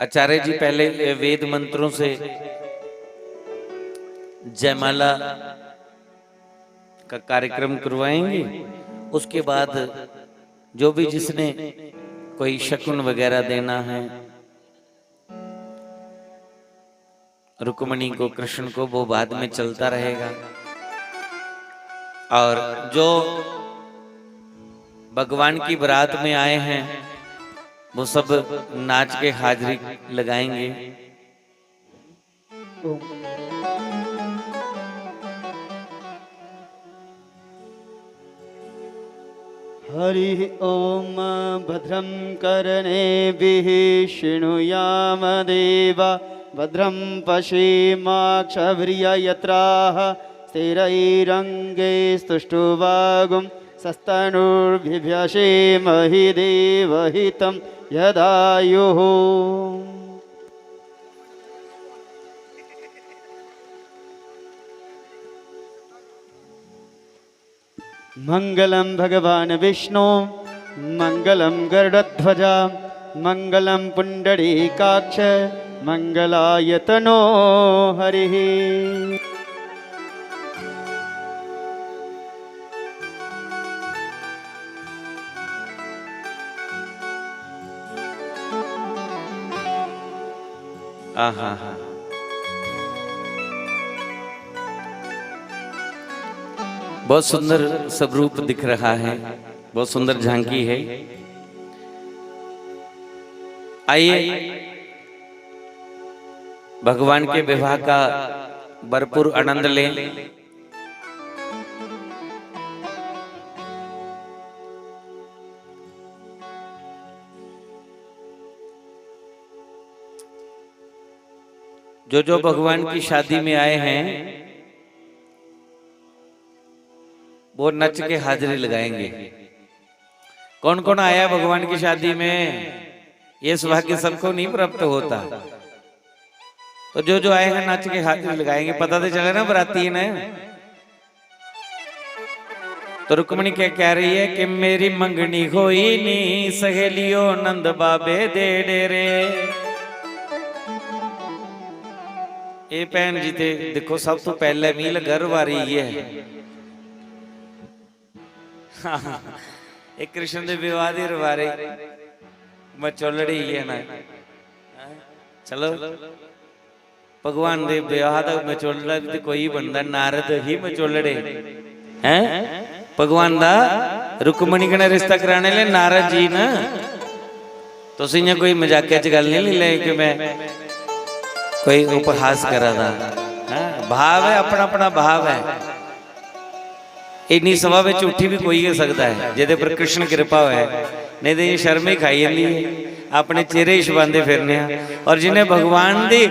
आचार्य जी पहले, अ, वेद मंत्रों से जयमाला का कार्यक्रम करवाएंगे। उसके बाद जो भी जिसने कोई शकुन वगैरह देना है रुक्मणी को, कृष्ण को, वो बाद में चलता रहेगा। और जो भगवान की बारात में आए हैं, वो सब नाच के हाजिरी लगाएंगे। हरिः ॐ। भद्रं कर्णेभिः शृणुयाम देवा, भद्रं पश्येमाक्षभिर्यजत्राः, स्थिरैरङ्गैस्तुष्टुवागुं सस्तनूर्भिभ्यसेमहि देवहितं यदायुः। मङ्गलं भगवान् विष्णु, मङ्गलं गरुडध्वजा, मङ्गलं पुण्डरीकाक्ष, मङ्गलायतनो हरिः। आहा हा। बहुत सुंदर स्वरूप दिख रहा है, बहुत सुंदर झांकी है। आइए, भगवान के विवाह का भरपूर आनंद लें। जो जो भगवान की शादी में आए हैं, वो नच के हाजिरी लगाएंगे। कौन कौन आया भगवान की शादी में? ये सौभाग्य सबको नहीं प्राप्त होता। तो जो जो आए हैं, नच के हाजिरी लगाएंगे। पता तो चले ना बराती ने। तो रुक्मणी क्या कह रही है कि मेरी मंगनी होई नी, सहेलियो नंद बाबे दे डेरे। ए भैन जी, ते देखो, सब तो पहले मी लगा रवारी ये है। एक कृष्ण दे विवाह दी रवारी मचोलड़ी ये ना। चलो, भगवान दे ब्याह दा मचोलड़ा भी ते कोई बनदा, नारद ही मचोलड़े। हैं? भगवान दा रुक्मणी कन्नै रिश्ता कराने ले नारद जी न। तुस इ'यां कोई मजाकै च गल्ल नहीं ले कि मैं कोई उपहास करा दा। हैं? भाव है, अपना अपना भाव है। इन्नी सभा विच उठी भी कोई गै सकदा है जेदे पर कृष्ण कृपा होए, नहीं ते एह् शर्म ही खाई जंदी है। अपने चेहरे ही छपांदे फिरने आं। और जिन्हें भगवान दे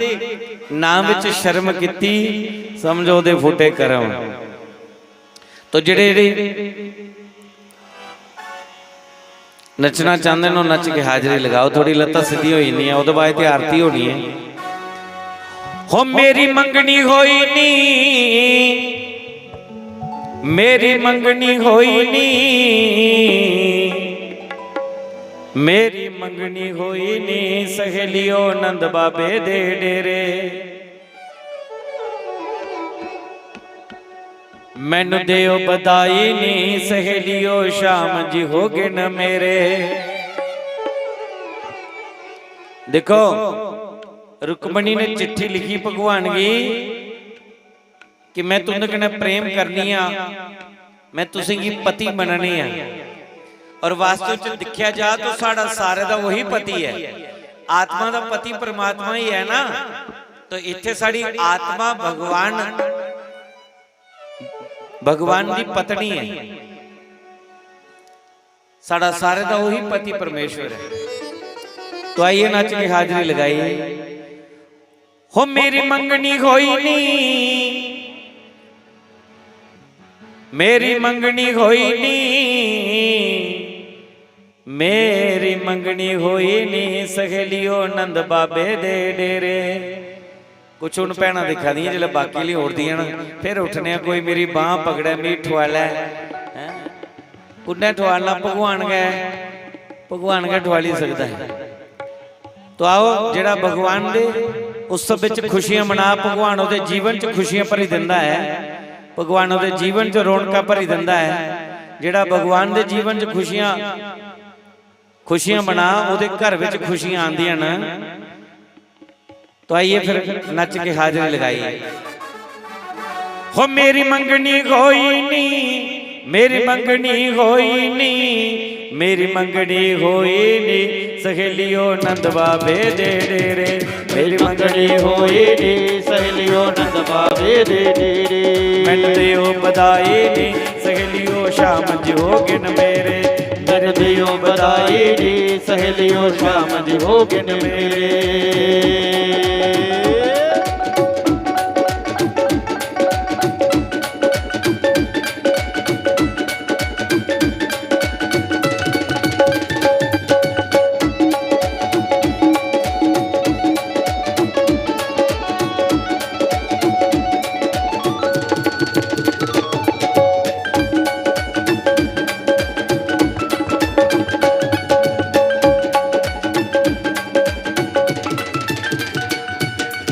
नाम विच शर्म कीती, समझो ओदे फुटे कर्म। तो जेह्ड़े, जेह्ड़े नच्चना चांह्दे न, ओह् नच्च के हाजरी लगाओ। थोड़ी लत्तां सिद्धियां होई जंदियां, ओह्दे बाद ते आरती होनी ऐ। हो मेरी मंगनी होई नी, मेरी मंगनी होई नी, मेरी मंगनी होई नी, सहेलियो नंद बाबे दे डेरे। मैनू देओ बधाई नी, सहेलियो शाम जी हो गए न मेरे। देखो, रुक्मणी ने चिट्ठी लिखी भगवान गी कि मैं तुंदे कन्नै प्रेम करनी आ, मैं तुसेंगी पति मननी आ। और वास्तव च दिक्खेआ जा तो साढ़ा सारे दा वही पति है, आत्मा दा पति परमात्मा ही है ना। तो इत्थे साड़ी आत्मा भगवान, भगवान दी पत्नी है। साड़ा सारे दा वही पति परमेश्वर है। तो आइए नच के हाजरी लगाइए। हो मेरी मंगनी होई नी, मेरी मंगनी होई नी, मेरी मंगनी होई नी, सहेलियो नंद बाबे दे डेरे। कुछ हून भैनां दिक्खा दियां, जिसलै बाकी लेई ओड़दियां न, फिर उट्ठने आं, कोई मेरी बांह पकड़ै, मिगी ठुआलै। हैं? कुन्नै ठुआलना? भगवान गै, भगवान गै ठुआली सकदा है। तो आओ, जेह्ड़ा भगवान दे उत्सव विच खुशियां मना, भगवान ओह्दे जीवन च खुशियां भरी दिंदा है, भगवान ओह्दे जीवन च रौनकां भरी दिंदा है। जेह्ड़ा भगवान दे जीवन च खुशियां, खुशियां मना, ओह्दे घर विच खुशियां आंदियां न। तो आइए फिर नच के हाजिरी लगाइए। हो मेरी मंगनी होई नी, मेरी मंगनी होई नी, मेरी मंगनी होई नी, सहेलियो नंद बाबे दे डेरे। मेरी मंगनी होई नी, सहेलियो नंद बाबे दे डेरे। मैनू देओ बधाई नी, सहेलियो शाम च होगे न मेरे। मैनू देओ बधाई नी, सहेलियो शाम च होगे न मेरे।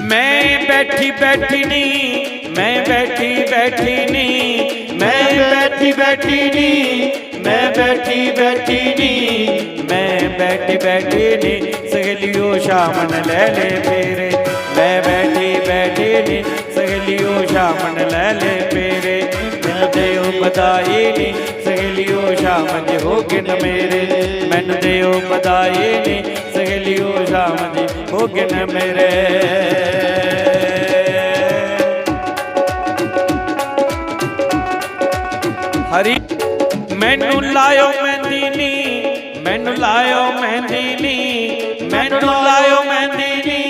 मैं बैठी बैठी नी, मैं बैठी बैठी नी, मैं बैठी बैठी नी, मैं बैठी बैठी नी, मैं बैठी बैठी नी, सहेलियो शाम न ले ले फेरे। मैं बैठी बैठी नी, सहेलियो शाम न ले ले फेरे। मैनू देओ बधाई नी, सहेलियो शाम च होगे न मेरे। मैनू देओ बधाई नी, सहेलियो शाम च होगे न मेरे। हरी। मैनू लायो मेहंदी नी, मैनू लायो मेहंदी नी, मैनू लायो मेहंदी नी,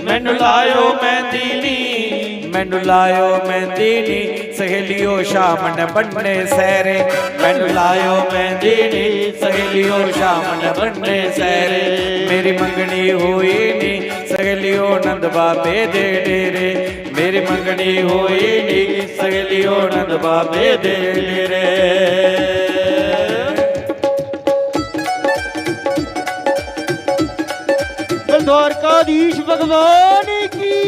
मैनू लायो मेहंदी नी, मैनू लायो मेहंदी नी, सहेलियो शाम न बन्ने सैरे। मैनू लायो मेहंदी नी, सहेलियो शाम न बन्ने सैरे। मेरी मंगनी होई नी, सहेलियो नंद बाबे दे डेरे। मेरी मंगनी होई नी, सहेलियो नंद बाबे दे डेरे। बोल द्वारकाधीश भगवान की।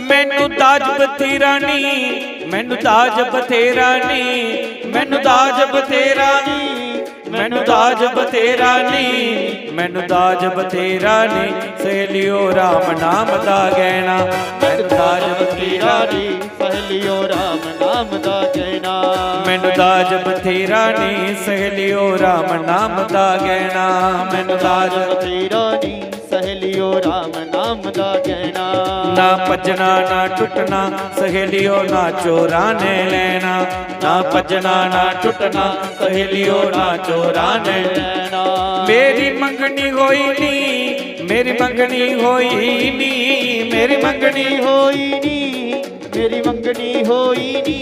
मैनू दाज बथेरा नी, मैनू दाज बथेरा नी, मैनू दाज बथेरा नी, मैनू दाज बथेरा नी, मैनू दाज बथेरा नी, सहेलियो राम नाम दा गैना। मैनू दाज बथेरा नी, सहेलियो राम नाम दा गैना। मैनू दाज बथेरा नी, सहेलियो राम नाम दा गैना। मैनू दाज बथेरा नी, सहेलियो राम नाम दा गैना। ना भज्जना ना टुटना, सहेलियो ना चोरा ने लैना। ना भज्जना ना टुटना, सहेलियो ना चोरा ने लैना। मेरी मंगनी होई नी, मेरी मंगनी होई नी, मेरी मंगनी होई नी, मेरी मंगनी होई नी,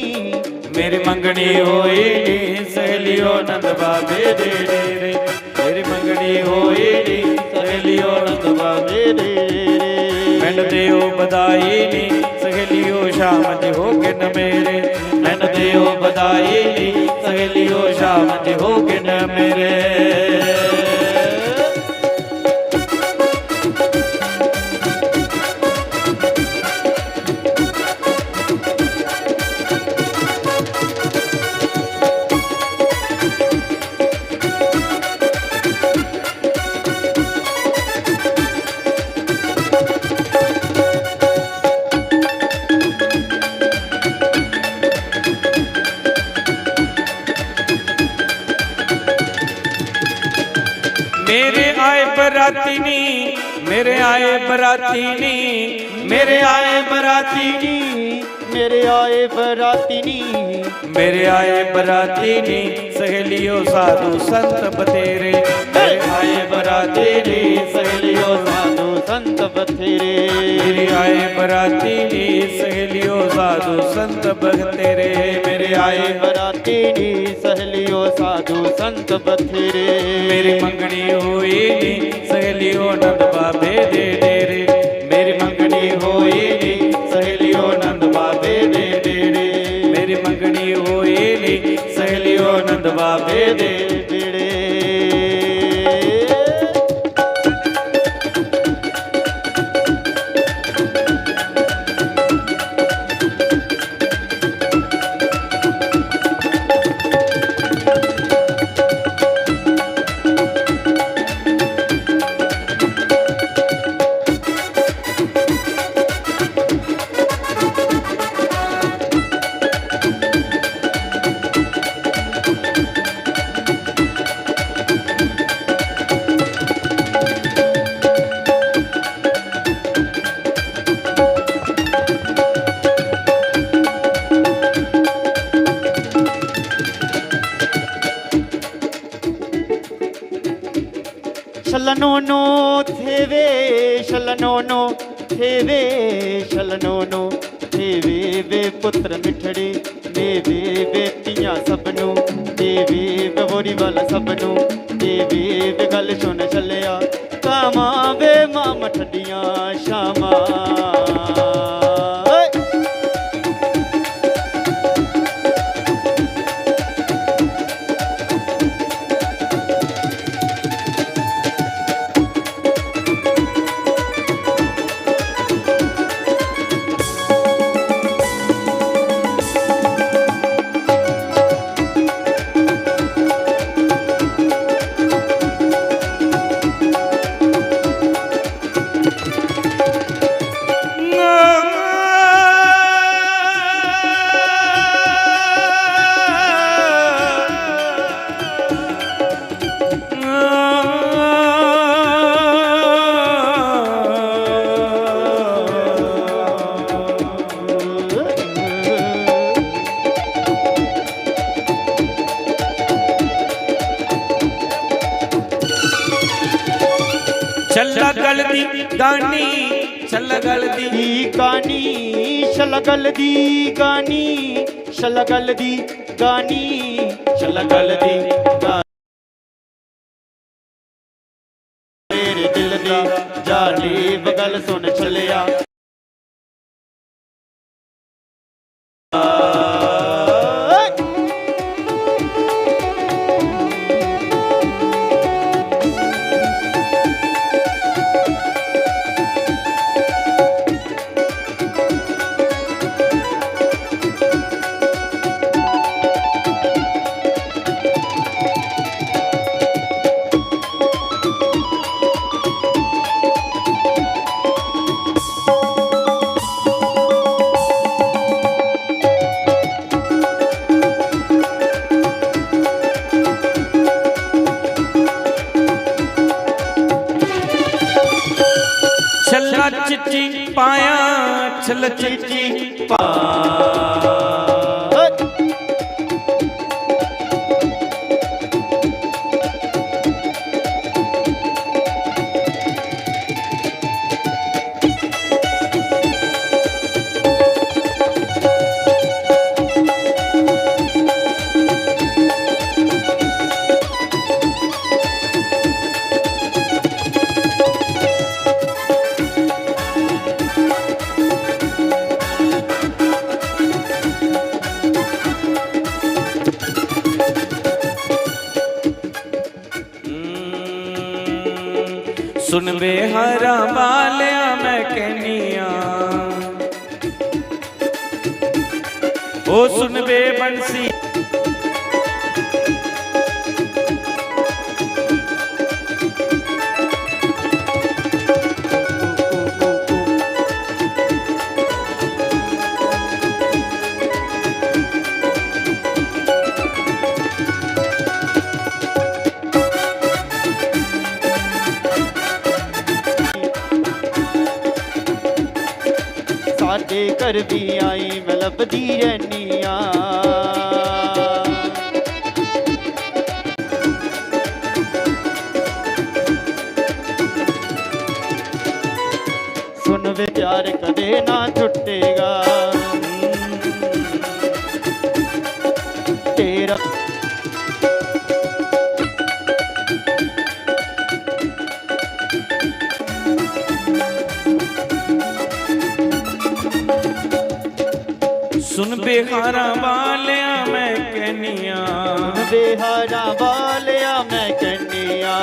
मेरी मंगनी होई नी, सहेलियो नंद बाबे दे डेरे। मेरी मंगनी होई नी, सहेलियो नंद बाबे दे डेरे। मैनू देओ बधाई नी, सहेलियो शाम च होगे न मेरे। मैनू देओ बधाई नी, सहेलियो शाम च होगे न मेरे। मेरे आए बराती नी, मेरे आए बराती नी, मेरे आए बराती नी, मेरे आए बराती नी, मेरे आए बराती नी, सहेलियो साधु संत बतेरे। मेरे आए बराती नी, सहेलियो साधु संत बतेरे। मेरे आए बराती नी, सहेलियो साधु संत बतेरे। मेरे आए बराती नी, सहेलियो साधु संत बतेरे। मेरी मंगनी होई नी, सहेलियो नंद बाबे दे डेरे। मेरी मंगनी होई नी, सहेलियो नंद बाबे दे डेरे। मेरी मंगनी होई नी, सहेलियो नंद बाबे दे डेरे। शलनोनो थेवे, शलनोनो थेवे, शलनोनो थेवे वे पुत्र मिठड़े, मेवे वे तियां सबनू, देवे वे बोरी वाला सबनू, देवे वे गल सुन छलिया, कामा वे मां मठड़ियां शामा। छल्ला गल दी गानी, छल्ला गल दी गानी, छल्ला गल दी गानी, छल्ला गल दी गानी, छल्ला गल दी गानी। तेरे दिल दी जानी बगल सुन छलिया। छल्ला चिच्ची पाया, छल्ला चिच्ची पा। सुन बे हरा बालिया मैं कहनिया, ओ सुन बे बंसी। भी आई मैं लभदी रहनी आं। सुन वे प्यार कदे ना छुट्टेगा तेरा। सुन बिहारां वालेआ मैं कहनिया, बिहारां वालेआ मैं कहनिया।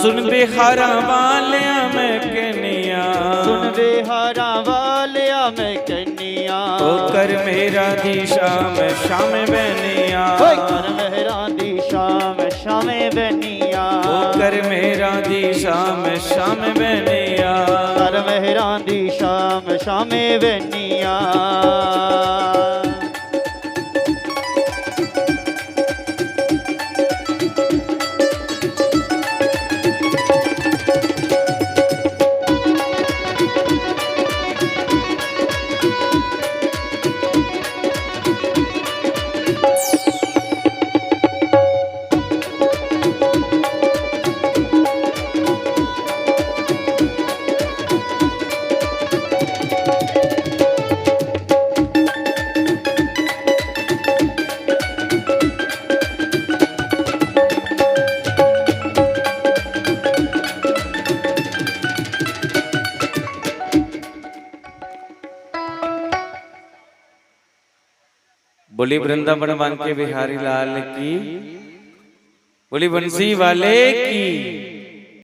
सुन बिहारां वालेआ मैं कहनिया, सुन बिहारां वालेआ मैं कहनिया। ओ कर मेहरां दी शाम शाम बहनिया, ओए कर मेहरां दी शाम शाम बहनिया। ओ कर मेहरां दी शाम शाम बहनिया। कर मेहरां दी शाम शाम बहनिया। बोली वृंदावन बांके बिहारी लाल की, बोली बंसी वाले की।